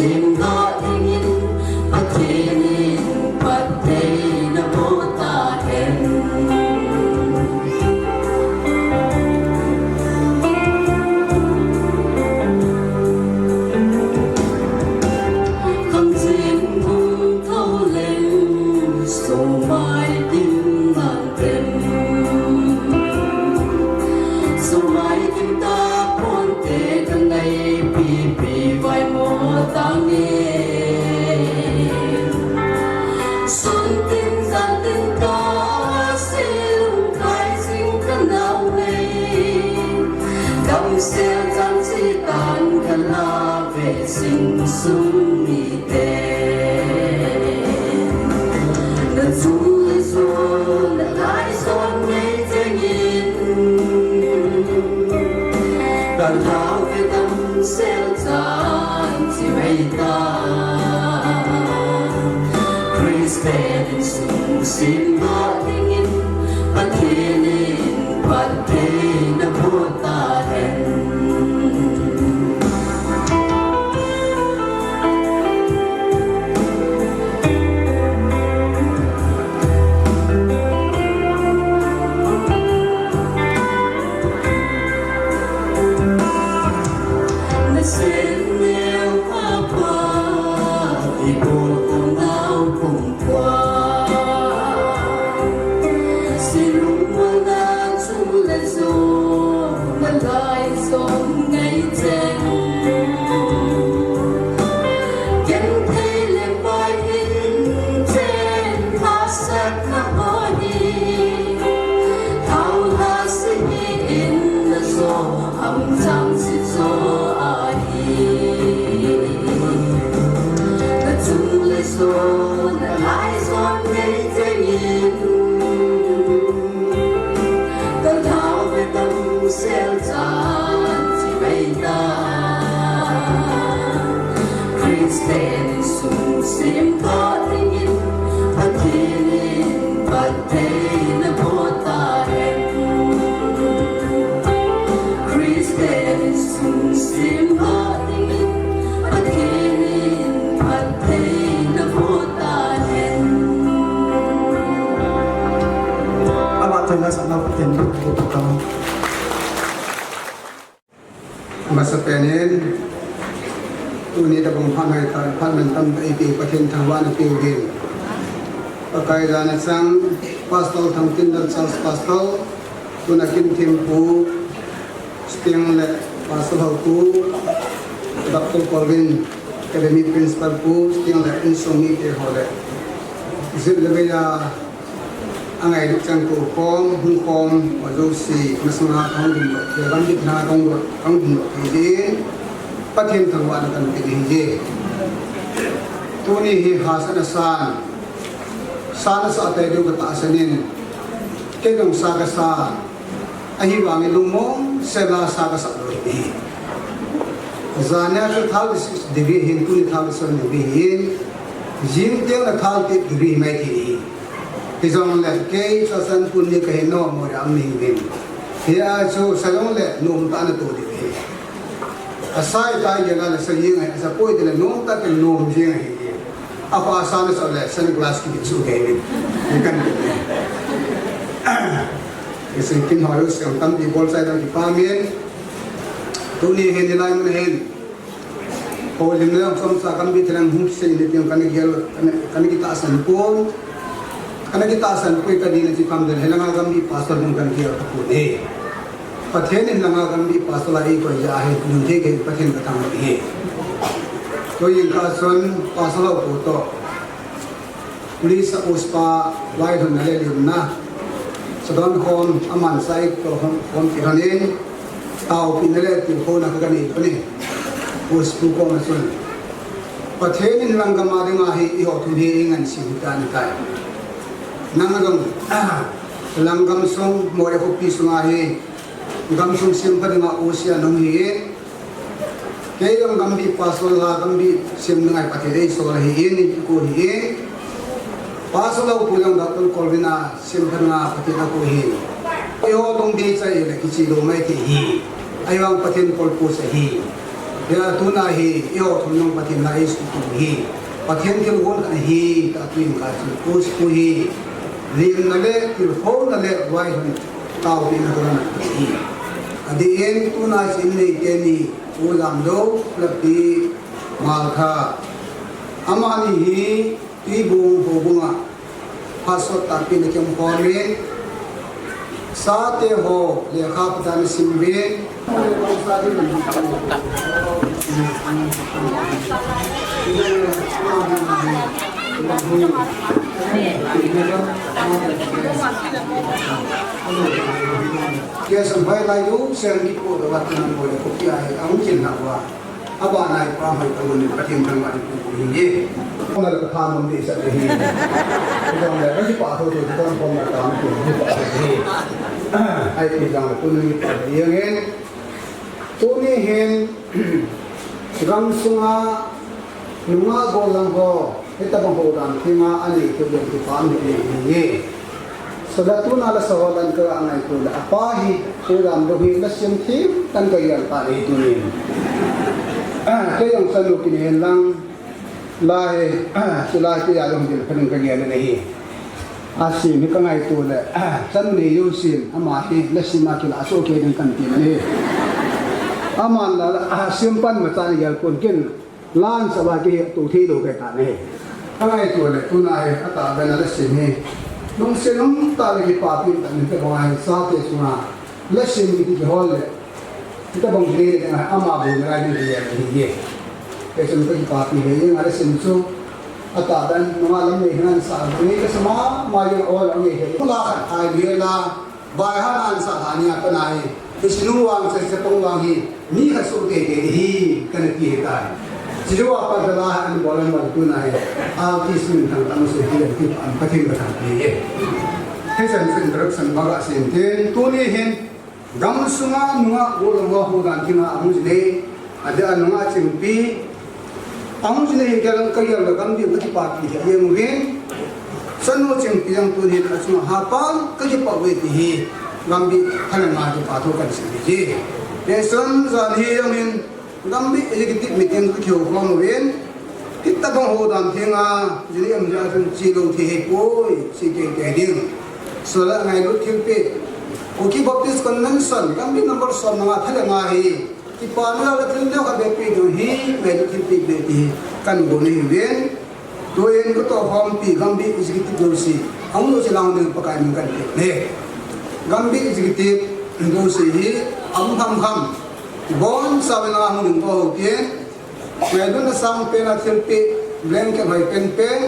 Simdoh dingin Pathen in phattheina boh tahen. Khangchim hung thou leng, sumai kim nang tem. Sumai kim ta ponte, kanei pipi vaimo tange. Sun tin jan tin ka silung kai jing kanau nei. Damsel jan chi tan kala ve sing sung ni te. Na chung le sun na lai son nei jengin. Kan thau ve damsel jan chi mai ta. Christian in sung simdoh dingin Pathen in phattheina boh tahen. Na sen neo papa, iboh tang nau kum kwa. Silung mana chung le jong na lai som ngai cheng. Ken thei le pai hin chen pha sak na ho hi. Thau ha si hi in na so am chang si so a hi. Na chung le so na lai son ngai cheng in. Ka thau ve damsel jan chi mai ta. Christian in sung simdoh dingin Pathen in phattheina boh tahen. Christian in sung simdoh dingin Pathen in phattheina boh tahen. Ama tena sana Pathen in phattheina boh tahen. Amasapen in, tuni tabang phat ngai ta, phat mantam ta eipeh Pathen thangvahna peuvin. Pakai jana chang, Pastor Thangtinlal Charles Pastor, tuna Kimthempu, Sting le Pastor Haupu, Doctor Colvin, Academy Principal Pu, Sting le insung mite ho le. Jep le veiya, angailut chang kou khom, hung khom, ho jouse, masanga kahung dingdoh, le van dit na kahung dot, kahung dingdoh thei din, Pathen thangvahna kahin pe ding ahi. Tuni hi hahsatna san, san asah tei diu katahsan in, kei jong sa kasa, ahivangin lungmong sela sa kasah lou ahi. Jan a chu thirty six degree ahin, tuni thirty seven degree ahin, jing teng le thirty eight degree mai thei ahi. Hijongle kei Churachandpur mi kahi nom mo le am ni hin. Hia chu sa jongle nom tah a nato ding ahi. Asa tah a gel a le sa jeng ahi, asa poi tile nom tah a nom jeng ahi. Akhoh a sa nasa le sunglass kibit chu kei ni. Ni kan ni. Isi kin hoi us kam tampi bol chai dang kipa min. Tuni hin hilai mun hin. Holim le jong chomcha gambi thenga hung kisei ni teng kana gel, kana, kana kitahsan pon. Kana kitahsan poi kati na chi kham den, hilanga gambi pastor hung kana gel tapon e. Pathen in langa gambi pastor la eikoi jeh a hi, nung thei kei Pathen kathangvah e. Tua jingkah chun pastor ho pu toh. Police a post pa vailhunna le limna, sadon khom, aman sai to khom, khom ti lhon in, taopina le tilkhouna ka kanei pon e. Post pu koma chun, Pathen in langgam a dinga hi eiho thum hi eingansei u ahitai. Nang jong, langgam sung, Moreh khopi sunga hi, gamsung sempha dinga O C a nahung hi in, Kei jong gambi pastor la gambi sem ngai Pathen eisol ahi in, ipi ko hi in. Pastor lo pu jong Doctor Colvin a sem phat nga Pathen ako hi. Eiho lungdei chai le kichi lou mai thei hi. Ahivang Pathen purpose ahi. Hia tuna hi, eiho thum jong Pathen na eisuhpi hi. Pathen thilgon khat ahi, tia tuin kachu, pu, pu hi. Limna le, thilhona le, vaihom, taopina kahin nei hi. Adeh in, tuna chin nei teni, Pu Lamdou, le Pi Maltha. Amani hi, Tuibung houbung a, phat sot tahpi in akimkhom in, chate ho lekha phatah in asim uvin, Kei sum phai lai u, sen ki po do wat na mo le ko ki ai, ang kin na wa. Abana i pa mai ka lun Pathen thangvah in pu pu hi nge. Kona le ka tha nom ding sah hi. Kidang le ka kipah tho tho, kidang pom na tam tu kipah tho hi. Ai kidang le tuni pa hi nge. Tuni hin gam sunga nungah gollhang ho. Hitabang houdan theng a anei thei u jong kipah um hi nge. Chule tuna la saholan ka ngaito le apa hi, Pu Lamdou hi la sim thim tan ka gel pah e tunin. Kei jong chanu kinei hen lang, la hi, chule kei a jong dil phanin ka gel le hi. Asim hi ka ngaito le, chanu nei jousen, ama hi la sim a kila soh kei ding kan ti le hi. Aman la, la sim pan ma chan gel pon kin. Lan sa ba ki he tu thei lou kai ta ne. Ka ngaito le tuna hi, atahbeh in la sim hi. Lungset um tah le kipapi tah in ka bang hi chate chunga. La sim kiti kihol le. Hitabang le le ngai ama bu ngai ni le ni ye. Kei chun ka kipapi le ye ngai la sim chu. Atahbeh in nunga lam nei hin sa ni ka sama ma ye ol ang ye. Kula khat ai le la. Vai ha nan sa ha nia ka nai. Hiche nu vang, hiche pung vang hi, mi khat soh teitei ding hi, kana ti ahitai. Hiche jou a pat la an bol an bol tuna hi. Artist min thang tam se hi, ti an Pathen ka thangvah e. Hiche introduction banga sem tin, tuni hin, gam sunga nungah gollhang ho houdan theng a ahung jinei, adeh a nungah chingpi, Ahung jinei hi kei jong ka gel le Gambih ka kipapi hi ajeng uvin. Chanu chingpi jong tuni hin achunga hapang ka kipah uve ti hi Gambih thalheng a kipa thu kan sei ji. Hichun jan hi jong hin Gambih executive meeting ka kihou khom uvin. Hitabang houdan theng a jinei um jeh a chun che lou thei hipoi, che teitei ding. Chule ngailut thilpeh. Kuki Baptist Convention, Gambih number som le nga thalheng a hi. Kipana le thil neo khat beh pe ding hi, ngailut thilpeh beh ti hi, kan gon ahi uvin. Tuin ka tohkhompi Gambih executive jouse, ahung jouse lang ding Pakai min kan pe ne. Gambih executive jouse hi, ahung kham kham. Ibonchauvin ahung ding toh ho tin. Ngailutna sangpen a thilpeh, blanket hoi penpen.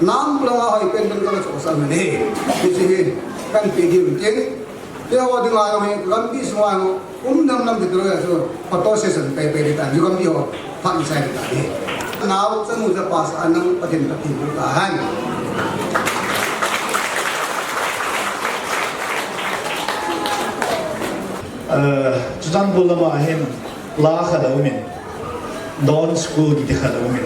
Nam pulanga hoi penpen ka la chohsah u ahi. Hiche hi kan pe diu tin. Keiho dinga jong hi Gambih sunga jong um nam nam kiti lou a chu photo session pei pei ding tan, Gambih ho phat in chai ding tan ahi. Nao chanu chapa sa a nang Pathen Pathen tahen. Eh, Churachandpur lama hin la khat aumin, Dawn School kiti khat aumin.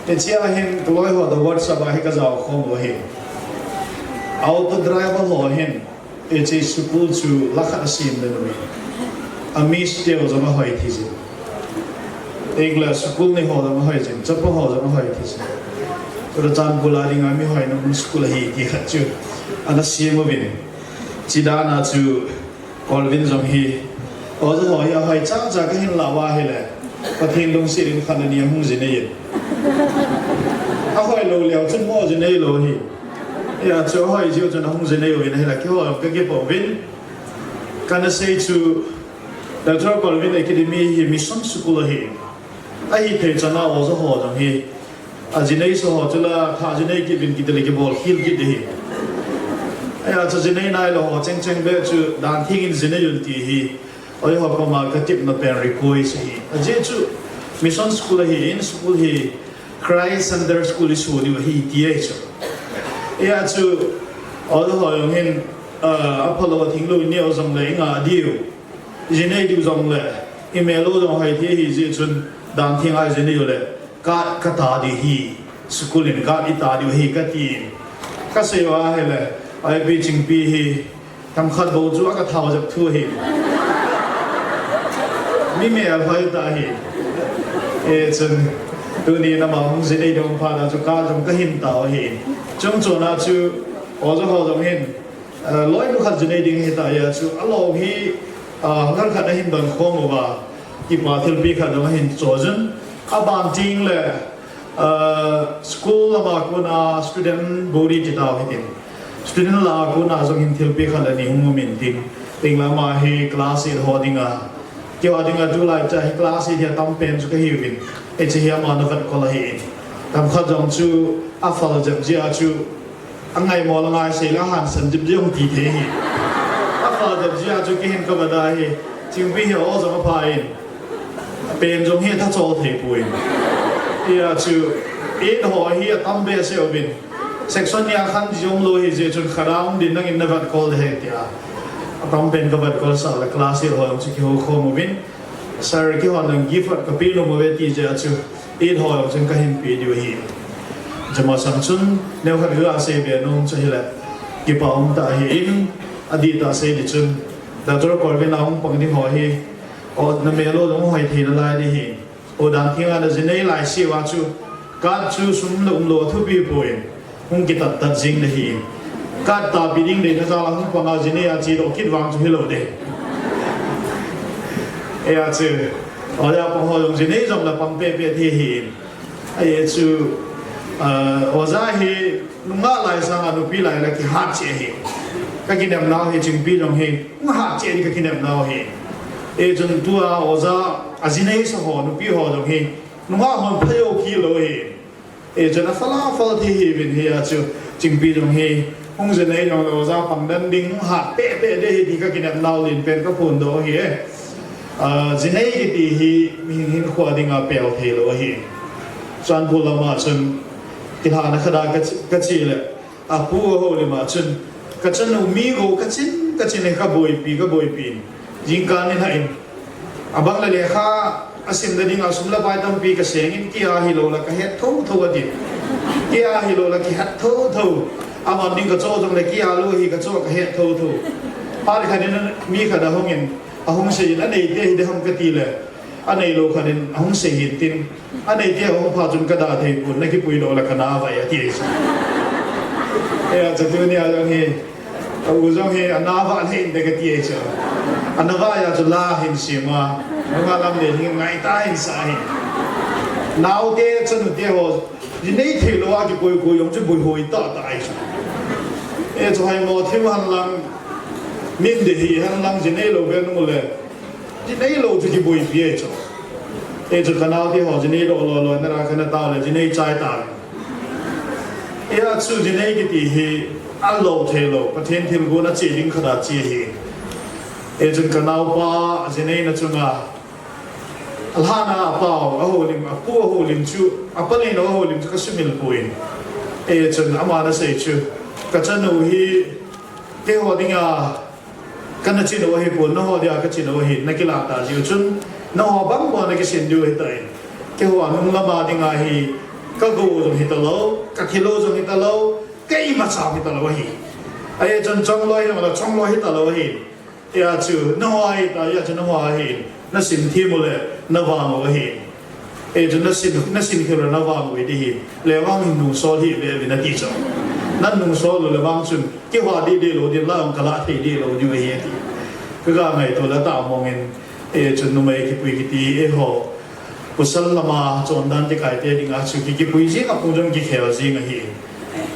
Hichea hin kaloi ho toh WhatsApp a hi kajao khom u ahi. Auto driver ho hin, hiche school chu la khat asem le nu hi. A miss teu jong ahoi thei jin. English school nei ho jong ahoi jin, chapa ho jong ahoi thei jin. Churachandpur a dinga mi hoina um school ahi ti khat chu ana sem uvin. Chidana chu Colvin jong hi, oja ho hi ahoi chacha kahin lah uva ahile, Pathen lungset in khat ni ahung jinei in. Ahoi lou leu chun mo jinei lou hi. Hia chu ahoi jiu chun ahung jinei uvin ahile, keiho kakipah uvin. Kana sei chu, Doctor Colvin Academy hi mission school ahi. Ahithei chana oja ho jong hi. Ajinei sa ho chu la, kha jinei kit uvin kiti le kibol khel kit ding ahi. Hia chu jinei nailou ho cheng cheng beh chu dan theng in jinei un ti hi. Eiho koma katepna pen request ahi. Ajeh chu mission school ahin, school hi Christ Sunday School iso diu ahi ti ahi chu. Hia chu, oja ho jong hin, ah, aphalou athinglou inei u jongle inga diu. Jinei diu jongle, imel u jong hoi thei ahi jeh chun, dan theng a jinei u le, guard kata ding ahi, school in guard ita diu ahi katin. Kasei uva ahile, ipi Chingpi hi, themkhat bou chu akathat jep thu ahi. Mel hoi ta hi. E chun, tuni nama hung jin ei dong pha ta chu ka jong ka hin ta hi. Chung chuna chu, o jo ho jong hin, eh, loi nu khat jin ei ding hi ta ya chu, a lo hi, ah, ngal khat a hin don khom uva, kipa thilpi khat jong hin cho jun, a ban ting le, ah, school lama kona student body ti tau hitin. Student la kona jong hin thilpi khat le ni hung um in tin. Ting lama hi class eight ho dinga. Keiho dinga tulai cha hi class eight hi a tam pen chu ka hiuvin. Hiche hi ama na vet kol ahi in. Tam khat jong chu a fal jep jia chu a ngai mo la ngai sei la han san jep jong ti thei hi. A fal jep jia chu kei hin ka va da hi. Chingpi hi o jong a pha in. Pen jong hi tha chol thei poi. Hia chu eight ho hi a tam be se uvin. Section nia khan jong lo hi je chun khara um din nangin na vet kol de he tia. A tam pen ka vet kol sa le class eight ho jong chu kihou khom uvin. Sir, kihon lang gift khat ka pe nom uve ti jeh a chu eight ho jong chun ka hin pe diu ahi. Chuma sang chun neo khat ka sei be nom chu hile kipa um ta ahi in, adih tah sei di chun Doctor Colvin a hung pang ding ho hi, o, na mel o jong hoi thei nalai di hi. O, dan thing a na jinei lai si uva chu, card chu sum le um lo thupi poi. Hung kitat tat jing le hi. Card tapi ding le na jala hung panga jinei a chi lo kit vang chu hi lo de. E a chu, o ya pang ho jong jinei jong la pang pe pe the hi. A e chu, ah, oja hi nunga lai sanga nupi lai la kihat che hi. Ka kinem nau hi Chingpi jong hi, nunga hat che ni ka kinem nau hi. E chun tua oja a jinei sa ho nupi ho jong hi, nunga hon phayo ki lo hi. E chun a fala fal thi hi vin hi a chu Chingpi jong hi hung jinei jong lo ja pang dan ding hat pe pe de hi ti ka kinep nau lin pen ka phun do hi e. A, jinei kiti hi mi hin hin khua dinga pel thei lo hi. Chuan pu lama chun kilhana khada ka chi, ka chi le a pu a ho lima chun ka chanu mi go ka chin ka chin ka boipi ka boipi. Jingkah ni hla in. Abang le lekha a simna dinga sum le pai tampi ka sengin kia hi lo la ka het tho tho a ti. Kia hi lo la ki het tho tho. Aman ding ka cho jong le kia lo hi ka cho ka het tho tho. Phat khat in mi khat a hung in, a hung sei in a nei te hi de ham ka ti le. A nei lo khat in a hung sei hin tin. A nei tia hung pha chun ka da thei pon, na kipui lo la ka na vai a ti ai chu. E a chu tunia jong hi, a u jong hi, a na va le in de ka ti ai chu. A na va ya chu la hin sima, nunga lam le hin ngai ta hin sa hin. Nau te chanu te ho, jinei thei lo a kipui pui jong chu bui hoi ta ta ai chu. E chu hai mo thim han lang, min de hi han lang jinei lo ve nu le. Jinei lo chu kiboipi ai chu. E chu ka nau te ho jinei lo lo lo na ra ka na tao le jinei chai ta. E a chu jinei kiti hi a lo thei lo, Pathen thilgon a che ding khat a che hi. E chun ka nau pa jinei na chunga a lhana a pau, a holim, a pu a holim chu, a pa nei lo a holim chu ka sumil pui. E chun ama na sei chu, ka chanu hi keiho dinga Ka na chin u ahi pon, nangho dia ka chin u ahi, na kilah ta jiu chun, nangho bang bang na kisin diu ahi tai. Keiho a nung lama dinga hi, ka go jong hi ta lo, ka thil u jong hi ta lo, ka imacha hi ta lo ahi. Ahi chun chongloi na la chongloi hi ta lo ahi. Tia chu, nangho ahi ta, tia chu nangho ahi, na sin thim u le, na vang u ahi. E chu na sin, na sin khel na vang u ding hi. Le vang hin nungsol hi ve ve na ti chu. Na nungsol le vang chun, kihua ding ding lo ding la ka la thei ding lo ding hi ti. Ka ga ngaito la ta mong in, e chu numei kipui kiti e ho. Pasal lama chondan ti kai te dinga chu ki, kipui jing a pung jong kikhel jing ahi.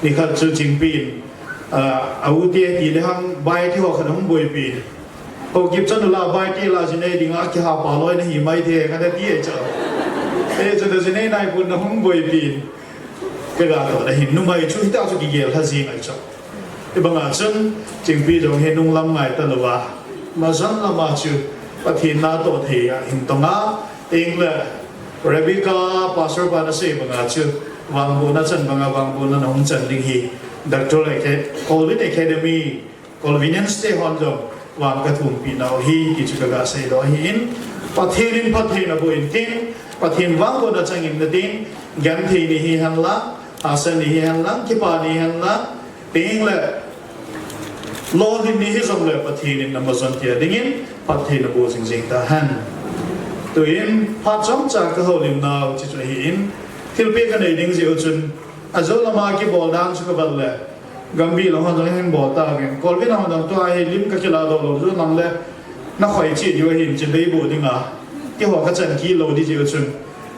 Nikhat chu Chingpi in, a, a u te ti le hang bai ti ho khat hung boipi. Haokip chanu la bai ti la jinei dinga kihapa loi na hi mai the ka na ti e chu. E chu na jinei nai pon na hung boipi. Ka ga to na hin numei chu hita chu kigel lha jing ai chu. Hibanga chun Chingpi jong hi nung lam ngai ta lou a. Majan lama chu Pathen natoh thei a hin tong a. Ingle Rebecca Pastor pa na sei banga chu vangbohna chan banga vangbohna na hung chan ding hi Doctor Acad-, Colvin Academy Convenience te hon jong vang ka thumpi nau hi, ti chu ka ga sei doh ahi in, Pathen in phatthei na boh in tin, Pathen vangbohna chang in na tin, genthei ni hi hen lang, hahsa ni hi hen lang, kipa ni hen lang, ting le, lolhin ni hi jong le Pathen in na majon tia ding in, phatthei na boh jing jing ta hen. Tuin, phat chomcha ka houlim nau, hiche chu ahin, thilpeh ka nei ding jeh u chun, ajo lama kibol dan chu ka vet le, Gambih lang hon jong hin bol tauvin, Colvin hon jong tua hi lim ka kila doh lou, jong lang le, na khoi cheh diu ahin, hiche beiboh dinga, keiho ka chan kit lou ding jeh u chun,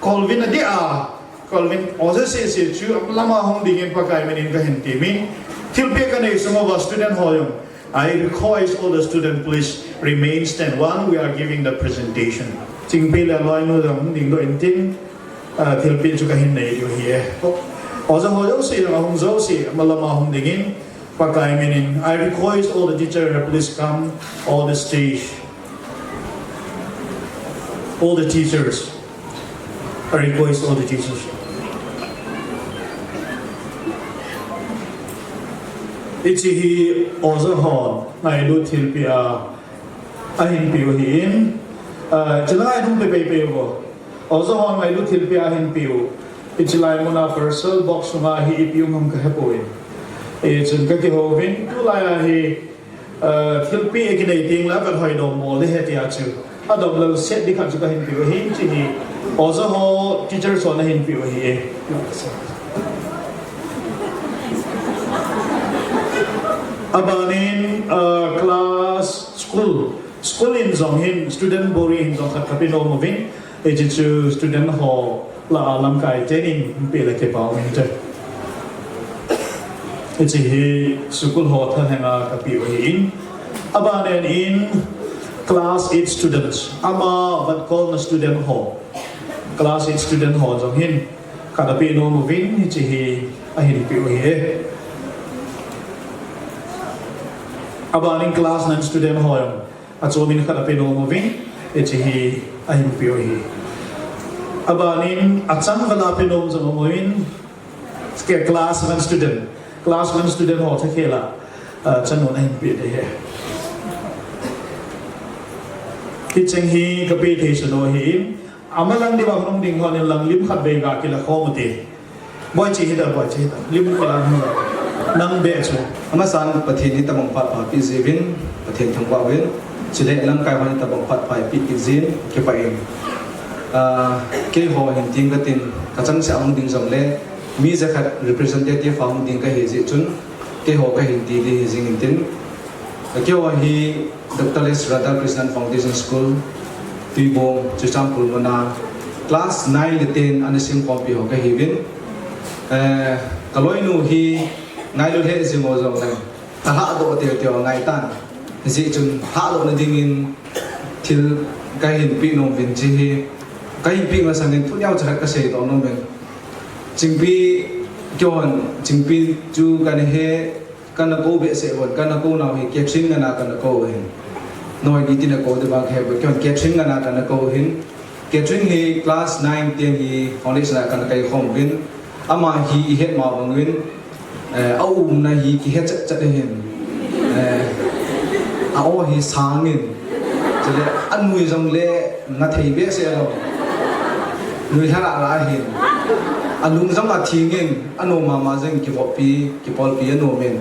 Colvin adeh a, Colvin, oja sese chu, lama hung dingin Pakai minin ka hin temin, thilpeh ka nei sung uva student ho jong, I request all the student, please remain stand while we are giving the presentation. Chingpi le loinu jong ding doh intin, ah, thilpeh chu ka hin nei diu ahi e. Oja ho jouse jong ahung jouse, malama hung dingin, Pakai minin. I request all the teacher, please come on the stage. All the teachers. I request all the teachers. Hiche hi oja hon ngailut thilpeh a ahin peh u ahin, ah, chulai hung pe pei pei uvo. Oja hon ngailut thilpeh a ahin peh u. Hiche lai muna parcel box sunga hi ipi um ham ka hepoi. Hichun ka kihouvin, tulai a hi ah, thilpeh kinei teng le, avet hoi dom bol ding ahi tia chu. Adop lou set ding khat chu ka hin peh u ahi, hiche hi. Oja ho, teacher hon ahin peh u ahi e. Abanin, ah, class, school. School in jong hin, student body in jong khat ka pe nom uvin. Hiche chu student ho lah a lamkai tenin, pe le kipa um inte. Hiche hi school ho thalhenga ka pe u ahin. Abanin class eight students. Ama vetkolna student ho. Class eight student ho jong hin. Khat ka pe nom uvin, hiche hi ahin pe u ahi e. Abanin class nine student ho jong. Achomin khat ka pe nom uvin, hiche hi ahin pe u ahi. Abanin, achang vala pe nom jong um uvin, ke class one student, class one student ho thakhel a, ah, chanu ahin pe ding ahi. Hicheng hi ka pe thei sah lou ahi. Amalang diuva hung ding hon in lang lim khat vei ga kila khom ute. Boi che hita, boi che hita. Lim kila hung. Nang beh chu. Amasan Pathen in tabang phat pha pe jiuvin, Pathen thangvah uvin. Chule lamkai hon tabang phat pha pe pe jin, kipah in. Ah, keiho hin ting katin, ka changseh a hung ding jongle, mi jakhat representative a hung ding kahi jeh chun, keiho kahin ti ding hi jing intin. Keiho hi Doctor S Radhakrishnan Foundation School, Tuibong, Churachandpur muna, class nine le ten ana simkhompi ho kahiuvin. Eh, ka loinu hi ngailut lheh jing u jongle, ka lhahdoh teu teu angai tan. Hijeh chun lhahdohna dingin thil kahin peh nom uvin hiche hi, kahin peh masangin thu neocha khat kasei doh nom in. Chingpi, keihon, Chingpi chu kana he, kana kou behseh uvin, kana kou nau hi Catherine ngana kana kou ahin. Noi ni tina kou ding vang kahe poi, keihon Catherine ngana kana kou ahin. Catherine hi class nine, ten hi foundation a kana kai khom uvin. Ama hi ihet ma bang uvin, eh, aumna hi kihe chet chet ahin. Eh, a-o hi sang in. Chule anui jongle ngathei behseh lou. Nui lha lah lah ahin. Alung jong athing in, anom mama jeng kivoppi, kipolpi anom in.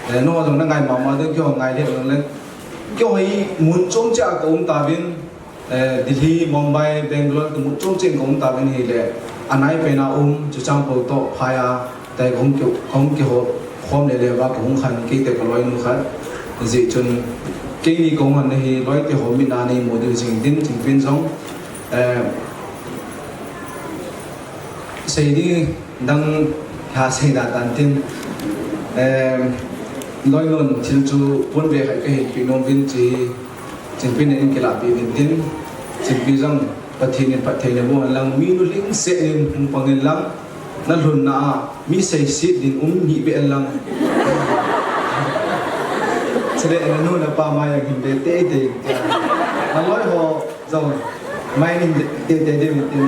Eh, nangho jong nangai mama ding, keiho ngai lheh jongle. Keiho hi mun chom cheh a ka um tauvin, eh, Delhi, Mumbai, Bangalore, ka mun chom cheh a ka um tauvin ahile. Anai pen a um, Churachandpur toh, phai a, tai ka hung ki, ka hung kihou, khom le le uva ka hung khan, keite ka loinu khat. Hijeh chun, keini ka hung khan hi, loite ho mit a nei mu diu jing intin, Chingpin jong. Eh, Sei ding dang ha sei da tan tin. Em, loinun thil chu pon ve khai kahin pe nom uvin hiche hi Chingpin in kilah peh uvin tin. Chingpi jong Pathen in phatthei naboh hen lang, mi nu lhingset in hung pang in lang, na lhunna a mi seiset ding um hih beh hen lang. Chule nanu napa mai a hin be teitei. Na loi ho Jong, mai in te, te, te, te,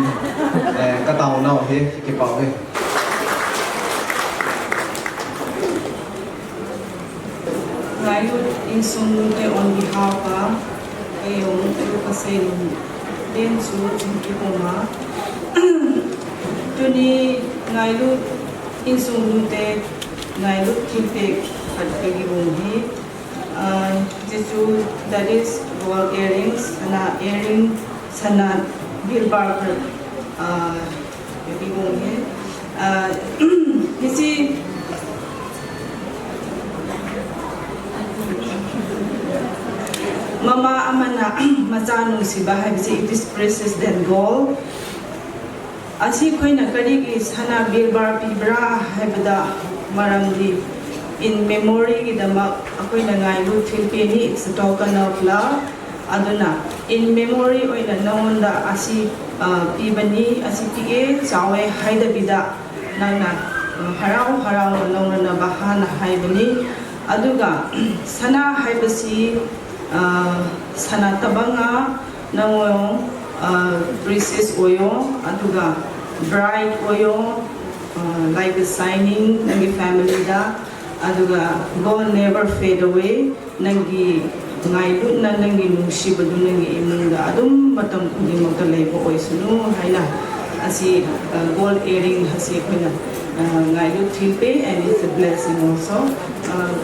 eh, ka taona u hi, kipah uve. Ngailut insung nute on behalf a, kei jong thu kasei nom den chu Chingpi koma. Tuni Ngailut insung nute, Ngailut thilpeh khat kagel u hi. Ah, hichu, that is, Royal Earrings, Sana Earring, Sana Gilbert, uh, Baby Gong he. Uh, you see, Mama amana macha nungsiba haibose, it is precious than gold. Asi khoina karigi sana Gilbert pibra haibada maramdi in memory gidama akoina ngailu thilpi ni, it's a token of love. Aduna, in memory oina nangunda asi, uh, pibani, asi pie, chawe haida bida, nangna, uh, harau, harau, nangna bahana haibani. Aduga, sana haibasi, uh, sana tabanga, nangong, uh, precious oyo, aduga, bright oyo, uh, like the shining, nangi family da, aduga, gold never fade away. Nangi ngailutna, nangi nungsibadu, nangi imungda adum matam khudingmukta leipa oisanu haina. Asi, uh, gold earring asi khoina, uh, ngailut thilpi, and it's a blessing also. Uh,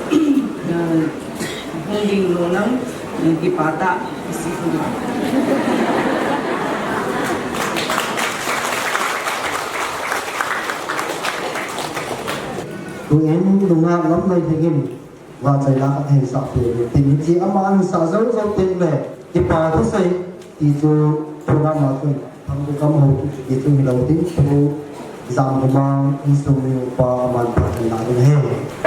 uh, hungding lonang, uh, kipata asi khoina. Tuin nunga lam mai dingin. Vahchoi la khat hin sah peh utin, hiche ama hin sah jou jou teng le, kipa thusei, ti chu program a chun, thangbu kam ho kiti chu hilou tin, thu Jamkhomang insung mi upa aman phatna la ding ahi.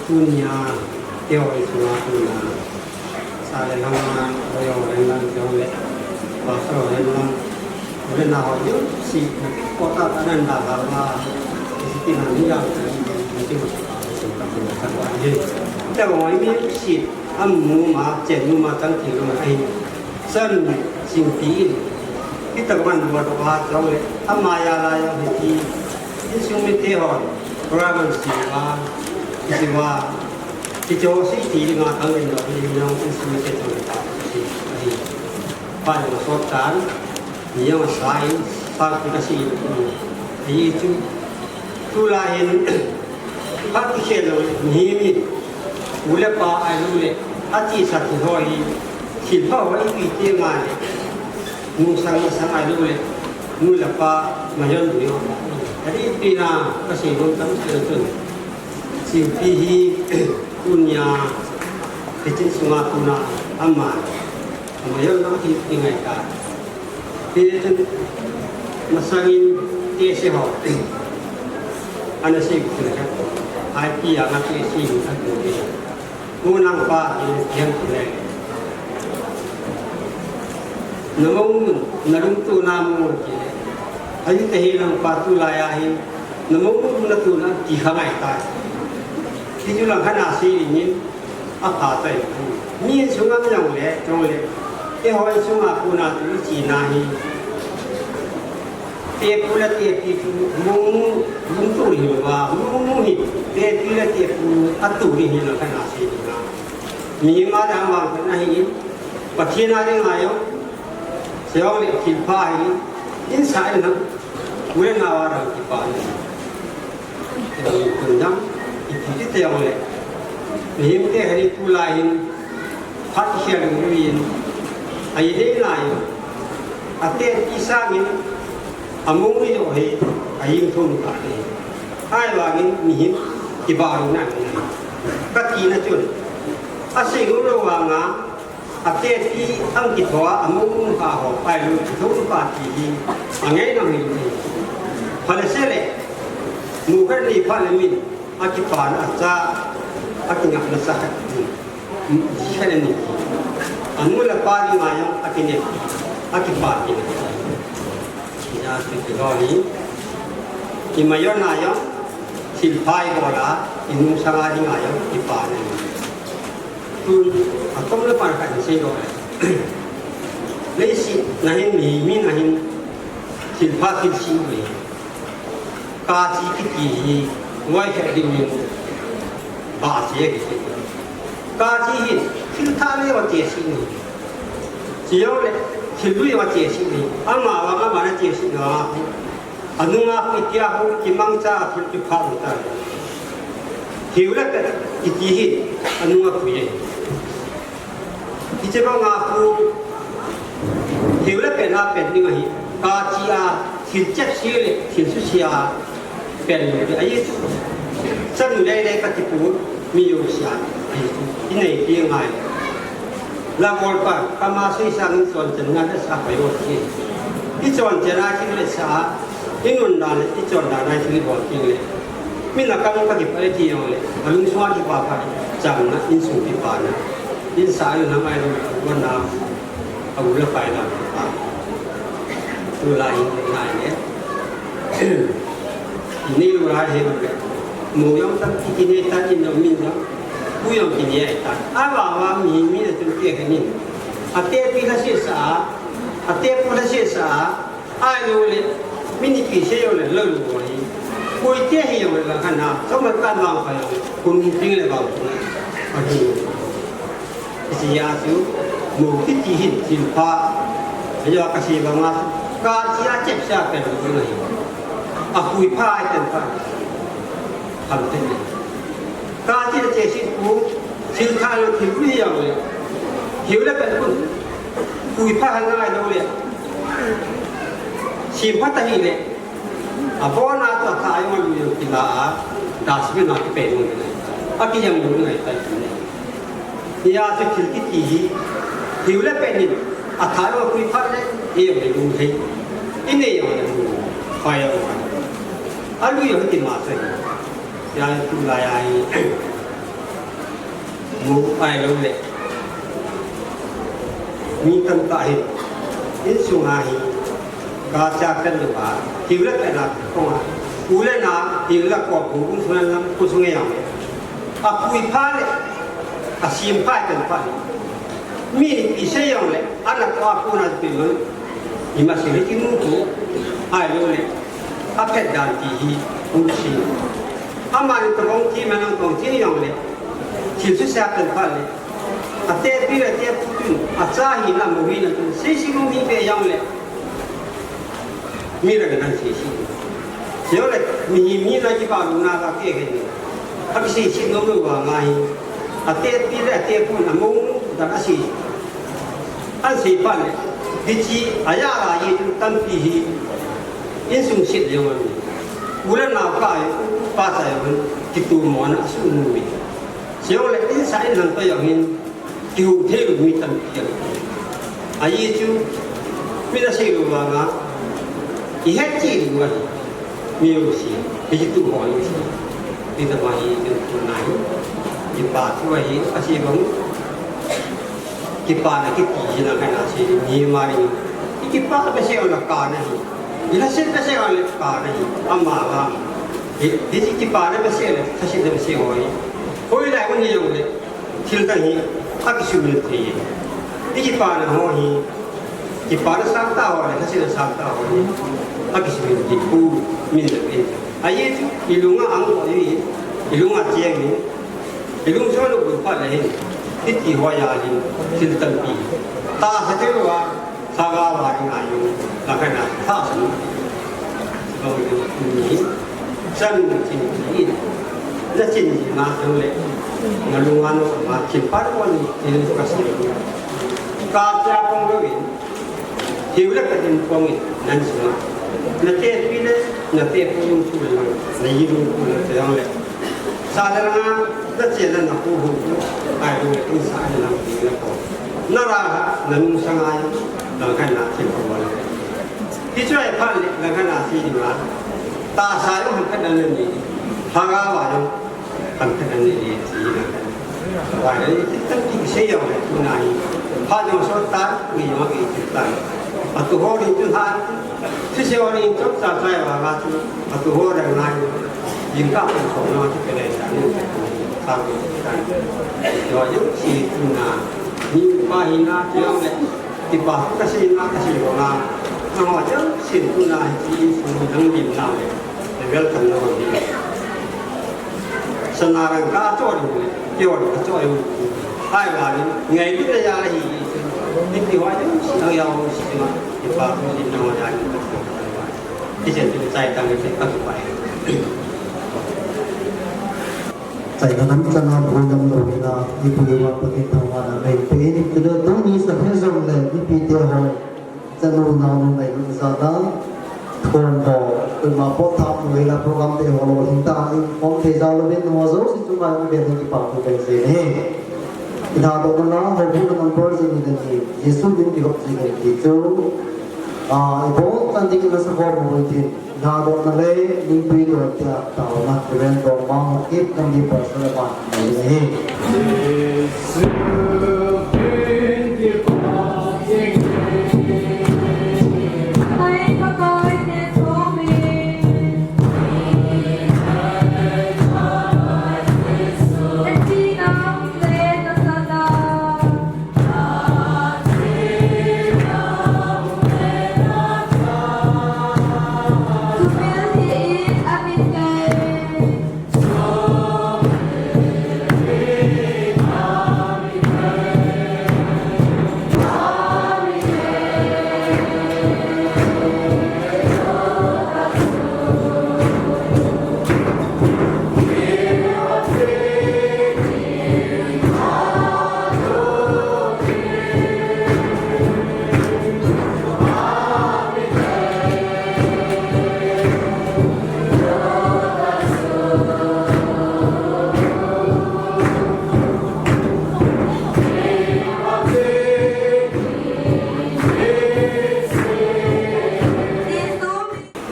Tunia, keiho insung a tunia, sa le lang a, keiho le lang, keiho le, pastor le lang, le na ho, yo, si, na, ko ta ta nan da ba ba, si ti na ni ya, ni ti ma ta, so ta ko ta ba ni. Te ho ni si, am mu ma, chen mu ma, tang ti lu ma ai. San sing ti in, kita man mo to a tong le, ama ya la ya hi ti, insung mite ho, program si wa, si wa, si cho si ti nga tang le no, ni no insung mite to le pa, si, si. Pa no so tan, ni yo sai, sa kita si, ni tu, tu la hin, Phat kikhel lou, mihem in, u le pa ahilou le, atisa thil ho hi, thil pha ho ipi ti ngai le, nungsang masang ahilou le, nu le pa mayon du yo. Adih pi na, kasei nom tam sel chun. Singpi hi, tunia, hiche sunga tuna, ama, mayon na hi, hi ngai ta. Hichun masangin tese ho. Ana sei kule ka. Ai pi a nga tese ni ka tu ni. Unang pa ni tiang kule. Namong mun, nalung tu namu kile. Ai te hi lang pa tu la ya hi. Namong mun na tu na ti kha ngai ta. Ti ju lang kha na sei ni. Apha tai. Mi insung a jong le, jong le. Keiho insung a kona tu ichi na hi. Tepu le tepi tu, mung, mung tu hi lou va, mung, mung hi. Tepi le tepu, atu ni hi lou kana si na. Mi ma da ma na hi. Pathen a ding a jong. Seong le thil pha hi. Insa in na. Ule na wa ra ki pa ni. Tun dang, ipi ti te jong le. Mihem te hi tulai hin, phat kikhel lou in, a idei lai, ate ti sangin, among ni jo hi, a ing thum ka ni. Ahivangin mihem kibaru na ni. Ka ti na chun. Asei lou vanga, Ate ti ang kithoa among mong kha ho, pai lu kitho pa ti hi, angai nang hi lu hi. Pha le se le, mu khat ni pha le min, akipa na cha, akingap na sa khat ni. Ji khat ni. Anu le pa ni ma jong, akine, akipa kine. Ina ti ti ho ni. Ima jong na jong, thil pha i bol a, inung sanga ding a jong, kipa ni. Tun, atom le pan khat in sei lou le. Leiset na hin mi, mi na hin thil pha thil sih u hi. Kachi kiti hi, huai khat ding in, ba che kiti. Kachi hi, thil thah le va che sih u hi. Chi jong le, thil lui va che sih u hi. Ama va, ama na che sih u hi. Anunga khu itia khu kimangcha thil kipha u ta. Hiu le pet kiti hi anunga khu ye. Hiche banga khu hiu le pet na pet ding ahi. Kachi a thil chet si le thil su si a pet le ahi. Chanu le le kati pu. Mi jong sia, i nei ti ngai. La bol pa, kama sui sang in chon chen na le sa pa yo ti. I chon chen a ti le sa, i nun da le, i chon da na ti bol ti le. Mi na kam ka ki pa le ti yo le, a lung sung a ki pa pa, chang na, in sung ki pa na. In sa yo na mai lo, wa na. A u le pai na. Tu lai in ngai ne. Ni lu lai he lu le. Mu jong tam ki ki ne ta in jong min jong. Ku jong ki ne ai ta. A wa wa mi mi na tu ke ke ni. A te pi la se sa. A te pu la se sa. Ai lu le. Mi ni pi se jong le lo lu wo hi. Ku i te hi jong le la ka na. So ma ka ma ka jong. Ku ni ting le ba ku na. A du. Sia chu, mu kiti hin, thil pha. Ajo ka si banga chu, kachi a chep sia pen lu ngai. A hui pha ai ten pha. Ham ten ni. Kachi a che si ku, thil tha lo thil hui yang le. Hiu le pen kun. Hui pha han ngai lo le. Sim pha ta hi le. A bona to tha ai mo lu kila a, dustbin a ki pe mo ni. A ki yang lu ngai tai ni. Nia chu thil kiti hi, hiu le pen in, a tha lo kui phat le, e yo le lu thei. I ne yo le lu, pa yo. A lu yo ti ma sai. Ya tu la ya hi. Mu ai lo le. Mi tamtah hi, insung a hi, kacha kan lo a, hiu le pen a kong a, u le nao, hiu le ko, bu bu sung lam, ku sung yang. A pui pha le, a sim pha kan pha le. Mi ni pi se yang le, ana ko a ku na pi lo. Ima se le ki mu ku, ai lo le. A phet dan ti hi, u si. Ama ni tobang ti ma nang tong ti yang le. Thil chu sia kan pha le. A te pi le te pu tun, a cha hi na mo hi na tun, sei si mo hi pe yang le. Mi le kan sei si. Yo le, mi hi mi na ki pa lu na ka ke ke ni. A ki sei si no no wa nga hi. A te pi le a te pu na mo dan a sei. An sei pha le. Di chi a ya la yi tu tam pi hi. Insung sit le wa ni. U le nao ka yi, pa sa yi, ki tu mo na su mu mi. Seo le insung in lang pa yong hin, kihu thei lu mi tampi a. Ahi chu, mi na sei lu vanga, i het chi lu a, mi u si, mi tu ho u si. Mi ta ma hi chu tu na hi, i pa tu a hi, a si bang, ki pa na ki ti hi na ka na si, mi ma ri, ki pa na se na ka na hi, i na se na se na ka na hi, ama la, hi, hi ki pa na se na, ka si na se ho hi. Hoi lai un hi yong le, thil dang hi, a kisumil thei e. I kipana ho hi, kipana sangtah ho le, thasina sangtah ho hi, a kisumil thei pu, min le pen. Ahi chu, i lunga ang ho hi, i lunga cheng hi, i lung so lu bu pha le hin, i ti ho ya hin, thil tampi. Tahsa thil wa, Lhagao a ring a jong, la kana tha sun. Sibang jong ni, chan chin ni, na chin ni na jong le, na lunga no ma chin par ko ni, ni ka si. Ka cha kong lo in, hiu le ka din kong in, nan si ma. Na te pi le, na te pu lung chu le, na yi lung chu le, te jong le. Sa le na, na che na na pu hu, ai lu le, sa le na pi le ko. Na ra, na nung sa ngai, na ka na chin ko le. Hi chu ai phan le, na ka na si ni ma. Tahsa jong han ka na ni. Lhagao a jong han ka na ni ni si na ka. Wa le, ti tan ti se yo le, tu na hi. Pha jong so ta, ni yo ki ti ta. A tu ho ni tu ha. Sisi ho ni chok cha cha wa ga tu. A tu ho le ngai. Yin ka ko so na ti ke le sa ni. Sa ko ta. Yo yo si tu na. Ni pa hi na ti yo le. Kipa, ka sei na, ka sei na. Nangho chang, sin tu na, hi, i, sun, dang, lim, na, le, le, wel, kan, na, hi. Sana rang ka cho ri le, kio ri ka cho ri. Hai wa ni, ngai tu le ya hi. Ni ki wa ni, si na ya wo si ma. Kipa, ku si na wa ya ni ka cho. Ki chen tu chai tang le ka tu pai. China nam changa bhulam louhina, ipi uva Pathen thangvahna neipe in, tule tuni sa phe jong le, ipi te ho, chanu naonu ngailut jal a, thon ho, koima pot thap lou hela program te ho lou hin ta, in form thei jal louvin, nangho jouse chunga jong ven in kipa thu kahin sei e. Ithadohna la, houbung number jing in ahi, Jesu min kihop jing in ti chu, a, ibon chan ding in nasa khom u hitin. Lhadohna le, ningpui don tia taona, Reverend Dormang Haokip, Namdi Pastor aman, nei ahi.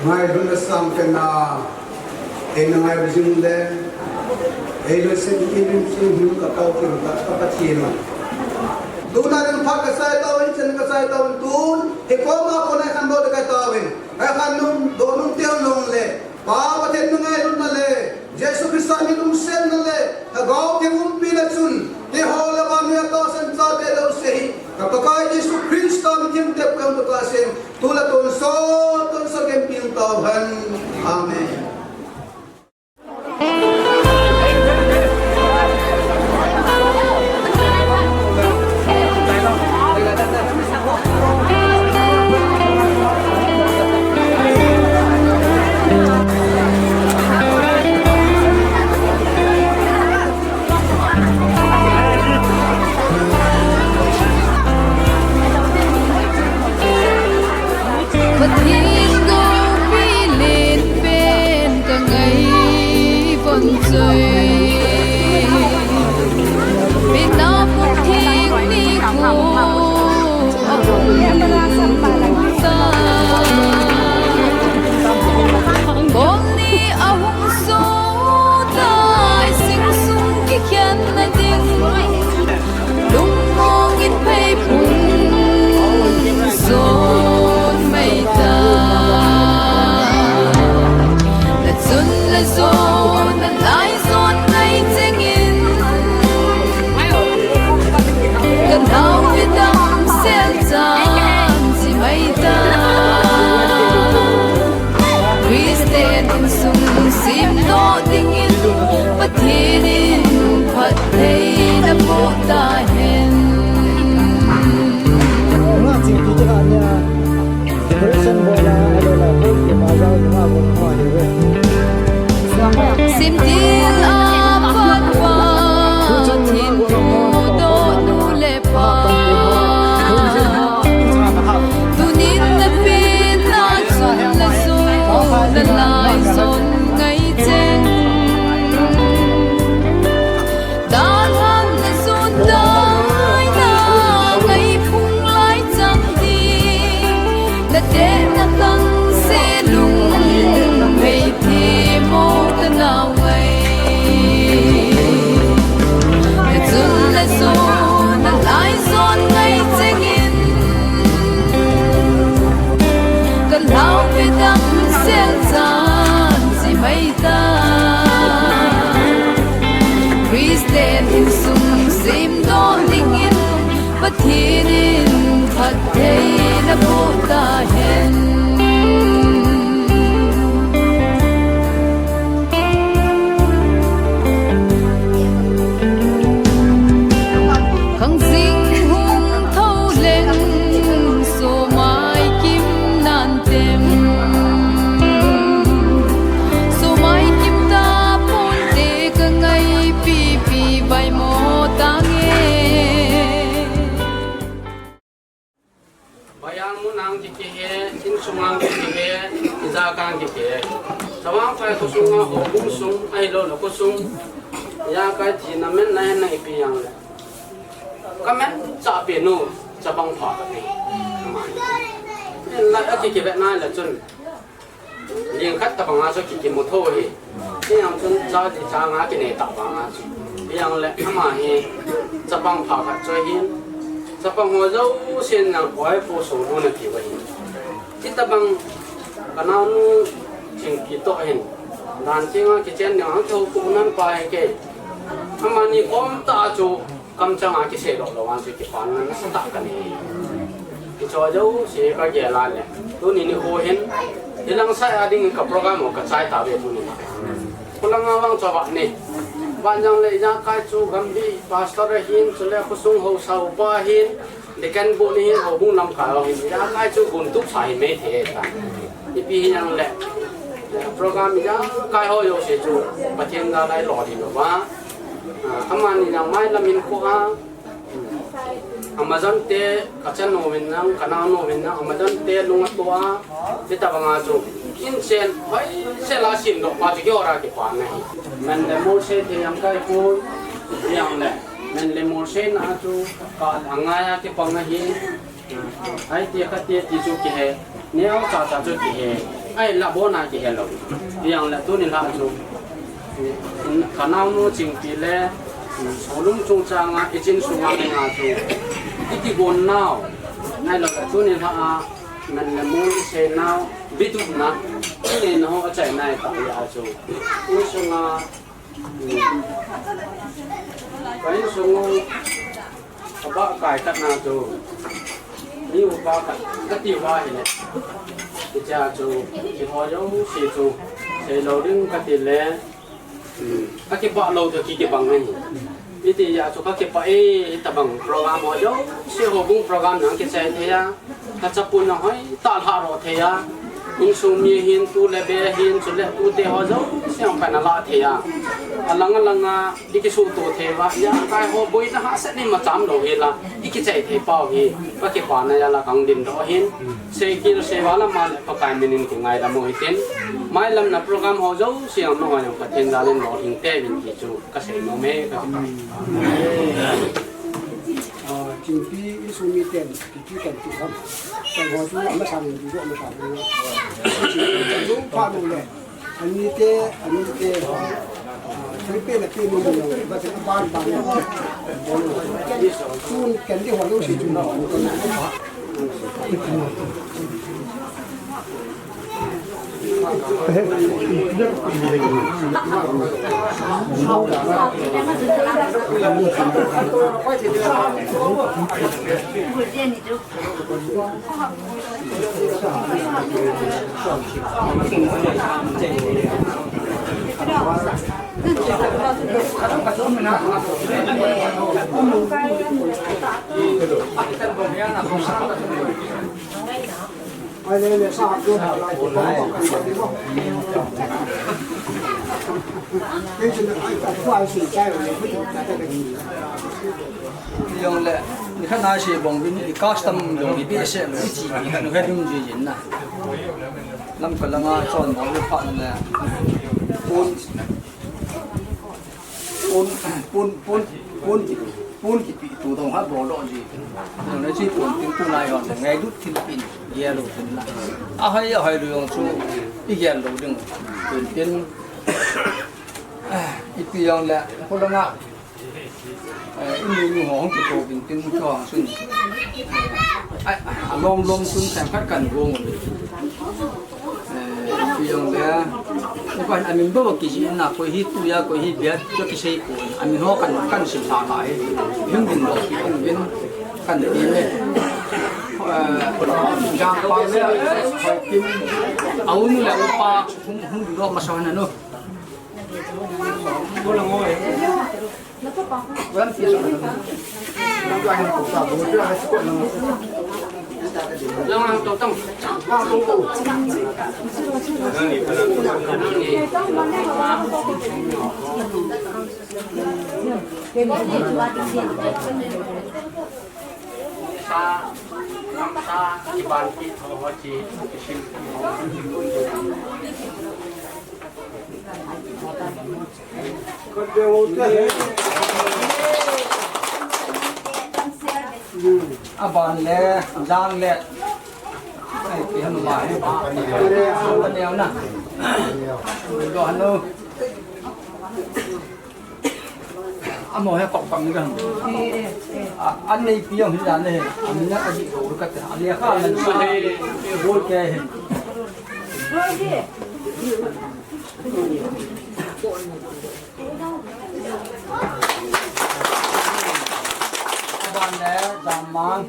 Ngailutna sangpen a, eina ngailut jing le, Ei lungset, ei lungset, hung ka Pau, ka, ka Pathen. Tuna ding phat ka sai tauvin, chan ka sai tauvin, tun, hikoma kona khandoh ka tauvin. Ka khandoh nung, doh nung teng nung le, Pa Pathen nungailutna le, Jesu Christa mi lungsetna le, Lhagao Theng umpina chun, keiho le vannoi a tahsan chate jouse hi, ka Pakai Jesu Christa mi thengte pang ka tahsan, tu le tonsot, tonsot ken ping tauhen. Amen. Pathen goupi lenpen ka ngai von choi. Pina Pathen ni ko a hung ta. Bol ni a hung so tai sing sung kikhen na ding. Lungmong in phei phung zon mai ta. Na chun na zon, na lai zon ngai cheng in. Ka nau ve dam sel chan chi mai ta. Christian insung simdoh dingin Pathen in phattheina boh tahen. Simtil a phatpa, thin thudoh nu le pa. Tunin na pen na chun na zon, na lai zon ngai cheng. Dalhan na zon dai na ngai phung lai chang ding. Na teh na tang se lung mei themo ka nau ngai. Na chun na zon, na lai zon ngai cheng in. Ka nau ve dam sel chan chi mai ta. Christian insung simdoh dingin Pathen in phattheina boh tahen. Khang jing hung tho leng, Somai Kim nan tem. Somai Kim ta ponte ka ngai pipi vai mo ta nge. Bayan mun ang kikihe, insung ang kikihe, ijakai ang kikihe. Chawang pai khosung a, houbung sung, ahilou le khosung. Ijakai thina menna henlang ipi jong le. Ka menchah pen u, chapang pha ka nei. Aman. Hinla akikivetna le chun. Lingkhat tabanga chu kikimu tho hi. Hijong chun cha ti cha nga kinei tabanga chu. Hijong le ama hi chapang pha khat chu ahin. Chapang ho jousen nang koi po so lu na ti va hin. Ti tabang ka naonu Chingki toh hin. Dan ti nga kichen nang ang tho pu nan pa hi ke. Amani kom ta chu. Kamchang a kisei lou lou vang chu kipan nasa tah ka nei. Kicho jouse ka gel a le. Tuni nikho hin. Hilang sai a ding ka program ho ka chai tave tuni. Khulang a vang chu ava nei. Vanjang le ijakai chu Gambih pastor ahin chule khosung haosa upa ahin. Deacon bu ni hin houbung lamkai ho hin. Ijakai chu guntup sa hi mei thei ta. Ipi hijong le. Program ijakai ho jouse chu. Pathen jal'a i lolhin uva. Ah, amani nang mailam in ko a, Amazon te ka chanu vin nang, ka naonu vin nang, Amazon te lung ato a, ti tabanga chu. Inchen, hoi, sela sin do, pa chu ki ora kipan ahi. Men le mol se te jong kai ko, jong le. Men le mol se na chu, ka angai a kipang ahi. Ai ti kha ti ti chu kihe. Neo cha cha chu kihe. Ai la bona kihe lou. Hijong le tuni la chu. Ka naonu Chingpi le, um, Solung chungchang a, i chin sunga ngai nga chu. I kigon nau. Nai lo la tuni lha a, men le mun i sei nau, bitu na. Tuni na ho a chai nai ta ya chu. I sunga, um, ka in sungu, Ka ba kai khat na chu. Ni upa khat ka ti uva hi le. Ti cha chu, ti ho jong si chu. Sei lo ding ka ti le. Hmm. Ka kiba lo to ki kibang ngai. Iti ya chu ka kiba e, tabang program ho jong si ho bung program nang kichai thei a. Ka chapun na hoi, ta lha ro thei a. Insung mi hin tu le be hin chu le tu te ho jong si hong ka na la thei a. Alang alang a, Di kisuhto thei uva, ya, kai ho boina hahsat ni macham lou hi la, i kichai thei pau hi, ka kipana ya la kang din doh hin, sei kil sei vala ma le Pakai minin kingaidam u hitin, mailam na program ho jouse ang nangho jong Pathen jal in lolhing teuvin ti chu ka sei nom e, ka kipah. Ah, Chingpi insung miten, Chingpi kan ti ham. Kan ho chu amasan in ti chu amasan in. Chingpi kan chu pha lou le. Anite, anite, ah, thilpeh le peh mun mun, ba se ban ban. Tun kan di ho lo si tun. Jong le, ni khat na se bong vin, i custom jong i behseh lou, i chi, i khat nu he dum ji jin na. Lam ka langa chon bong le phat le. Pon, pon, pon, pon, pon ki, pon kipe tu dong ha bol lou ji. Jong le chi pon tin tu nai hon, ngai lut thil pin, gel lou tin na. A hai, a hai lou jong chu, i gel lou ding. Pon tin, ipi jong le, ko langa. Eh, i mi nu ho hung kito bin tin chu hung sun. Ai, a lom lom sun sang khat kan gong. Eh, ipi jong le. Ni kan amin bo ki ji na koi hi tu ya koi hi bia cho ki sei ko. Amin ho kan kan sim ta ta e. Hung bin lo ki hung bin kan ti le. Eh, jang pa le, eh, kim. Aun le pa hung hung lo ma sa na no. Sa, sa, iban ki tho ho chi, isim. Aban le, jang le. Ai, ki hanu ma he. Ka neo na. Do hanu. Amo he kok pang ni ka hanu. A, an nei pi jong hi dan le he. An na a ji ko ka te. An ya ka na. Bol ke he. Aban le, Jamang.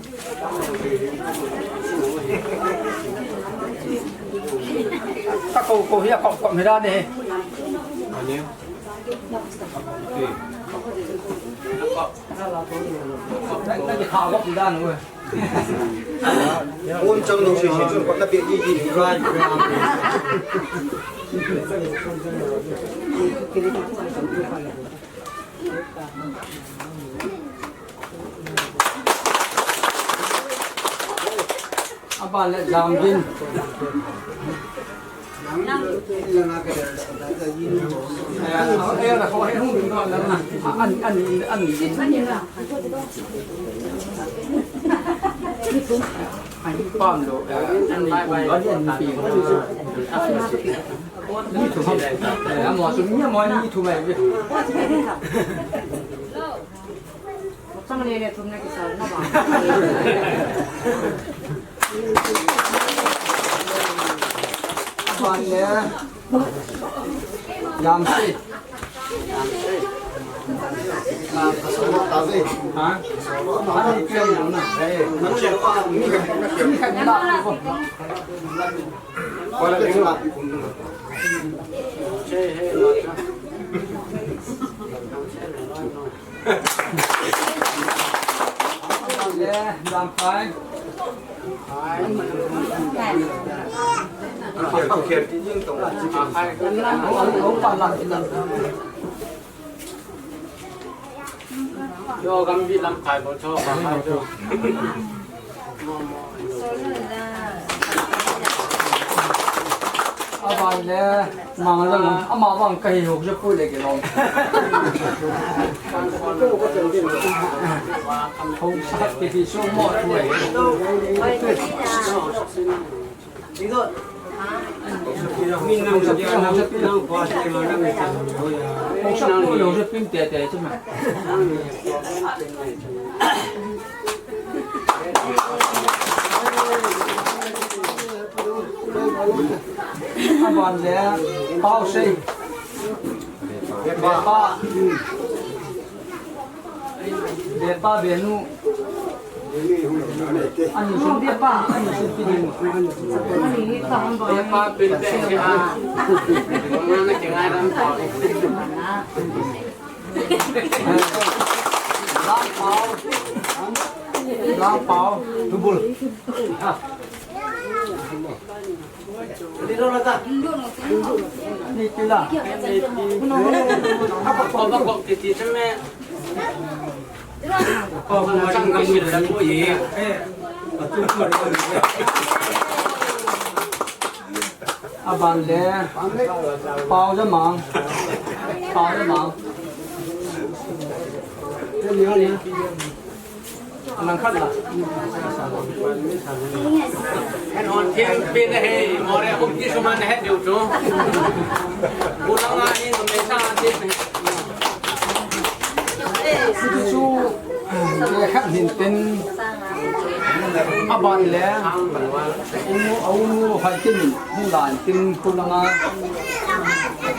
Ka ko ko hi a kop kop hi dan e. Na, na ki kha kop hi dan e. Pon chang lou se se chun, na pe ji ji ni. Aban le Jangvin. An, an, an. Pam lo, eh, ani pum lo, ani ani pi. Ni thum ham. Eh, amo sum ni amo ni thum ai. Chang le le thum na kisa na ba. Ban le. Yam sei. Ha? Ani pi lo na. Ni khat la ko. Yo, Gambih lamkai bou cho, ba hai cho. Aban le, mang lang, ama bang kahi ho je pui le ke long. Ho sa ke hi so mo tu e. Aban le, Pau sei. Bepa. Bepa, Benu. Ani sun Bepa, ani sun Benu. Bepa, Benu, Benu. Lang Pau. Lang Pau. Tubul. Ni kila. Apa kau kau titi seme? Kau macam kau ni dah kau ye. Aban le, Pau Jamang. Pau Jamang. Nang khat la. Hen hon thim pin he, more hum ki suman he diu chu. Bulang a hi no me sa ti. Chu, eh, khat hin tin. Aban le. Unu, unu, hai tin, bulan tin, kulanga.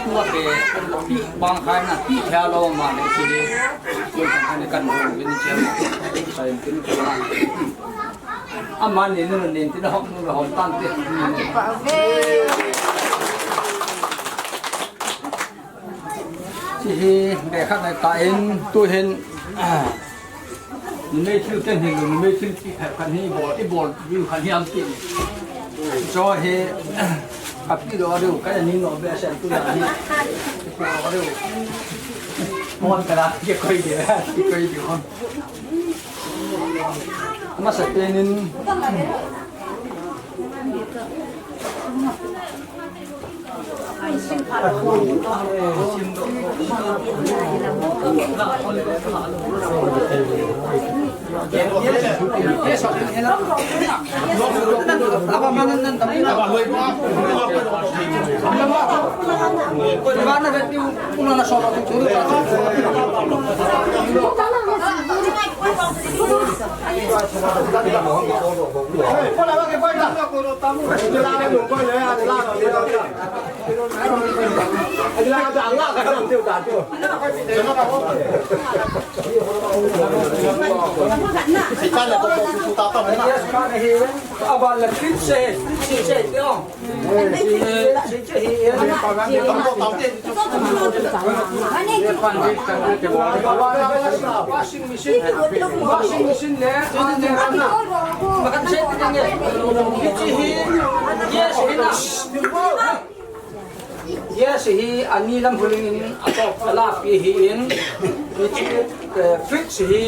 Tua ke, pi, bang khai na, pi thia lo ma le si. Kulanga kan hon bin che. Sai tin kulanga. Amani nu nin tin hom nu hom tan te. Hiche hi be khat na ta in tu hin, numei thil ken hin, numei thil ti khat khat hi bol, i bol, view khat hi am ti. Cho hi, ka pi lo deu, ka ni no be sen tu na hi. Pi lo deu. Mon ka la, ke koi de, ke koi de hon. Masa penin. Aban le fit se, fit se, fit se, Washing machine, washing machine le, hiche hi, yes, hi na. Yes, hi ani lam huling in, ato, ala pi hi in, hiche, eh, fridge hi,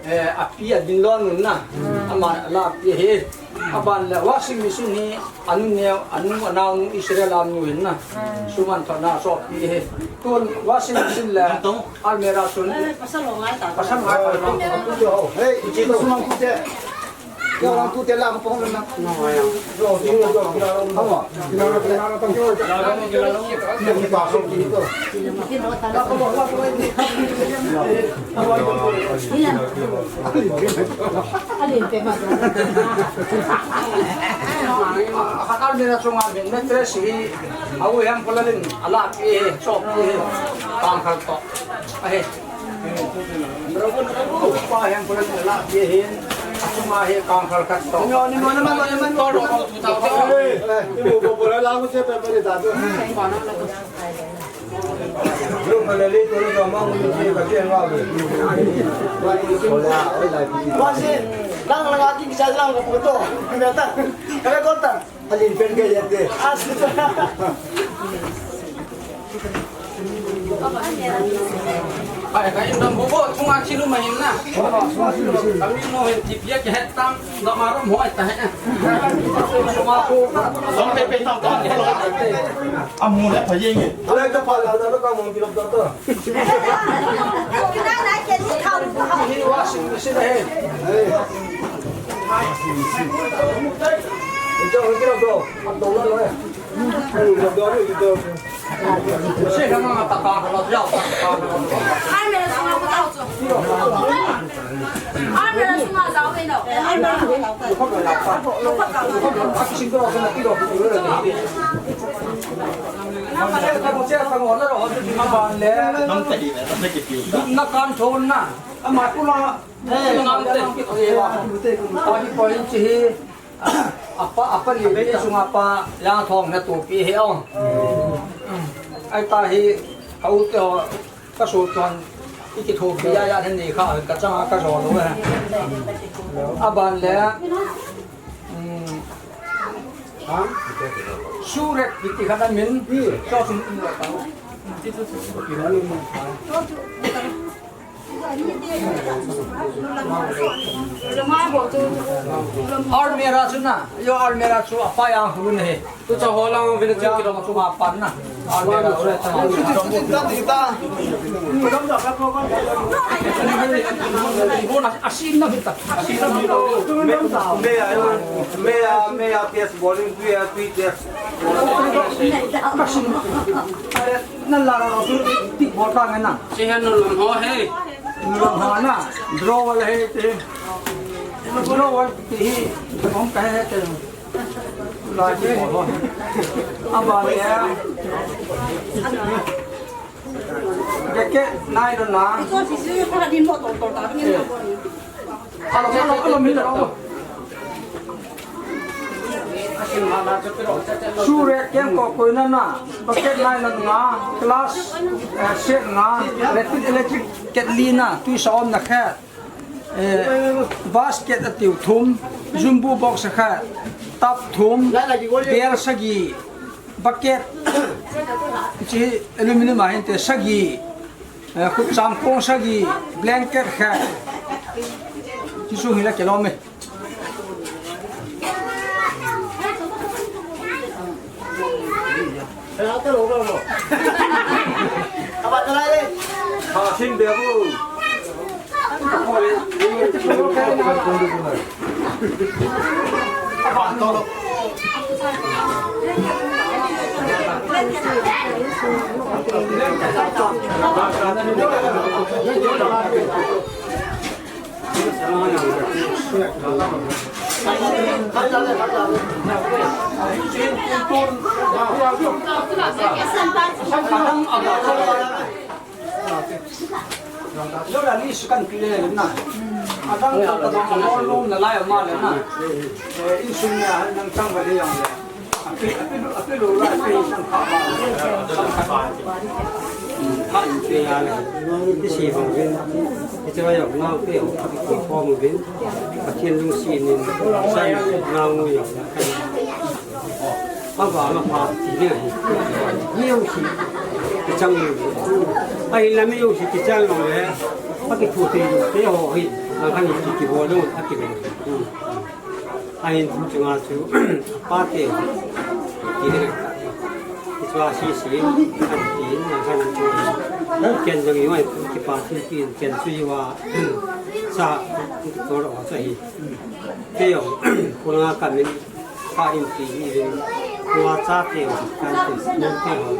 Eh, api adin lon nun na. Hmm. Aman ala api hi. Aban le washing machine hi anu neo, anu anao nu Israel a nu hin na. Hmm. Suman thona so api hi. Tun washing machine le almirah sun. Pasal lo ngai ta. Pasal ngai ta. Hey, iti ko. Suman kute. Khat almirah chunga min mattress hi, a u Hemkholalin alahpeh hi, chop hi, kangkhal toh. Ahi. Pa Hemkholalin alahpeh hi, achunga hi kangkhal khat toh. Ai, ka in dong bobo, chunga thil um ahin na. Kami mo hin thipia kihet tam. Dama ram hoi ta he. Som pe pe ta ta. Amu le pha yeng e. Alai ta pha la na ka mo ki lo ta ta. Ni washing machine he. Ni jo ki lo do. Ab do la lo he. Ni lo do ni do. Almirah sunga kau chu. Almirah sunga jao ve no. Na kan thon na. Ama tu la. Apa, apa ni, ni sunga pa, yang thong na tu pi he ong. Ai ta hi, ka u te ho, ka su ton, i ki thu pi ya ya ni kha, ka chang ka jo lo he. Aban le, um, ha? Surek pi ti kha na min, so sum in lo ta. Almirah chu na, yo almirah chu apa yang hu ne. Tu cha ho lang vin chu ki dong chu ma pan na. Almirah chu ta. Bona asin na hita. Asin na hita. Me ya, me ya, me ya, test bowling, tu ya, tu test. Asin na. Nan la ra lo su ti bol ta ngai na. Si han nun lon ho he. Nun lon ho na. Drawer he ti. Drawer ti hi. Hom ka he te. La ti bol ho. Aba le. Jacket nai lo na. Alo, alo, alo, mi lo. Sure, kem ko koi na na, bucket nai na nga, glass, eh, set nga, electric, electric kettle na, tui sa om na khat, eh, basket a tiu thum, jumbo box a khat, tap thum, bel sagi, bucket, chi aluminium a hin te sagi, eh, khut cham kong sagi, blanket khat, chi su hi la ke lo me. Lo la ni su kan pi le na. Adang ka ka dong ka lo na lai ma le na. Eh, insung na nang tang ba le yang le. Pathian lungset in, san ngau ngui. Ava ma pa ti le hi. Ni u si. Kichang ni. Ai la mi u si kichang lo le. Pa ki thu te te ho hi. Ma kan ki ki bo lo, a ki bo. Ahin chunga chu, pa te, ti le, ti Ka si si, an ti, an kan tu. Ken jong i wai, ki pa si si, ken sui wa, sa, to ro sa hi. Te yong, kuna ka min, ka in ti hi rin, kua cha te yong, kan te, nan te yong.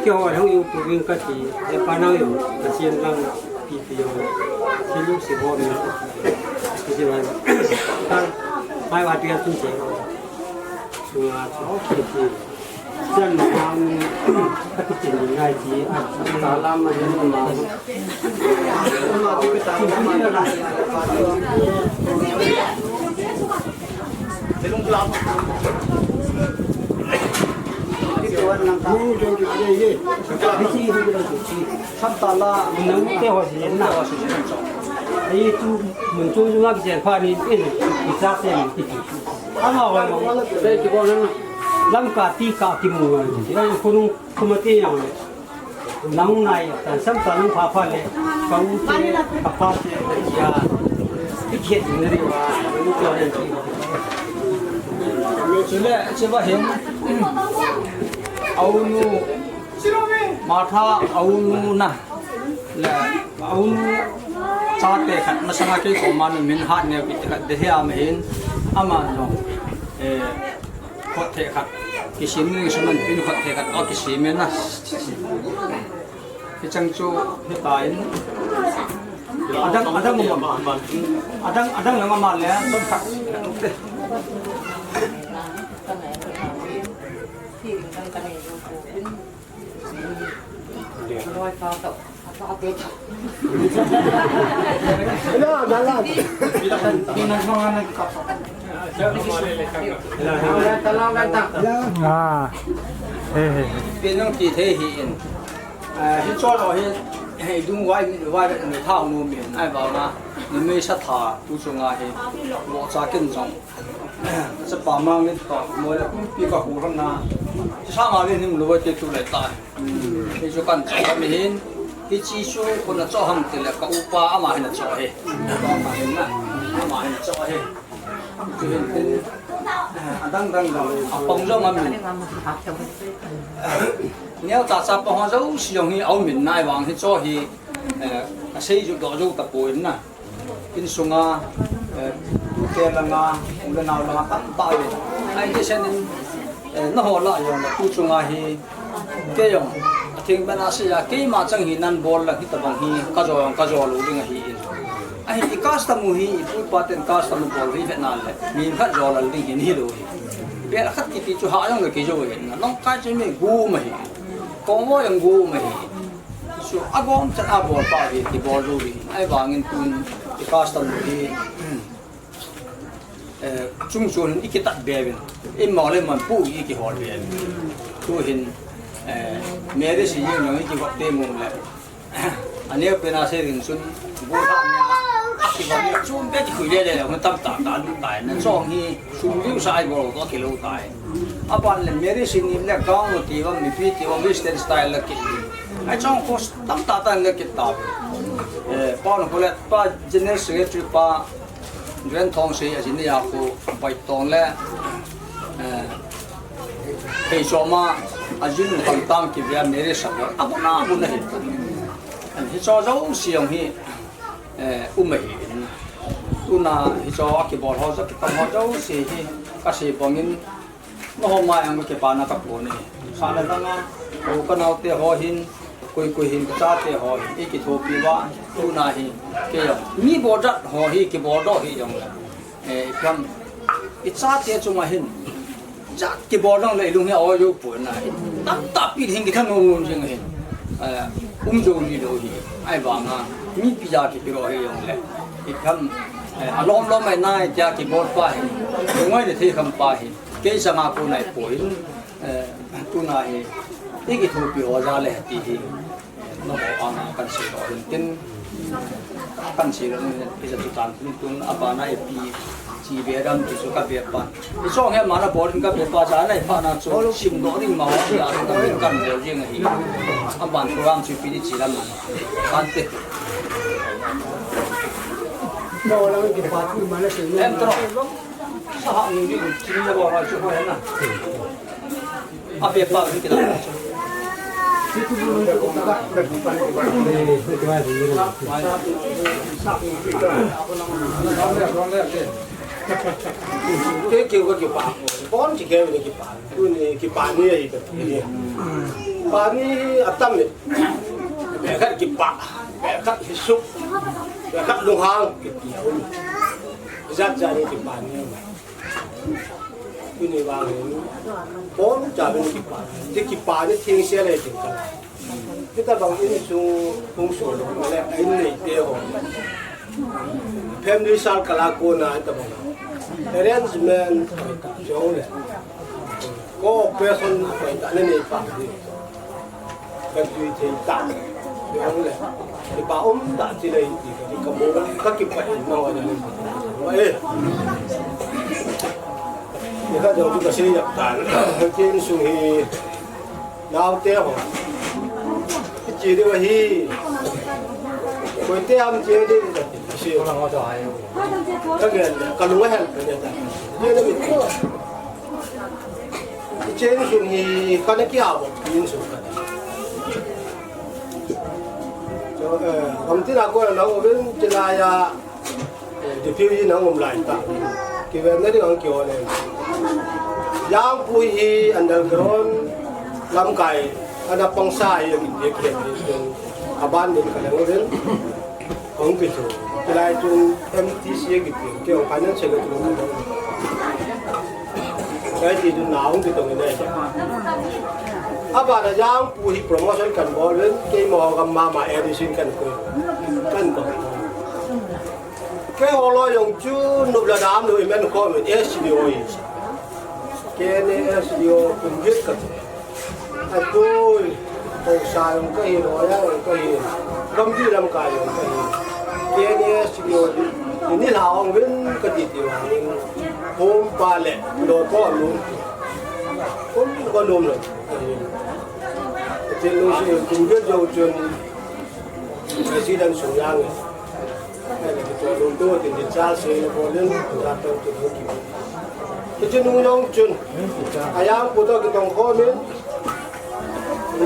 Ki ho hong yu pu wing ka ti, e pa nang yong, ka sien lang, pi pi yong, si lu si ho mi, si si wai. Kan, mai wa ti ka tun se. Kua cha, ki ti. Lamka ti ka kimu ngai. Khonung khoma ti yang le. Nang nai, tan sam tan nang pha pha le. Ka u ti, ka pa ti, ya. Ti khet ni ri wa, ni to ni ti. Chule, che ba hin. Au nu. Martha, au nu na. Le, au nu. Chate khat, masanga kei ko ma nu min hat ne ki khat de he am hin. Ama no. Eh, Khot thei khat. Kisim ni suman pin khot thei khat. O kisim na. Kichang chu hitai. Adang, adang um. Adang, adang lang ama le. Som khat. Ah, he, he. Pinung ti thei hi in. Ah, hi cho lo hi, hi dung vai, vai, ni thau nu min, ai ba na, ni mei sa tha, tu chunga hi, lo cha kin jong. Chapa mang in to, mo le kumpi ka hu ram na. Sa ma le ning lo te tu le ta. Hi chu kan cha mi hin. Hi chi chu ko na cho ham te le ka upa ama hin cho he. Ama hin na. Ama hin cho he. Chu hin tin. Adang dang dang. Apong jong ami. Neo cha cha pa ho jo si jong hi au min nai wang hi cho hi. Eh, ka sei ju do jo ta po in na. Insunga, eh, tute langa, u le nau langa tamtah le. Ai, ti sen in, eh, na ho la jong le, tu chunga hi, kei jong, a thing bena si ya, keima chang hi nan bol la, hi tabang hi, ka jo jong, ka jo lo ding ahi in. Ahi, i custom u hi, i pu i pa ten custom u bol hi vet na le, mi khat jo lal ding hi, ni lo hi. Bel khat kiti chu ha jong le ki jo hi, na nong kai chu mi gu ma hi. Kong mo jong gu ma hi. Chu agom chan a bol pa hi, kibol jou hi. Ahivangin tun i custom hi, eh, chung chun i kitat be uvin. I mo le man pu i kihol be uvin. Tu hin, eh, Mary si jing jong i kihol te mong le. Aneo pen a se ring chun, bu ha nia. Kibol le chun be kikhui le le, hung tam ta ta lu tai. Na chong hi, sum liu sa ai bol ko kilo tai. Aban le Mary si ni le kang lo ti va, mipi ti va, Western style la ki. Ai chong ko tam ta ta le ki ta. Eh, pa no ko le pa General Secretary pa Ren Thong sei a jin ya ko bai tong le. Eh, kei so ma a jin tam tam ki via Mary sa ko. Abu na abu na hi. An hi cho jo si jong hi. Eh, um hi. Tuna hi cho a kibol ho jo ki tam ho jo si hi. Ka si bangin Nangho mai ang kipana ka pon e. Sa le dang a, ko ka naote ho hin, koi koi hin ka chate ho hin, i kithopi uva, tuna hi, kei jong. Mi bol jat ho hi, kibol doh hi jong le. Eh, ipi ham, i chate chunga hin, jat kibol dang le i lung hi a oi jou poi na hi. Tamtah pi hin kitha nom nom jing hin. Eh, um jou ji lou hi. Ahivanga, mipi a kipe lou hi jong le. Ipi ham, eh, alom lom mai nai tia kibol pa hi. Ngoi le thei kham pa hi. Kei sanga ko nai poi, eh, tuna hi, i kithopi ho ja le ti hi, eh, nangho anga kan sei doh hin tin, kan sei doh hin, i ja tu tan tin tun, abana ipi, chi be dam ti chu ka be pan. I chong he mana bol in ka be pa ja nai pa na chu, sim doh ding ma ho, ya, kan bol jing ahi. Aban program chu pi ni chi lam man. Kan te. Em tro. Sa ha ni ni, chi ni bol ra chu ho na. Ape pa ni kila. Ke ke ka kipa. Bon ti ke ni kipa. Tuni kipa ni ai ka. Kipa ni atam ni. Be khat kipa. Be khat hisuk. Be khat lunghang. Jat jat ni kipa ni. Tuni vang hin, bon cha vin kipa, ti kipa ni theng sia le theng kal. Ti ta bang in su, hung su lo le, in nei te ho. Family sal kala ko na ta bang. Arrangement, jo le. Cooperation, ta ne nei pa ni. Ka tui thei ta. Yong le. Kipa um ta ti le ti ka, ka mo ka kipa in ma wa le. Wa e. Ni ka jong ka sei yak ta. Kin sung hi. Nau te ho. Chi de wa hi. Koi te am chi de ka ti. Si. Ka ngen ka lu hel ka ne ta. Ni le mi. Chen sung hi ka na kia bo, yin sung ka. So, eh, kam ti na ko na um ven ti la ya, eh, di piu yi na um lai ta. Ki ven na di ang kyo ne. Yang pu hi underground lam kai, ana pang sa yi ki ti ki ti. Aban din ka na um ven. Hung kitu. Kilai chun M T C a kitu. Kei hung financial kitu. Kai ti tu na hung kitu ni. Aba da jang pu hi promotion kan bol ven. Kei mo gam mama edition kan ko. Kan ko. Kei ho lo yong chu nup la dam lo imen ko men S D O yi. Kei ni S D O kum git ka. Atui, haosa jong kahi, lawyer jong kahi, gamgi lamkai jong kahi. K N S T O, ni la hung ven kati ti vangin, home pa le, lo ko alum. Home ko alum le. Tin lu si, kum vet jou chun, president sung jang. Kei chu nung jong chun, a jang pu toh kitong khomin,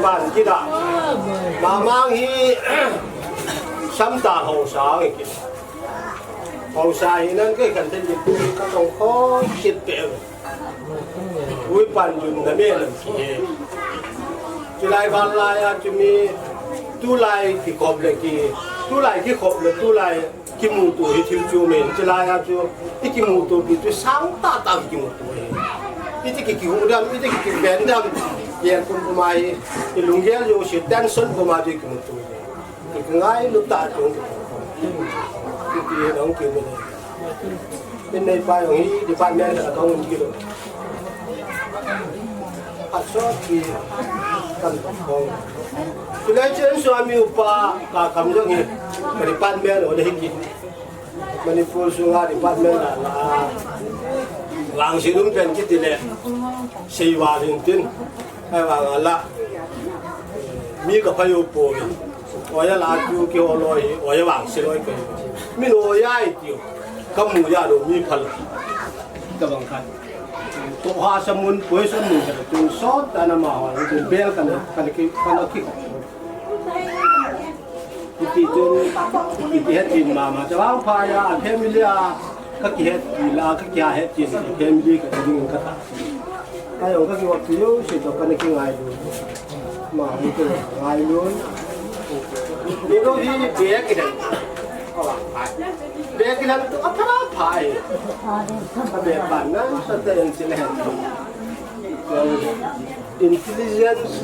ban kida. Mamang hi, samta haosa hi kit. Haosa hi nan kei kan ten kit, katong khom kit pe. Ui pan jun na me lam kihe. Chulai val lai a chu mi tulai kikhop le ki, tulai kikhop le tulai kimuto hi thil chu mi. Chulai a chu i kimuto pi chu sang tah tah kimuto hi. Iti ki kihu dam, iti ki kiven dam. Yen kum kum a hi, i lunggel jouse tension kum a chu kimuto hi. Ki ngailu ta chung. Ki ki nong ki mu. Min nei pa jong hi department ka kong ki lo. Aso ki kan kong. Tulai chen Swami upa ka kam jong hi. Ka department o le hi ki. Manipur sunga department la la. Vangse lum pen kiti le. Seiva rin tin. Ai vang ala. Mi ka phayo po. Oya la tu ki ho loi, oya vangse loi ko. Min oya i tiu. Ka mu ya lo mi phal. Ka bang khat. To ha sa mun, poi sa mun ka tu sot ta na ma ho. Tu bel ka na, ka na ki, ka na ki. Iti tu, iti het tin mama. Cha vang pha ya, family a. Ka kihet kila, ka kihet kila, family ka ding ka ta. Ka jong ka kiwak ti jouse toh kana kingailu. Ma, hi kingailu. Ni lo hi be kidan. Be kidan toh apha pha e. Abe pan na sa ta en sila hen. Intelligence.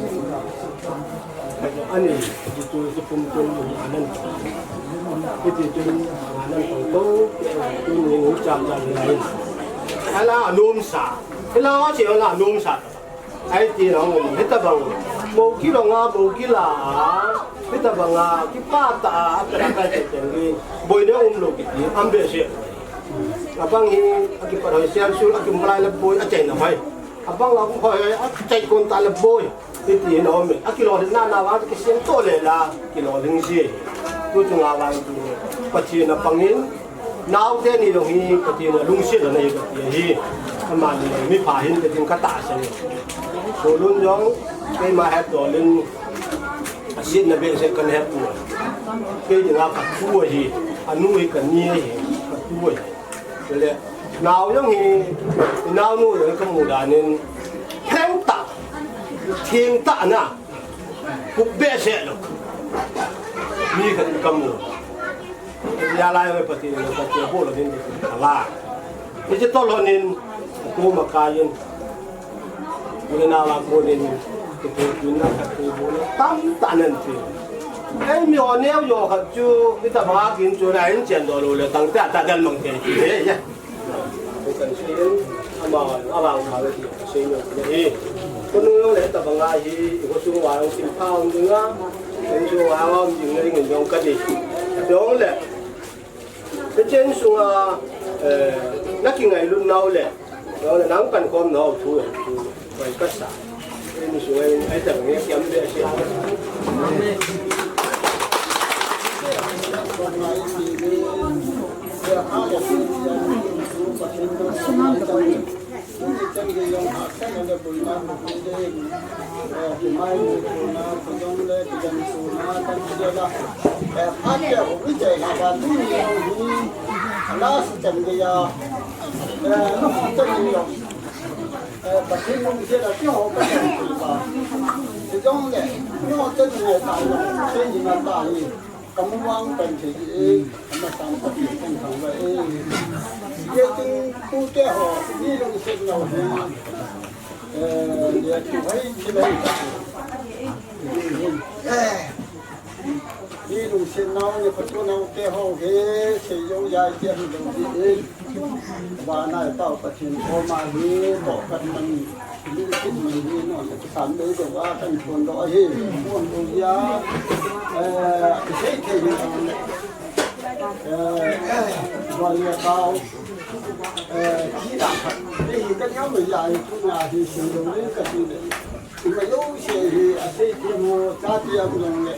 Ani, itu, itu pun, pun, anan. Itu, itu, anan, pun, tu, tu, ni, ni, jam, jam, ni, ni. Ala, alum sa. Ala, si, ala, alum sa. Ai, ti, na, um, hita bang. Mo ki lo nga, mo ki la. Hita bang nga, ki pa ta, a, ka, ka, ka, ka, ni. Boi ne um lo ki, am be se. Abang hi, aki pa, sial sul, aki mulai le boi, a, chai na, mai. Abang a kum hoi, a chai kon ta le boi. Hiti hin a um e. A kilolhin na na va kisem to le la. Kilolhin ji. Tu chunga vang tu. Pathen a pangin. Naote ni jong hi Pathen a lungset a nei Pathen hi. Aman mi pha hin te tin ka tahsan. Solun jong keima het dol in, asetna behseh kan het u. Kei dinga ka tu ahi, anu hi ka ni ahi, ka tu ahi. Chule nao jong hi, i naonu jong ka mu dan in, phen tah, theng tah na, khup behseh lou mi khat ka mu. Jalai me Pathen, Pathen bol in ka la. Hiche tolhon in, tu ma kai in. Ule na la ko in, kithopina, kithopina tamtah nan ti. Eimi ho neo jo khat chu, itobang a kin chu na in chen doh lou le, tang ta ta dan mang te ti he ya. Kan sei in, ama, ama ka le ti, sei no le. Ko nu jong le itobang a hi, ko sung uva jong sim pha um ding a, ko sung uva jong sim ding jong ka ti. Jong le, Hiche insunga, eh, na kingailut nau le, nau le nang pankhom nau thu, thu, pai ka sa. Insunga, ai ta nge kiam be sia. Sumang ka pai. Kamu vang pan thei e, ama sang pa ki kong thang va e. Ye ting tu te ho, ni lungset nau hi. Eh, ye tu hai ki lai. Eh. Ni lungset nau, ni patu nau te ho he, sei yo ya ye hi lo di e. Vana i Pau Pathen koma hi, tohkhat man, lungset man hi, no, sa kisam dei dei va kan thon doh ahi. Thon doh ya, eh, sei thei hi, eh, eh, va ya kau, eh, ki da khat. Ni hi kan yau ya, tu na hi, sei yo le ka ti le. Ima jouse hi asei thei mo, chate a jong le,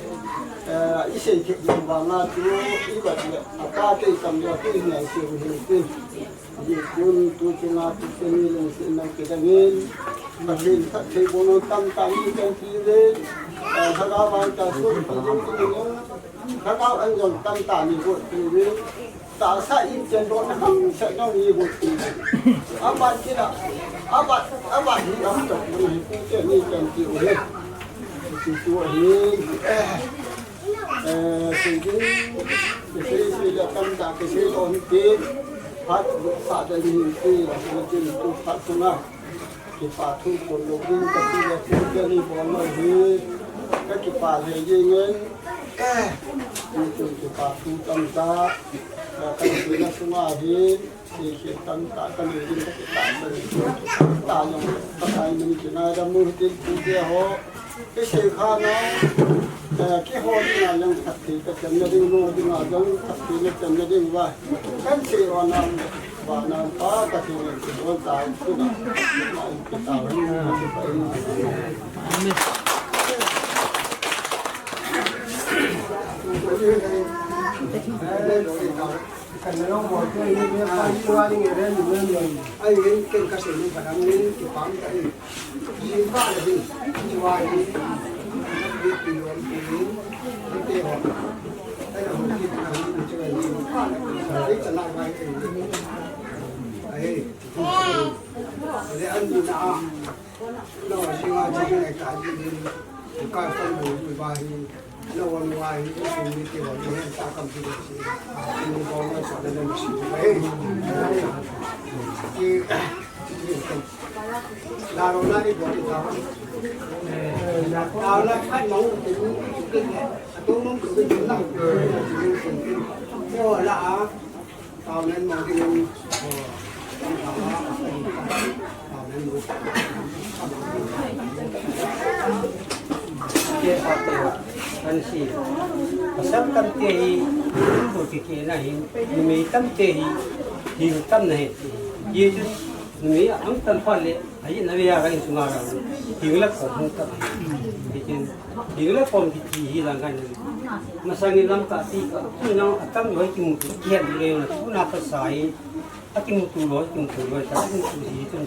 eh, isei thei jong vanga chu, i vet le, apa te i tam le, tu i ngai sei u hi tin. Hi kun tu chunga tu chunga lungsetna kidang in, Pathen phattheibohna tamtah ni kan ti uve, eh, lhagao vang ta sun ti jong ti jong, lhagao an jong tamtah ni bou ti uve. Tahsa in chen dohna hamsah jong ni bou ti. Aban kila, aban, aban hi aum tok ni hi, tu te ni chen ti u hi. Ti tu hi. Eh, sei ding, sei sei la tamtah kisei doh hi ti. Phat sa da ni ti, tin tu phat tu na. Kipa thu kon lou ding kati le, thu kali bol lou hi. Ka kipa lheh jeng in. Eh, ni chun kipa thu tamtah. Ka kipa sunga hi, sei sei tamtah ka lheh jeng ka kipa sa ni. Ta jong ka kai min kinai da mu tin tu te ho. Isei kha na, eh, kihol na jong phatthei ka chem na ding, no ding a jong phatthei na chem na ding va. Kan sei va na, va na pa ka sei na ki bol ta, tu na. Ka ta va na, ki pa na. Kan na long mo, tu ni pa ni wa ni re ni ni. Ai, ken ka sei ni pa na ni ki pa ta ni. Pasal tamte hi, numei tamte hi, hing tam na hi. Ye chu numei ang tan pha le, ahi na ve ya ka insunga ra. Hing la ko hung tam. Hitin, hing la ko ki ti hi lang kan. Masang in lam ka ti ka, tu na atam loi ki mu ki hen le na, tu na ka sai. Akimutu loi, kimutu loi, ta kimutu hi chun.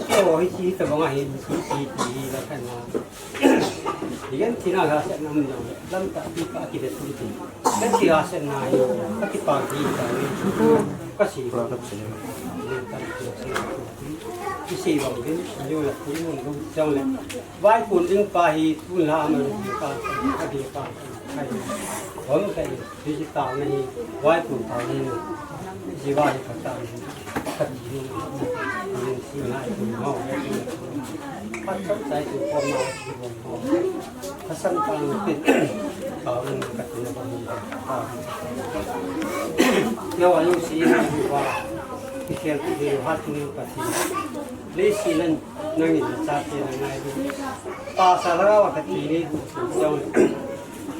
Kei ho hi chi ta banga hi, chi chi ti hi la khan na. Higen tina la sa nam na, lam ta ti pa ki de tu ti. Ka ti la sa na hi, ka ti pa ki ta ni. Ka si ba. Ka si ba, ni la ti mun lu jang le. Vai kun ding pa hi, tu la ma lu ka, ka di pa. Ka di. Hom ka di. Digital na hi, vai kun ta ni, jiva hi kata ni, kati ni, ni si na hi kun ho, ni si na hi kun ho. Pat pat sai kun ho ma si kun ho. Kasan ta ni tin, ta ni kati na ba ni ta. Yo ayu si na hi ba, ki khel ki de hat ni kati. Le si nan, nang ni sa te na ngai du. Pa sa la wa kati ni, jong.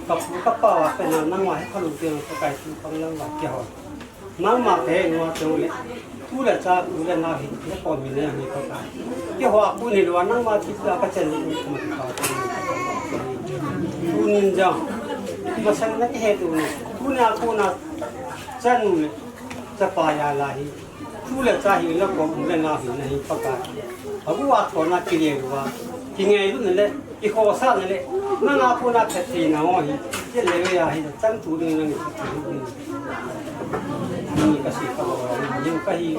Ka pu ka pa wa pe na nang wa he ka lu te na ka kai tu ka lang wa ke ho. Nangma ka he nua chong le. Tu le cha, tu le na hi, le ko mi le mi ko ta. Keiho a kun hi lou a nangma ti tu a ka chen le ko ma ka ta. Tunin jong. Masang na ki he tu ni. Tuni a kun a chanu le. Chapa ya la hi. Tu le cha hi le ko mi le na hi na hi pa ka. Abu a ko na ki le lou a. Ki ngai lu na le. I khosa na le, nanga kona phattheina ho hi, kei le ve a hi, chan tu ding nang i phatthei ding. Ni ka si ka ho, ni ka hi,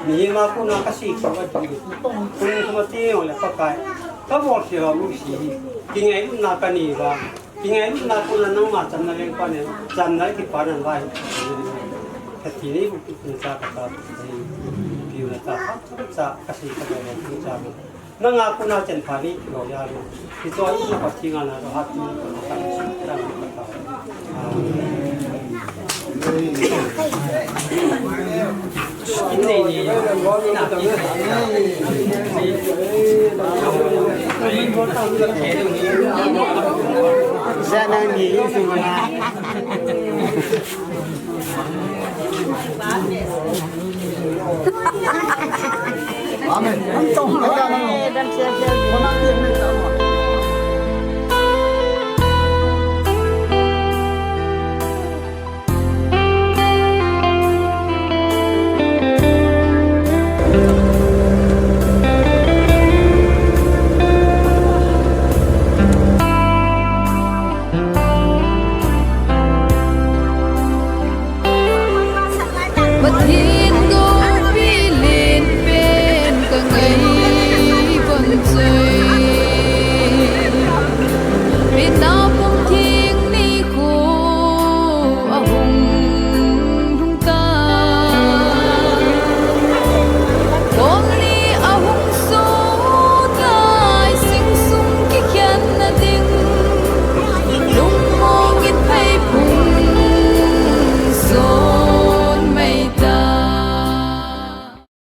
ni ma kona ka si ka va tu. Kun kuma ti ho le Pakai, ka bol si ho lu si hi, kingailutna ka nei va, kingailutna kona nangma chamna leng pa ne, chamna kipa nan va hi. Phattheina bu tu kun cha ka ta, piu na ta, cha ka si ka ho, cha. Nanga kona chen pha ni lo ya lo. Hi to na pa ti nga na lo ha ti ka ta ni ta ni ta. Sa nang ni yu su na. Amen.